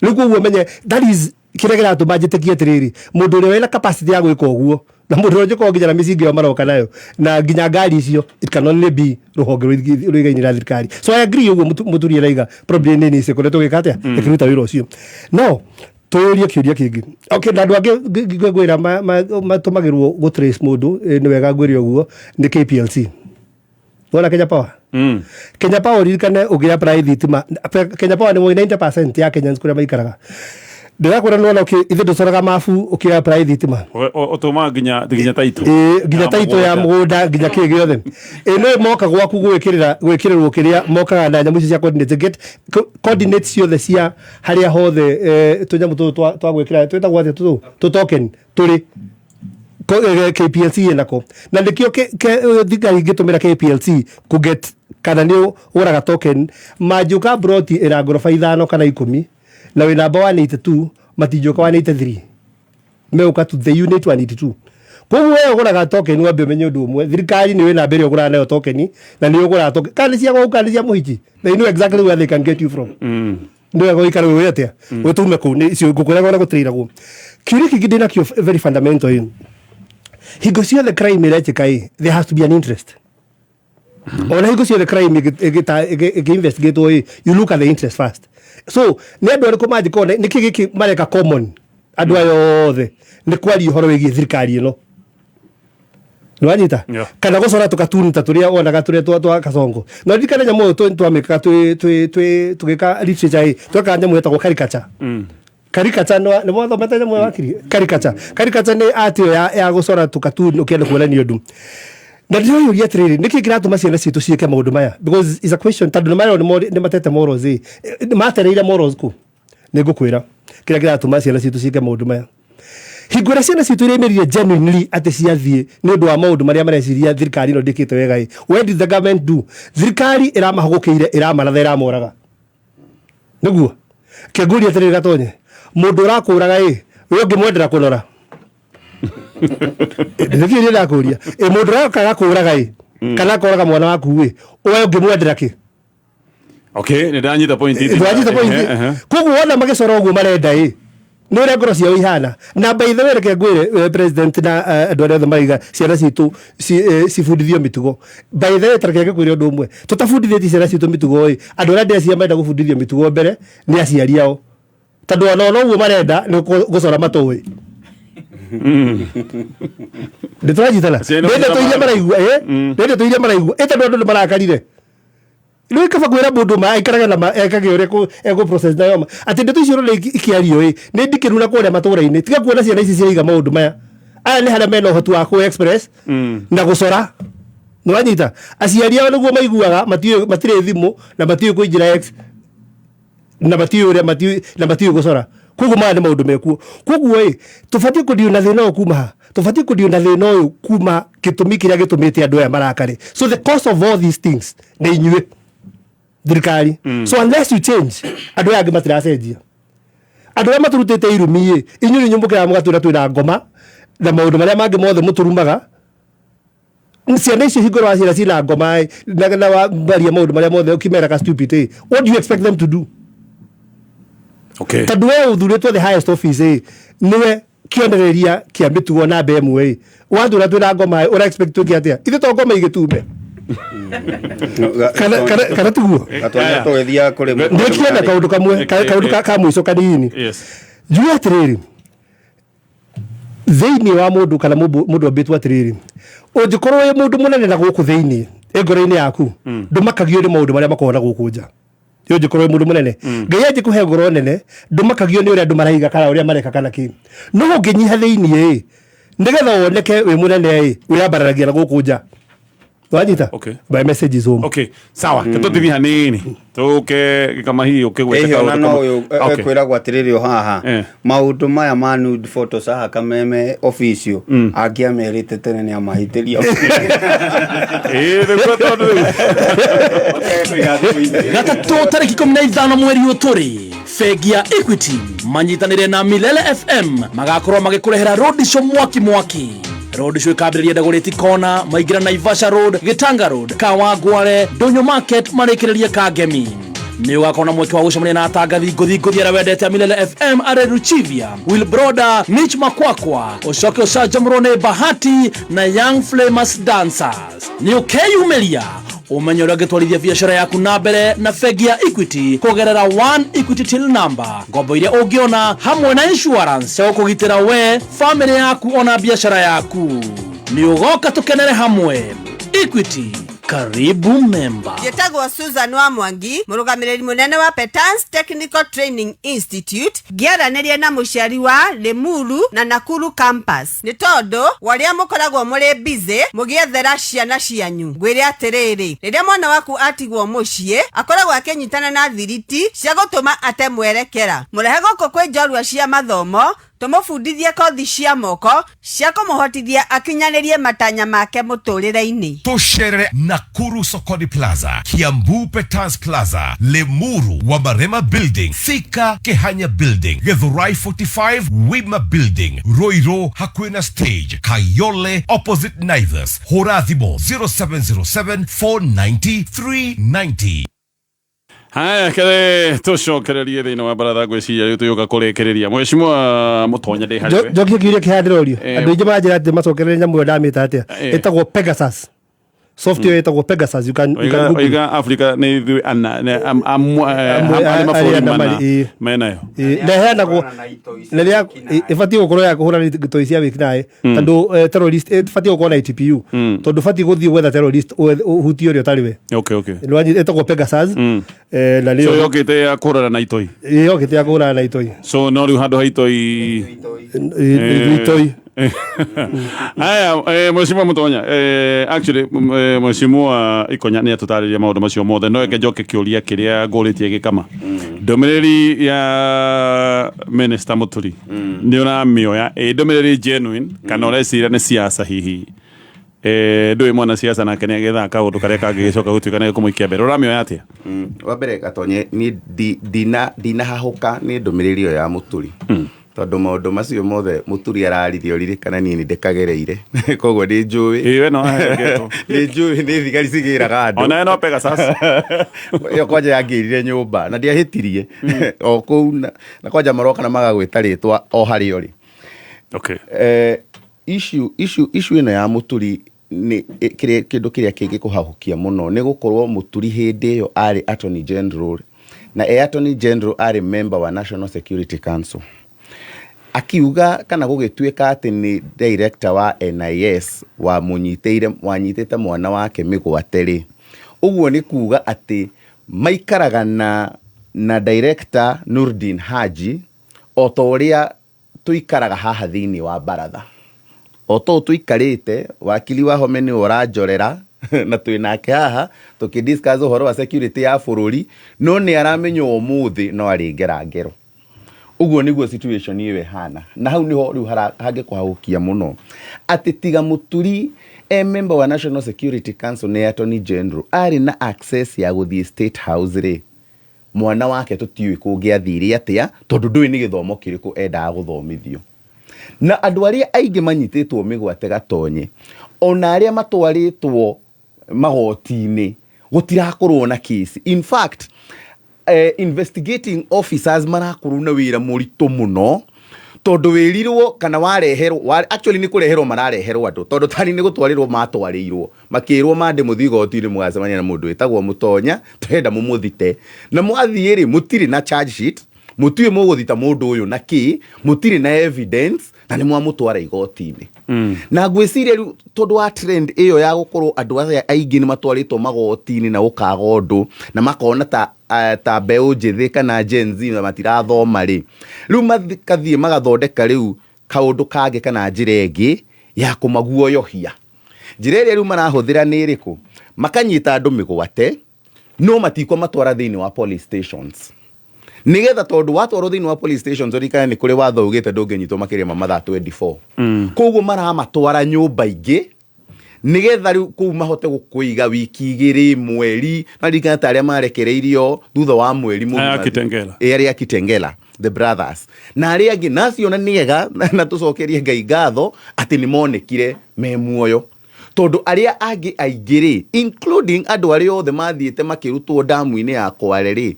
Rĩu koguo menye that is kĩrĩa kĩratũma njĩtĩkie atĩrĩrĩ, mũndũ ũrĩa wĩna capacity ya gwĩka ũguo na mũndũ ũrĩa njũkaga nginya na mĩcinga ĩyo maroka nayo na nginya ngari icio, it can only be rũhonge rũigaine na thirikari. So I agree ũguo Mũturi araiga, probably nĩ nĩ ĩkoretwo ĩgĩka atĩa, ĩkĩruta wĩra ũcio. No tũyũrie kĩũria kĩngĩ. Okay, na andũ angĩ ngwĩra matũmagĩrwo gũ trace mũndũ, nĩ wega ngwĩre ũguo, nĩ KPLC. Wona Kenya Power? Kenya Power, ririkane ũngĩ apply thitima Kenya Power nĩ 90% ya Kenyans kũrĩa maikaraga. Ndĩrakwĩra, nĩwona ithuĩ ndũcoraga mabu ũkĩ apply thitima. Ũtũmaga nginya taito. Ĩĩ, nginya taito ya mũgũnda, nginya kĩ gĩothe. Ĩ nĩ moka gwaku gwĩkĩrĩrwo kĩrĩa mokaga na nyamũ icio cia coordinates, get coordinates ciothe cia harĩa hothe, tũnyamũ tũtũ twa gwĩkĩra twĩtagwo atĩa, tũtũ tũ token tũrĩ KPLC ĩnako, na nĩkĩo thirikari ingĩtũmĩra KPLC kũget kana nĩ ũgũraga token. Manjũka broti ĩna ngoroba 5 kana 10 na wĩ namba 182, matinjũka 183, megũka to the unit 182. Koguo we ũgũraga token, wambe ũmenye ũndũ ũmwe, thirikari nĩ wĩ namba ĩrĩa ũgũraga nayo token, na nĩ ũgũraga token kana nĩ cia gwaku kana nĩ cia mũhiki, they know exactly where they can get you from. Nĩ wega ũikare wĩ atĩa wĩtume kũu nĩ icio ngũkwĩraga ona gũtirĩiragwo. Kĩũria kĩngĩ ndĩ nakĩo, very fundamental, ĩ hingo ciothe crime ĩrekĩka ĩ, there has to be an interest. Ona hingo ciothe crime ĩngĩ-investigatwo ĩ, you look at the interest first. So nĩ andũ arĩkũ mangĩkorwo nĩkĩ gĩkĩ mareka common andũ aya othe? Nĩ kwaria ũhoro wĩgiĩ thirikari ĩno, nĩwanyita? Kana gũcora tũkatuni ta tũrĩa wonaga tũrĩa twa kasongo. Na ririkane nyamũ ĩyo twamĩkaga twĩ tũgĩka literature ĩ, twekaga nyamũ ĩtagwo caricature. Caricature nĩ wathomete nyamũ ĩyo, wakiri? Caricature nĩ art ĩyo ya gũcora tũkatuni ũkĩenda kuonania ũndũ. Na ndĩroyũria atĩrĩrĩ, nĩkĩ kĩratũma ciana citũ ciĩke maũndũ maya? Because it's a question, tondũ nĩ marerwo nĩ matete morals ĩ, nĩ matereire morals kũ? Nĩ ngũkwĩra kĩrĩa kĩratũma ciana citũ ciĩke maũndũ maya. Hingo ĩrĩa ciana citũ ireimĩrire genuinely atĩ ciathiĩ nĩ ũndũ wa maũndũ marĩa mareciria thirikari ĩno ndĩkĩte wega ĩ, what did the government do? Thirikari ĩramahũgũkĩire, ĩramaratha, ĩramoraga. Nĩguo kĩngũria atĩrĩrĩ, Gatonye, mũndũ ũrakũraga ĩ, we ũngĩmwendera kũnora? Nĩkĩo niĩ ndakũria ĩ, mũndũ ũroka agakũraga ĩ, kana akoraga mwana waku ĩ, we ũngĩmwendera kĩ? Okay, nĩ ndanyita point. Ndwanyita point? Koguo wona magĩcora ũguo marenda ĩ, nĩ ũrĩa ngoro ciao ihana. Na by the way, reke ngwĩre, president na andũ arĩa othe maraiga ciana citũ cibundithio mĩtugo, by the way, ta reke ngĩkwĩre ũndũ ũmwe, tũtabundithĩtie ciana citũ mĩtugo ĩ, andũ arĩa ndĩreciria marenda gũbundithio mĩtugo mbere nĩ aciari ao, tondũ ona ũguo marenda nĩ gũcora matũĩ. Nĩ tũranyitana? Aciari no nĩ ndeto iria kũnyita. Maraigua nĩ ndeto iria maraigua ĩ, tondũ andũ nĩ marakarire. Rĩu kaba kwĩra mũndũ ma aikarage na ma ekage ũrĩa egũ process nayo ma atĩ ndeto icio ũrona ikĩario ĩ, nĩ ndikĩru na kũrĩa matũra-inĩ. Tiga kuona ciana ici ciraiga maũndũ maya, aya nĩ harĩa mena ũhoti wa kũ express na gũcora. Nĩwanyita? Aciari ao nĩguo maiguaga matiũĩ, matirĩ thimũ na matiũĩ kũingĩra X na matiũĩ ũrĩa matiũĩ na matiũĩ gũcora. Koguo maya nĩ maũndũ mekuo. Koguo ĩ, tũbatiĩ kũdeal na thĩna ũyũ kuma ha? Tũbatiĩ kũdeal na thĩna ũyũ kuma gĩtũmi kĩrĩa gĩtũmĩte andũ aya marakare. So the cause of all these things nĩ inyuĩ thirikari. So unless you change, andũ aya angĩ matiracenjia. Andũ arĩa matũrutĩte irumi ĩ, inyuĩ nĩ mũkĩraga mũgatwĩra twĩna ngoma na maũndũ marĩa mangĩ mothe mũtũrumaga. Ciana icio hingo wa ciana cina ngoma ĩ, na maria maũndũ marĩa mothe ũkĩmera ka stupid ĩ, what do you expect them to do? Tondũ we ũthurĩtwo the highest office ĩ, nĩwe kĩonereria kĩa mĩtugo namba 1 ĩ, watwĩra twĩna ngoma ĩ, ũra expect twĩke atĩa? Ithuĩ to ngoma igĩtumbe kana tiguo? Gatonya tũgĩthiaga kũrĩ Ndĩkie na kaũndũ kamwe, kaũndũ ka mũico kanini. Njuge atĩrĩrĩ, thĩinĩ wa mũndũ kana mũndũ ambĩtwo atĩrĩrĩ, ũngĩkorwo wĩ mũndũ mũnene na gũkũ thĩinĩ ĩ ngoro-inĩ yaku, ndũmakagio nĩ maũndũ marĩa makoragwo na gũkũ nja. Yo njĩkorwo wĩ mũndũ mũnene, Ngai angĩkũhe ngoro nene, ndũmakagio nĩ ũrĩa andũ maraiga kana ũrĩa mareka kana kĩ. No ũngĩnyiha thĩiniĩ ĩ, nĩgetha woneke wĩ mũnene ĩ, wĩambararagia na gũkũ nja. Wanyita? Okay. My message is home. Okay, sawa. Mm. Tũthiĩ hanini tũke gĩkama hihi ũkĩgwete Ĩhĩ, ona kaũndũ no kamwe. ũyũ Okay. kwĩragwo atĩrĩrĩ o haha maũndũ maya ma nude photos haha Kameme official angĩamerĩte tene nĩ amahĩtĩria. Ĩĩ, nĩguo tondũ rĩu Gatatũ tarĩki 15 mweri ũyũ tũrĩ, bengi ya Equity manyitanĩre na Milele FM magakorwo magĩkũrehera road show mwaki mwaki. Road show ĩkambĩrĩria Dagoretti Corner, maingĩra Naivasha Road, Gĩtanga Road, Kawangware, Ndũnyũ Market, marĩkĩrĩrie Kangemi. Nĩ ũgakorwo na mweke wa gũcemania na atangathi ngũthi ngũthi arĩa wendete a Milele FM, arĩ Ruchivia, Will Broda, Mitch Makwakwa, ũcoke ũcanjamũrwo nĩ Bahati na Young Flamers Dancers. Nĩ ũkeyumĩria ũmenye ũrĩa ũngĩtwarithia biacara yaku na mbere na bengi ya Equity kũgerera One Equity Till Number, ngombo iria ũngĩona hamwe na insurance cia gũkũgitĩra we, famĩlĩ yaku ona biacara yaku. Nĩ ũgoka tũkenere hamwe. Equity, karibu member. Njĩtagwo Susan wa Mwangi, mũrũgamĩrĩri mũnene wa Petans Technical Training Institute, ngĩaranĩria na mũciari wa Limuru na Nakuru campus. Nĩ tondũ wa ũrĩa mũkoragwo mũrĩ busy mũgĩethera ciana cianyu, ngwĩre atĩrĩrĩ, rĩrĩa mwana waku atigwo mũciĩ akoragwo akĩnyitana na thiriti cia gũtũma ate mwerekera. Mũrehe gũkũ kwĩ njorua cia mathomo, tũmũbundithie kothi cia moko cia kũmũhotithia akinyanĩrie matanya make mũtũrĩre-inĩ. Tũcerere Nakuru Sokoni Plaza, Kiambu Petans Plaza, Limuru Wamarema Building, Thika Kehanya Building, Githurai 45 Wima Building, Ruiru hakuhĩ na stage, Kayole opposite Naivas. Hũra thimũ 0707 490 390. Haya, kere tũcokererie thĩinĩ wa baratha, ngwĩciria rĩu tũgĩũka kũrĩkĩrĩria. Mheshimiwa Mũtonya, ndĩ harĩ we. Njokie kĩũria kĩrĩa ndĩrorio. Eh. Andũ aingĩ maranjĩra atĩ macokerere nyamũ ĩyo ndamĩta atĩa. Eh. Ĩtagwo Pegasus software, ĩtagwo Pegasus. You can Oiga Google it. oiga Africa nĩ ithuĩ ana amwe Amwe, harĩ mabũrũri arĩa mana marĩ, ĩĩ. menayo. Ĩĩ, na ĩheanagwo na rĩrĩa ĩbatiĩ gũkorwo ya kũhũra itoi cia wĩkinaĩ, tondũ terrorist ĩbatiĩ gũkorwo na ATPU, tondũ ũbatiĩ gũthiĩ gwetha terrorist ũhutie ũrĩa ũtarĩ we. Nĩwanyi- Ĩtagwo Pegasus. Na So nĩyo yokĩte ya kũhũrana na itoi. Ĩĩ, yokĩte ya kũhũrana na itoi. So no rĩu handũ ha itoi itoi. Haya, Mheshimiwa Mutonya, actually Mheshimiwa Ikonya nĩ atũtarĩria maũndũ macio mothe, no reke njoke kĩũria kĩrĩa ngũrĩtie gĩkama. Ndũmĩrĩri ya Minister Mũturi nĩ ũramĩoya ĩ ndũmĩrĩri genuine kana ũreciria nĩ siasa hihi? Ndũĩ mwana siasa nake nĩ agethaga kaũndũ karĩa kangĩgĩcoka gũtuĩka nĩ kũmũikia mbere. Ũramĩoya atĩa? Wa mbere Gatonye, niĩ ndinahahũka nĩ ndũmĩrĩri ĩyo ya Mũturi, tondũ maũndũ macio mothe Mũturi araririe, ũririkana niĩ nĩ ndĩkagereire, koguo nĩ njũĩ. Ĩĩ, we no ahengetwo. Nĩ njũĩ nĩ thigari cigĩraga andũ. Ona we no Pegasus. Ĩyo kwanja yangĩrire nyũmba na ndiahĩtirie o kũu na kwanja maroka na magagwĩta rĩtwa o harĩa ũrĩ. Issue ĩno ya Mũturi nĩ kĩndũ kĩrĩa kĩngĩkũhahũkia mũno nĩ gũkorwo Mũturi hĩndĩ ĩyo arĩ Attorney General, na e Attorney General arĩ member wa National Security Council, akiuga kana gũgĩtuĩka atĩ nĩ director wa NIS wamũnyitĩire, wanyitĩte mwana wake mĩgwate rĩ, ũguo nĩ kuga atĩ maikaraga na director Nurdin Haji o ta ũrĩa tũikaraga haha thĩinĩ wa baratha, o ta ũũ tũikarĩte. Wakili wa Home nĩwe ũranjorera na twĩ nake haha tũkĩ discuss ũhoro wa security ya bũrũri, no nĩ aramenya ũmũthĩ no arĩngera ngero. Ũguo nĩguo situation ĩyo ĩhana, na hau nĩho rĩu hangĩkũhahũkia mũno, atĩ tiga Mũturi e member wa National Security Council nĩ Attorney General arĩ na access ya gũthiĩ State House rĩ, mwana wake tũtiũĩ kũngĩathire atĩa, tondũ ndũĩ nĩ gĩthomo kĩrĩkũ endaga gũthomithio. Na andũ arĩa aingĩ manyitĩtwo mĩgwate, Gatonye, ona arĩa matwarĩtwo magoti-inĩ, gũtirakorwo na case. In fact, investigating officers marakorwo na wĩra mũritũ mũno, tondũ wĩrirwo kana wareherwo actually nĩ kũreherwo marareherwo andũ, tondũ tani nĩ gũtwarĩrwo matwarĩirwo, makĩrwo mande mũthiĩ igoti-inĩ, mũgacemania na mũndũ wĩtagwo Mũtonya, tũrenda mũmũthite. Na mwathiĩ rĩ, mũtirĩ na charge sheet, mũtiũĩ mũgũthita mũndũ ũyũ na kĩ, mũtirĩ na evidence. Na nĩ mwamũtwara igoti-inĩ. Na ngwĩciria rĩu tondũ wa trend ĩyo ya gũkorwo andũ aya aingĩ nĩ matwarĩtwo magoti-inĩ na gũkaga ũndũ na makona ta ta mbeũ njĩthĩ kana Gen Z na matirathoma rĩ, rĩu makathiĩ magathondeka rĩu kaũndũ kangĩ kana njĩra ĩngĩ ya kũmaguoyohia. Njĩra ĩrĩa rĩu marahũthĩra nĩ ĩrĩkũ? Makanyita andũ mĩgwate no matikũmatwara thĩinĩ wa police stations, nigetha tondũ watwarwo thĩinĩ wa police stations, ũririkane nĩ kũrĩ watho ugĩte ndũngĩnyitwo makĩria ma mathaa 24. Koguo maramatwara nyũmba ingĩ nigetha rĩu kũu mahote gũkũiga wiki 2, mweri. Na ririkana ta arĩa marekereirio thutha wa mweri mũgima. Aya Kitengela. Ĩ, arĩa Kitengela the brothers na arĩa angĩ na acio, na nĩega na tũcokerie Ngai ngatho atĩ nĩ monekire me muoyo, tondũ arĩa angĩ aingĩ rĩ, including andũ arĩa othe mathiĩte makĩrutwo ndamu-inĩ ya Kware rĩ,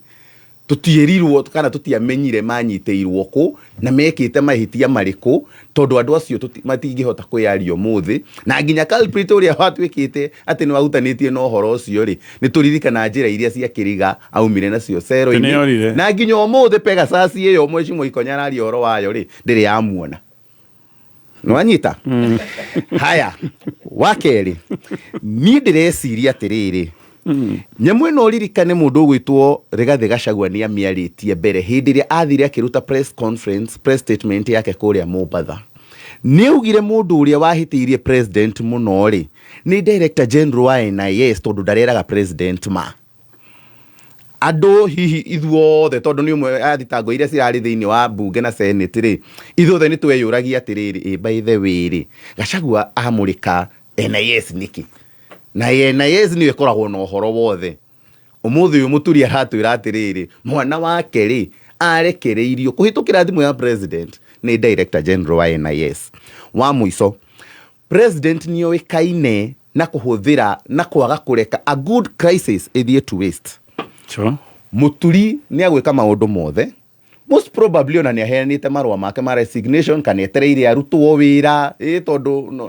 tũtiĩrirwo kana tũtiamenyire manyitĩirwo kũ na mekĩte mahĩtia marĩkũ, tondũ andũ acio matingĩhota kwĩyaria ũmũthĩ. Na nginya culprit ũrĩa watuĩkĩte atĩ nĩ wahutanĩtie na ũhoro ũcio rĩ, nĩ tũririkana njĩra iria cia kĩriga aumire nacio cero-inĩ. Nĩorire. Na nginya ũmũthĩ Pegasus ĩyo Mheshimiwa Ikonya araria ũhoro wayo rĩ, ndĩrĩ yamuona. Nĩwanyita? Haya, wa kerĩ, niĩ ndĩreciria atĩrĩrĩ, nyamũ ĩno, ũririkane mũndũ ũgwĩtwo Rigathĩ Gachagua nĩ amĩarĩtie mbere hĩndĩ ĩrĩa athire akĩruta press conference, press statement yake kũrĩa Mombatha. Nĩ augire mũndũ ũrĩa wahĩtĩirie president mũno rĩ, nĩ director general wa NIS, tondũ ndareraga president ma andũ hihi ithuothe, tondũ nĩ ũmwe a thitango iria cirarĩ thĩinĩ wa mbunge na senate rĩ, ithuothe nĩ tweyũragia atĩrĩrĩ, ĩ by the way rĩ, Gachagua amũrĩka NIS nĩkĩ? Na NIS nĩyo ĩkoragwo na ũhoro wothe. Ũmũthĩ ũyũ Mũturi aratwĩra atĩrĩrĩ, mwana wake rĩ, arekereirio kũhĩtũkĩra thimũ ya president nĩ director general wa NIS. Wa mũico, president nĩoĩkaine na kũhũthĩra na kwaga kũreka a good crisis ĩthiĩ to waste. Mũturi nĩ agwĩka maũndũ mothe. Most probably ona nĩ aheanĩte marũa make ma resignation kana etereire arutwo wĩra, ĩ tondũ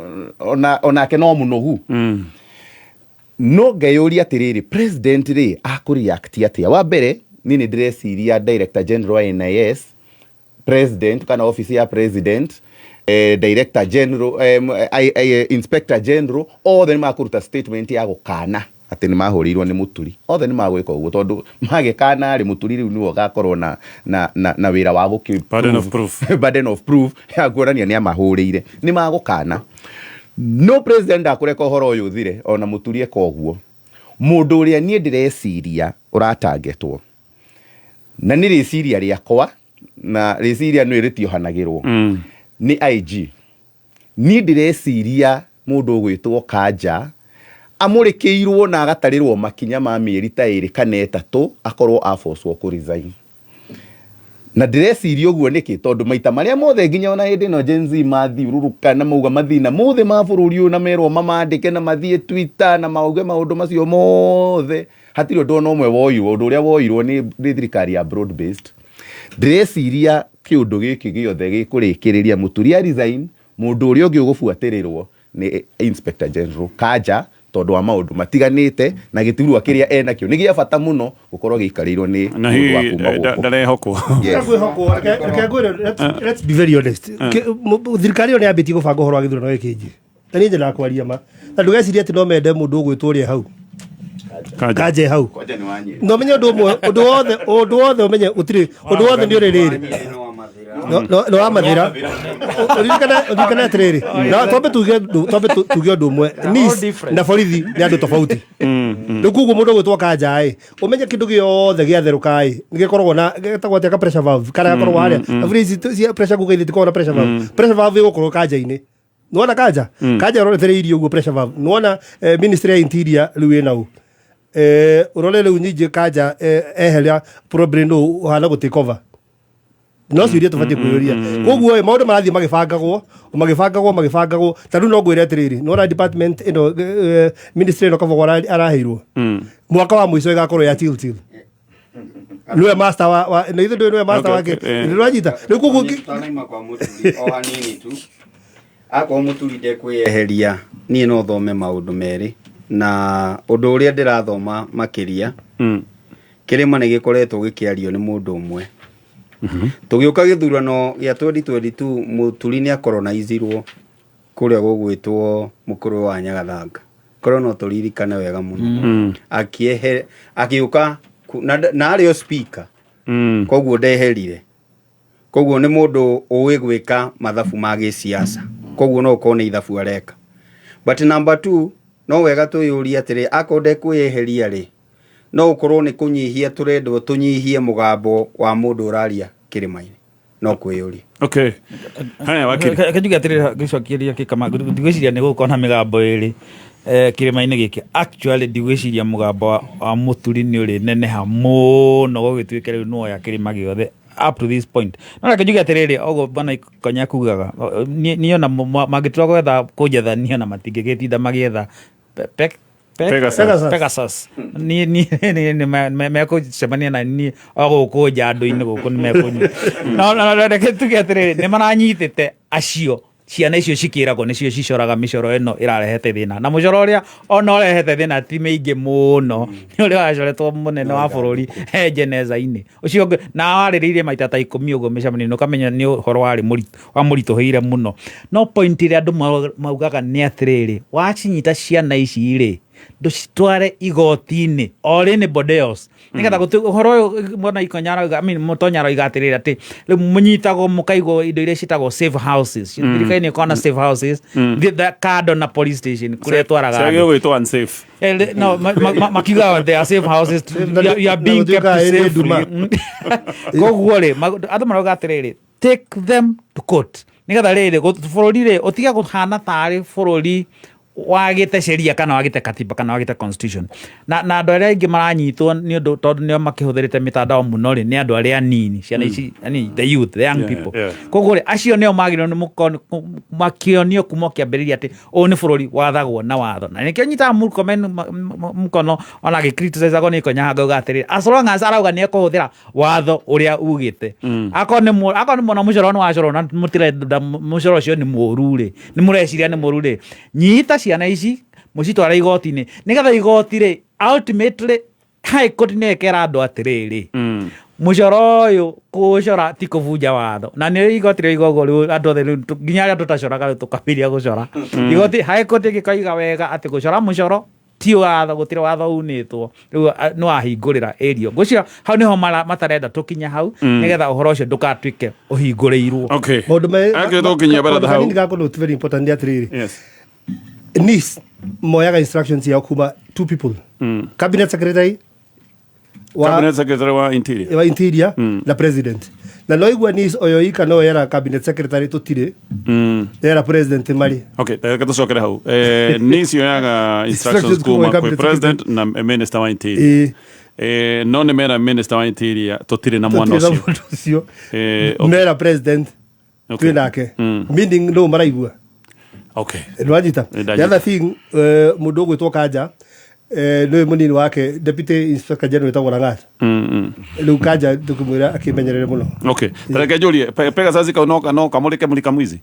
onake no mũnogu. No ngeyũria atĩrĩrĩ, president rĩ, akũreact atĩa? Wa mbere, niĩ nĩ ndĩreciria director general wa NIS, president kana office ya president, director general, inspector general, othe nĩ makũruta statement ya gũkana atĩ nĩ mahũrĩirwo nĩ Mũturi. Othe nĩ magwĩka ũguo, tondũ magĩkana rĩ, Mũturi rĩu nĩwe ũgakorwo na wĩra wa gũkĩ Burden of proof. Burden of proof ya kuonania nĩ amahũrĩire. Nĩ magũkana, no president ndakũreka ũhoro ũyũ ũthire. Ona Mũturi eka ũguo, mũndũ ũrĩa niĩ ndĩreciria ũratangetwo, na nĩ rĩciria rĩakwa, na rĩciria nĩ rĩtiohanagĩrwo, nĩ IG. Niĩ ndĩreciria mũndũ ũgwĩtwo Kanja amũrĩkĩirwo na agatarĩrwo makinya ma mĩeri ta 2 kana 3, akorwo abocwo kũ resign. Na ndĩreciria ũguo nĩkĩ? Tondũ maita marĩa mothe, nginya ona hĩndĩ ĩno Gen Z mathiũrũrũka na mauga mathĩna mothe ma bũrũri ũyũ, na merwo mamandĩke na mathiĩ Twitter na mauge maũndũ macio mothe, hatirĩ ũndũ ona ũmwe woirwo. Ũndũ ũrĩa woirwo nĩ thirikari ya broad based. Ndĩreciria kĩũndũ gĩkĩ gĩothe gĩkũrĩkĩrĩria Mũturi a resign. Mũndũ ũrĩa ũngĩ ũgũbuatĩrĩrwo nĩ inspector general Kanja, tondũ wa maũndũ matiganĩte na gĩturwa kĩrĩa enakĩo nĩ gĩa bata mũno gũkorwo gĩikarĩirwo nĩ Na mũndũ wa hihi kuma gũkũ. Ndarehokwo. Yes. Kwĩhokwo, reke ngwĩre, let's be very honest. Thirikari ĩyo nĩ yambĩtie gũbanga ũhoro wa gĩthurano gĩkĩ nji, na niĩ nyendaga kwaria ma, na ndũgecirie atĩ no mende mũndũ ũgwĩtwo ũrĩa hau Kanja hau. Kwanja nĩ wa Nyĩrĩ. No menye ũndũ ũmwe, ũndũ wothe ũmenye gũtirĩ ũndũ wothe nĩ ũrĩ rĩrĩ no wa mathĩra. Ũririkane atĩrĩrĩ, na twambe tuge ũndũ ũmwe, NIS na borithi nĩ andũ tofauti. Rĩu koguo mũndũ ũgwĩtwo Kanja ĩ, ũmenye kĩndũ gĩothe gĩatherũka ĩ, nĩ gĩkoragwo na gĩtagwo atĩa, ka pressure valve karĩa gakoragwo harĩa. Thaburia ici cia pressure cooker itikoragwo na pressure valve. Pressure valve ĩgũkorwo Kanja-inĩ. Nĩwona Kanja? Kanja ũroretereirie ũguo pressure valve. Nĩwona ministry ya interior rĩu ĩna ũ, ũrore rĩu nyingĩ Kanja eheria, probably no ũhana gũ take over. No ciũria tũbatiĩ kwĩyũria. Koguo ĩ, maũndũ marathiĩ magĩbangagwo magĩbangagwo magĩbangagwo. Ta rĩu no ngwĩre atĩrĩrĩ, nĩwona department ĩno, ministry ĩno Kabogo araheirwo, mwaka wa mũico ĩgakorwo ya till till nĩwe master wa na ithe ndũĩ nĩwe master wake. Nĩwanyita? Rĩu koguo Tutanaima kwa Mũturi o hanini tu, akorwo Mũturi ndekwĩyeheria, niĩ no thome maũndũ merĩ, na ũndũ ũrĩa ndĩrathoma makĩria, kĩrĩma nĩ gĩkoretwo gĩkĩario nĩ mũndũ ũmwe. Tũgĩũka gĩthurano gĩa 2022 Mũturi nĩ akoronizirwo kũrĩa gũgwĩtwo mũkũrũ wa Nyagathanga. Korwo no tũririkane wega mũno. Akĩehe agĩũka na arĩ o speaker. Koguo ndeherire. Koguo nĩ mũndũ ũĩ gwĩka mathabu ma gĩsiasa. Koguo no ũkorwo nĩ ithabu areka. But number two, no wega twĩyũrie atĩrĩ, akorwo ndekwĩyeheria rĩ, no ũkorwo nĩ kũnyihia tũrendwo tũnyihie mũgambo wa mũndũ ũraria kĩrĩma-inĩ. No kwĩyũria. Okay, haya wakiri. Reke njuge atĩrĩrĩ, ngĩcokeria kĩkama ndigwĩciria nĩ gũgũkorwo na mĩgambo ĩrĩ kĩrĩma-inĩ gĩkĩ. Actually ndigwĩciria mũgambo wa Mũturi nĩ ũrĩ neneha mũno gũgĩtuĩke rĩu nĩwoya kĩrĩma gĩothe up to this point. No reke njuge atĩrĩrĩ, oguo bwana Ikonya kugaga, niĩ ona mangĩtua gwetha kũnjetha niĩ ona matingĩgĩtinda magĩetha Pegasus. Pegasus. Niĩ mekũcemania na niĩ o gũkũ nja andũ-inĩ gũkũ nĩ mekũnyita. No reke tuge atĩrĩrĩ, nĩ maranyitĩte acio ciana icio cikĩragwo nĩcio cicoraga mĩcoro ĩno ĩrarehete thĩna, na mũcoro ũrĩa ona ũrehete thĩna ti mĩingĩ mũno nĩ ũrĩa wacoretwo mũnene wa bũrũri he jeneza-inĩ ũcio ũngĩ, na warĩrĩirie maita ta 10 ũguo mĩcemanio-inĩ, ũkamenya nĩ ũhoro warĩ wamũritũhĩire mũno. No point ĩrĩa andũ maugaga nĩ atĩrĩrĩ, wacinyita ciana ici rĩ, ndũcitware igoti-inĩ or anybody else, nĩgetha ũhoro ũyũ mwana Ikonya arauga, I mean, Mũtonya arauga atĩrĩrĩ, atĩ rĩu mũnyitagwo mũkaigwo indo iria ciĩtagwo safe houses. Thirikari nĩ ĩkoragwo na safe houses kando na police station kũrĩa ĩtwaraga Ciagĩrĩirwo andũ. gwĩtwo unsafe. No, makiugaga they are safe houses, you are being kept Na gũtuĩka ĩrĩ safely. nduma. Koguo rĩ, andũ marauga atĩrĩrĩ, take them to court, nĩgetha rĩrĩ bũrũri rĩ ũtige kũhana tarĩ bũrũri wagĩte sheria kana wagĩte katiba kana wagĩte constitution. Na andũ arĩa aingĩ maranyitwo nĩ ũndũ tondũ nĩo makĩhũthĩrĩte mĩtandao mũno rĩ, nĩ andũ arĩa anini, ciana ici, yani the youth, the young people. Koguo rĩ, acio nĩo magĩrĩirwo nĩ mũkorwo makĩonio kuma kĩambĩrĩria atĩ ũyũ nĩ bũrũri wathagwo na watho. Na nĩkĩo nyitaga Murkomen mũkono ona agĩcriticizagwo nĩ Ikonya, ngauga atĩrĩrĩ, as long as arauga nĩ ekũhũthĩra watho ũrĩa ugĩte, akorwo nĩ mwona mũcoro nĩ wacorwo na mũtirenda mũcoro ũcio nĩ mũru rĩ, nĩ mũreciria nĩ mũru rĩ, nyita ciana ici mũcitware igoti-inĩ, nĩgetha igoti rĩ ultimately high court nĩ ĩkera andũ atĩrĩrĩ, mũcoro ũyũ kũcora ti kũbunja watho. Na nĩ igoti rĩoiga ũguo, rĩu andũ othe rĩu nginya arĩa tũtacoraga rĩu tũkambĩrĩria gũcora. Igoti high court ĩgĩkoiga wega atĩ gũcora mũcoro ti watho, gũtirĩ watho unĩtwo, rĩu nĩ wahingũrĩra area. Ngwĩciria hau nĩho matarenda tũkinye hau, nĩgetha ũhoro ũcio ndũgatuĩke ũhingũrĩirwo. Okay. Maũndũ Akĩrĩ tũkinyia baratha hau. Kanini gakũ very important nĩ atĩrĩrĩ, Yes. NIS moyaga instructions yao kuma two people, cabinet secretary wa Cabinet secretary wa interior. Wa interior na president. Na no igua NIS oyo ika no era cabinet secretary tutire, era president mari. Okay, reke tũcokere hau. NIS yoyaga instructions Instructions kuma kuma kwĩ cabinet president na minister wa interior. No nĩ mera minister wa interior tũtirĩ na mwana Tũtirĩ na ũcio. mũndũ ũcio. Okay. Mera president Okay. twĩ nake, meaning no maraigua. Okay. Nĩwanyita? Nĩ ndanyita. The other thing, mũndũ ũgwĩtwo Kanja, nĩwe mũnini wake, deputy inspector general wĩtagwo Langat. Rĩu Kanja tũkĩmwĩra akĩmenyerere mũno. Okay. Tareke njurie, Pegasus kau no kamũrĩke mũrika mwizi.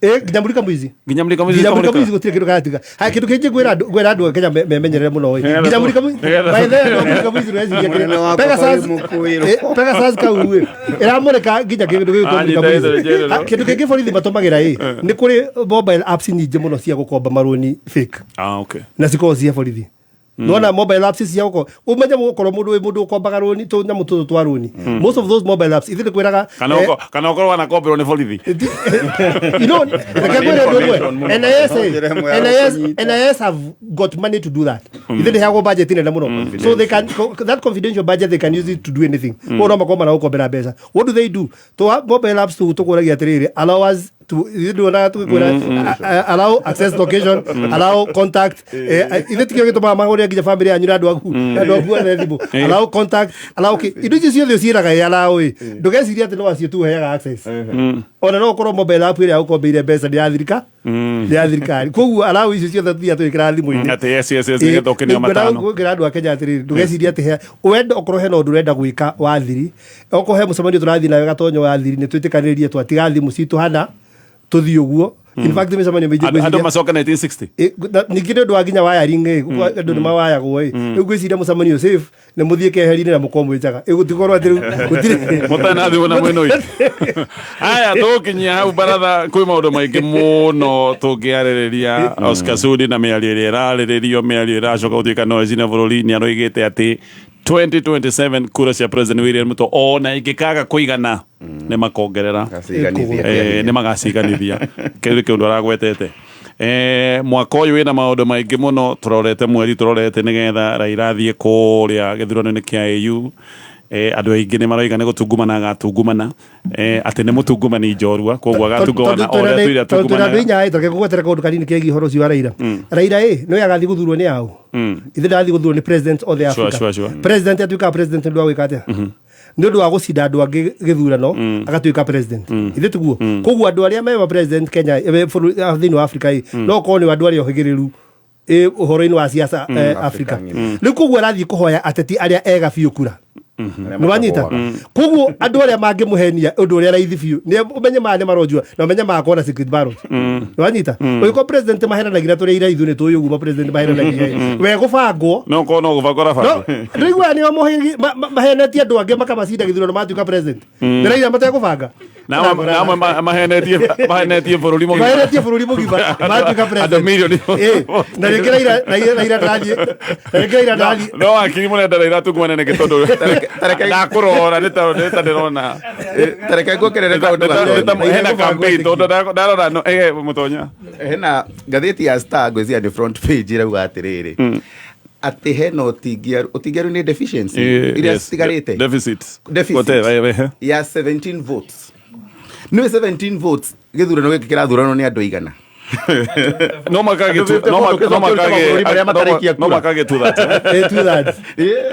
Nginya mũrika mwizi. Nginya mũrika mwizi Nginya mũrika kamũrĩka. mwizi gũtirĩ kĩndũ karatiga. Haya, kĩndũ kĩngĩ ngwĩra andũ a Kenya memenyerere mũno ĩ. Nginya mũrika mwizi. By the way, no mũrika mwizi nĩweciria kĩrĩa. Mũnene wakwa Pegasus, kwĩ mũkũĩrwo. Pegasus kau ĩ, ĩramũrĩka nginya kĩndũ gĩgwĩtwo mũrika Anyita mwizi. ithero njero. Kĩndũ kĩngĩ borithi matũmagĩra ĩ, nĩ kũrĩ mobile apps nyingĩ mũno cia gũkomba marũni fake. Ah, okay. Na cikoragwo cia borithi. Nona mobile apps cia gũko ũmenye gũkorwo mũndũ wĩ mũndũ ũkombaga rũni tũnyamũ tũtũ twa rũni, most of those mobile apps ithuĩ nĩkwĩraga Kana kana ũkorwo wanakomberwo nĩ borithi. You know, reke ngwĩre ũndũ ũmwe. Information NIS, Njĩra ĩmwe ya NIS, gũkũnyita. NIS have got money to do that. Ithuĩ nĩheagwo budget nene mũno, so they can that confidential budget, they can use it to do anything. Koguo no makorwo maragũkombera mbeca. What do they do? To mobile apps tũu tũkũragia atĩrĩrĩ, allow us to, ithuĩ nduonaga tũgĩkwĩra allow access location, allow contact. Ithuĩ tikĩo gĩtũmaga mahũrĩre nginya family yanyu na andũ aku na andũ aku othe thimũ. Allow contact, allow kĩ, indo icio ciothe ũciĩraga ĩ allow ĩ, ndũgecirie atĩ no acio tu ũheaga access. Ona no ũkorwo mobile app ĩrĩa ũkombeire mbeca nĩ ya thirika nĩ ya thirikari. Koguo allow icio ciothe tũthiaga tũgĩkĩra thimũ-inĩ. Atĩ yes, yes, yes, nĩgetha ũkĩneo matano. Ngwĩra andũ a Kenya atĩrĩrĩ, ndũgecirie atĩ wenda okorwo hena ũndũ ũrenda gwĩka wa thiri, okorwo he mũcemanio tũrathiĩ nawe gatonyo wa thiri, nĩ twĩtĩkanĩrie twatiga thimũ citũ hana Tũthiĩ ũguo. In fact, mĩcemanio mĩingĩ Andũ ngwĩciria- macoka 1960. Ningĩ nĩ ũndũ wa nginya wiring ĩ, andũ nĩ mawayagwo ĩ. Rĩu ngwĩciria mũcemanio safe nĩ mũthiĩ keheri-inĩ na mũkorwo mwĩ njaga. Gũtikorwo atĩ rĩu gũtirĩ Mũtanathimwo na mwena ũyũ. Aya, tũgũkinyia hau baratha. Kwĩ maũndũ maingĩ mũno tũngĩarĩrĩria. Oscar Sudi na mĩario ĩrĩa ĩrarĩrĩrio, mĩario ĩracoka gũtuĩka noise na bũrũri, nĩ aroigĩte atĩ 2027 kura cia President William Ruto ona ingĩkaga kũigana nĩ makongerera. Magaciganithia. Nĩ magaciganithia. Kĩu nĩ kĩũndũ aragwetete. Mwaka ũyũ wĩna maũndũ maingĩ mũno tũrorete, mweri tũrorete nĩgetha Raila athiĩ kũrĩa gĩthurano-inĩ kĩa AU. Andũ aingĩ nĩ maroiga nĩ gũtungumana agatungumana, atĩ nĩ mũtungumani njorua, koguo agatungumana o ũrĩa tũire Tondũ twĩna andũ atungumanaga. inya ĩ, tareke ngũgwetere kaũndũ kanini kegiĩ ũhoro ũcio wa Raila. Raila ĩ, nĩwe agathiĩ gũthurwo nĩ aũ? Ithe ndarathiĩ gũthurwo nĩ president othe Africa. Sure. President atuĩkaga president nĩ ũndũ wa gwĩka atĩa? Nĩ ũndũ wa gũcinda andũ angĩ gĩthurano agatuĩka president. Ithe tiguo? Koguo andũ arĩa mema president Kenya, thĩinĩ wa Africa ĩ, no korwo nĩ andũ arĩa ohĩgĩrĩru ĩ ũhoro-inĩ wa siasa, Africa. Rĩu koguo arathiĩ kũhoya ateti arĩa ega biũ kura. Nĩ wanyita? Koguo andũ arĩa mangĩmũhenia ũndũ ũrĩa raithi biũ nĩ ũmenye maya nĩ maronjua na ũmenye magakorwo na secret ballot. Nĩ wanyita? Ũgĩkorwo president mahenanagia na tũrĩa ira ithuĩ nĩ tũĩ ũguo ma president mahenanagia we gũbangwo. No korwo no gũbangwo No arabangwo. ndĩraigua nĩo mahenetie andũ angĩ makamacinda gĩthurano matuĩka president. Ndĩraigua mategũbanga. Na amwe mahenetie bũrũri mũgima. Mahenetie bũrũri mũgima matuĩka Andũ president. milioni. Ĩ, na rĩngĩ Raila ndarathiĩ, na rĩngĩ Raila ndarathiĩ. No wakiri mũrenda Raila atungumane nĩkĩ? Tondũ ndakũrora nĩ ta ndĩrona Tareke nguongerere kaũndũ gatonya. Hena campaign tondũ ndarora no mũtonya. Hena ngathĩti ya Star, ngwĩciria nĩ front page, ĩrauga atĩrĩrĩ, atĩ hena ũtingiaru. Ũtingiaru nĩ deficiency iria citigarĩte. Deficit. Deficit. Whatever, ya 17 votes. Nĩ 17 votes. Gĩthurano gĩkĩ kĩrathuranwo nĩ andũ aigana? No makage tu, no no makage Mabũrũri marĩa mataraikia no kura. makage two thirds. Two thirds.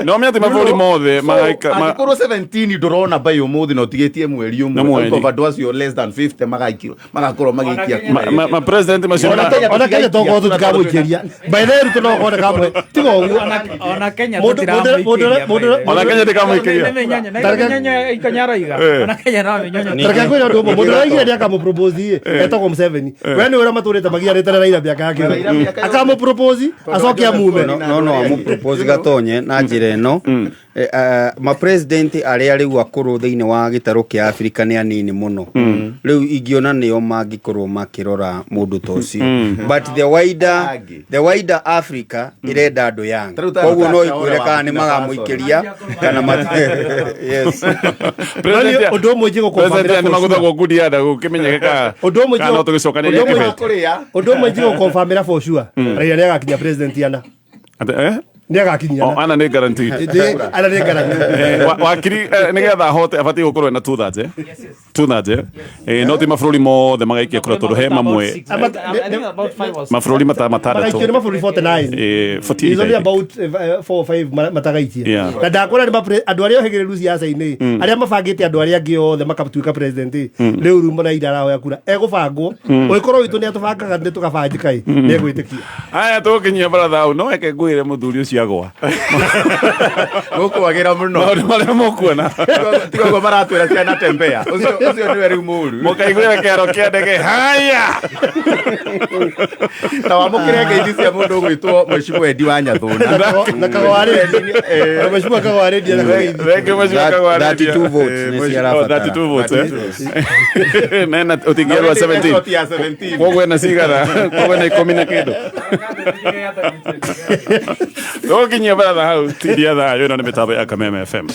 No mĩatĩ mabũrũri mothe magaika Angĩkorwo 17 ndũrona by ũmũthĩ na ũtigĩtie mweri Na ũmwe, mweri. out of andũ acio less than 50 magaikio magakorwo magĩikia kura. Ma president macio Ona Kenya Ona Kenya tũtigaikia tokorwo kura tondũ tũtikamũikĩria. By the way, Ruto no kone kamwe tiga ũguo. Ona Kenya Mũndũ- Ona Kenya ndĩkamũikĩria. Ikanyaraiga. Ona Kenya no mĩnyonyo. Tareke ngwĩre ũndũ ũmwe, mũndũ ũrĩa oigire nĩakamũpropose ĩ, etagwo Museveni. We nĩ ũrĩa matũrĩte magianĩte na Raila mĩaka ya kĩro. Akamũpropose acoke amume. No amũpropose gatonye na njĩra ĩno. Ma-president arĩa rĩu akũrũ thĩinĩ wa gĩtarũ kĩa Afrika nĩ anini mũno. Rĩu ingĩona nĩo mangĩkorwo makĩrora mũndũ ta ũcio, but the wider Africa ĩrenda andũ young. Ta rĩu ta Koguo no ta ĩkwĩre ũrĩa kana nĩ wa Burkina Faso. magamũikĩria kana yes. No niĩ ũndũ ũmwe njigũkũbamĩra President nĩ for sure. magũthagwo ngudianda gũkĩmenyeke ka Ũndũ ũmwe kana no tũgĩcokanĩrie kĩbeti. Ũndũ ũmwe njigũkonfamĩra for sure, Raila nĩ agakinya president ana. Ate, eh? Nĩ agakinya. Oh, ana nĩ guaranteed. Ana nĩ guaranteed. Wakiri, nĩgetha ahote abatiĩ gũkorwo ena two thirds, eh? Two thirds, eh? No ti mabũrũri mothe magaikia kura tondũ he mamwe mabũrũri matandatũ. Magaikio nĩ mabũrũri 49. 48, It's only I think. about 4 or 5 matagaitie. Na ndakwĩra nĩ andũ arĩa ohĩgĩrĩru siasa-inĩ, arĩa mabangĩte andũ arĩa angĩ othe makatuĩka president ĩ, rĩu rĩu Raila arahoya kura egũbangwo. Ũngĩkorwo witũ nĩ atũbangaga nĩ tũgabanjĩka ĩ, nĩ egwĩtĩkia. Aya, tũgũkinyia baratha hau. No eke ngwĩre mũthuri ũcio agwa Gũkwagĩra mũno. Maũndũ marĩa mũkuona. Tiga ũguo maratwĩra ciana tembea. Ũcio nĩwe rĩu mũru. Mũkaiguĩra kĩaro kĩa ndege haya. Ta wamũkĩre ngeithi cia mũndũ ũgwĩtwo Mheshimiwa Eddie wa Nyathuna. Na Kagwa Radio. Na Mheshimiwa Kagwa Radio na kũgeithia. Thank you, Mheshimiwa Kagwa Radio. 32 votes nĩ ciarabatara. Oh, 32 votes, eh? Nena ũtingĩerwo 17. Ya 17. Koguo ena cigana? Koguo ena 10 na kĩndũ. Tũgũkinyia baratha hau. Tiria thayũ. Ĩno nĩ mĩtambo ya Kameme FM.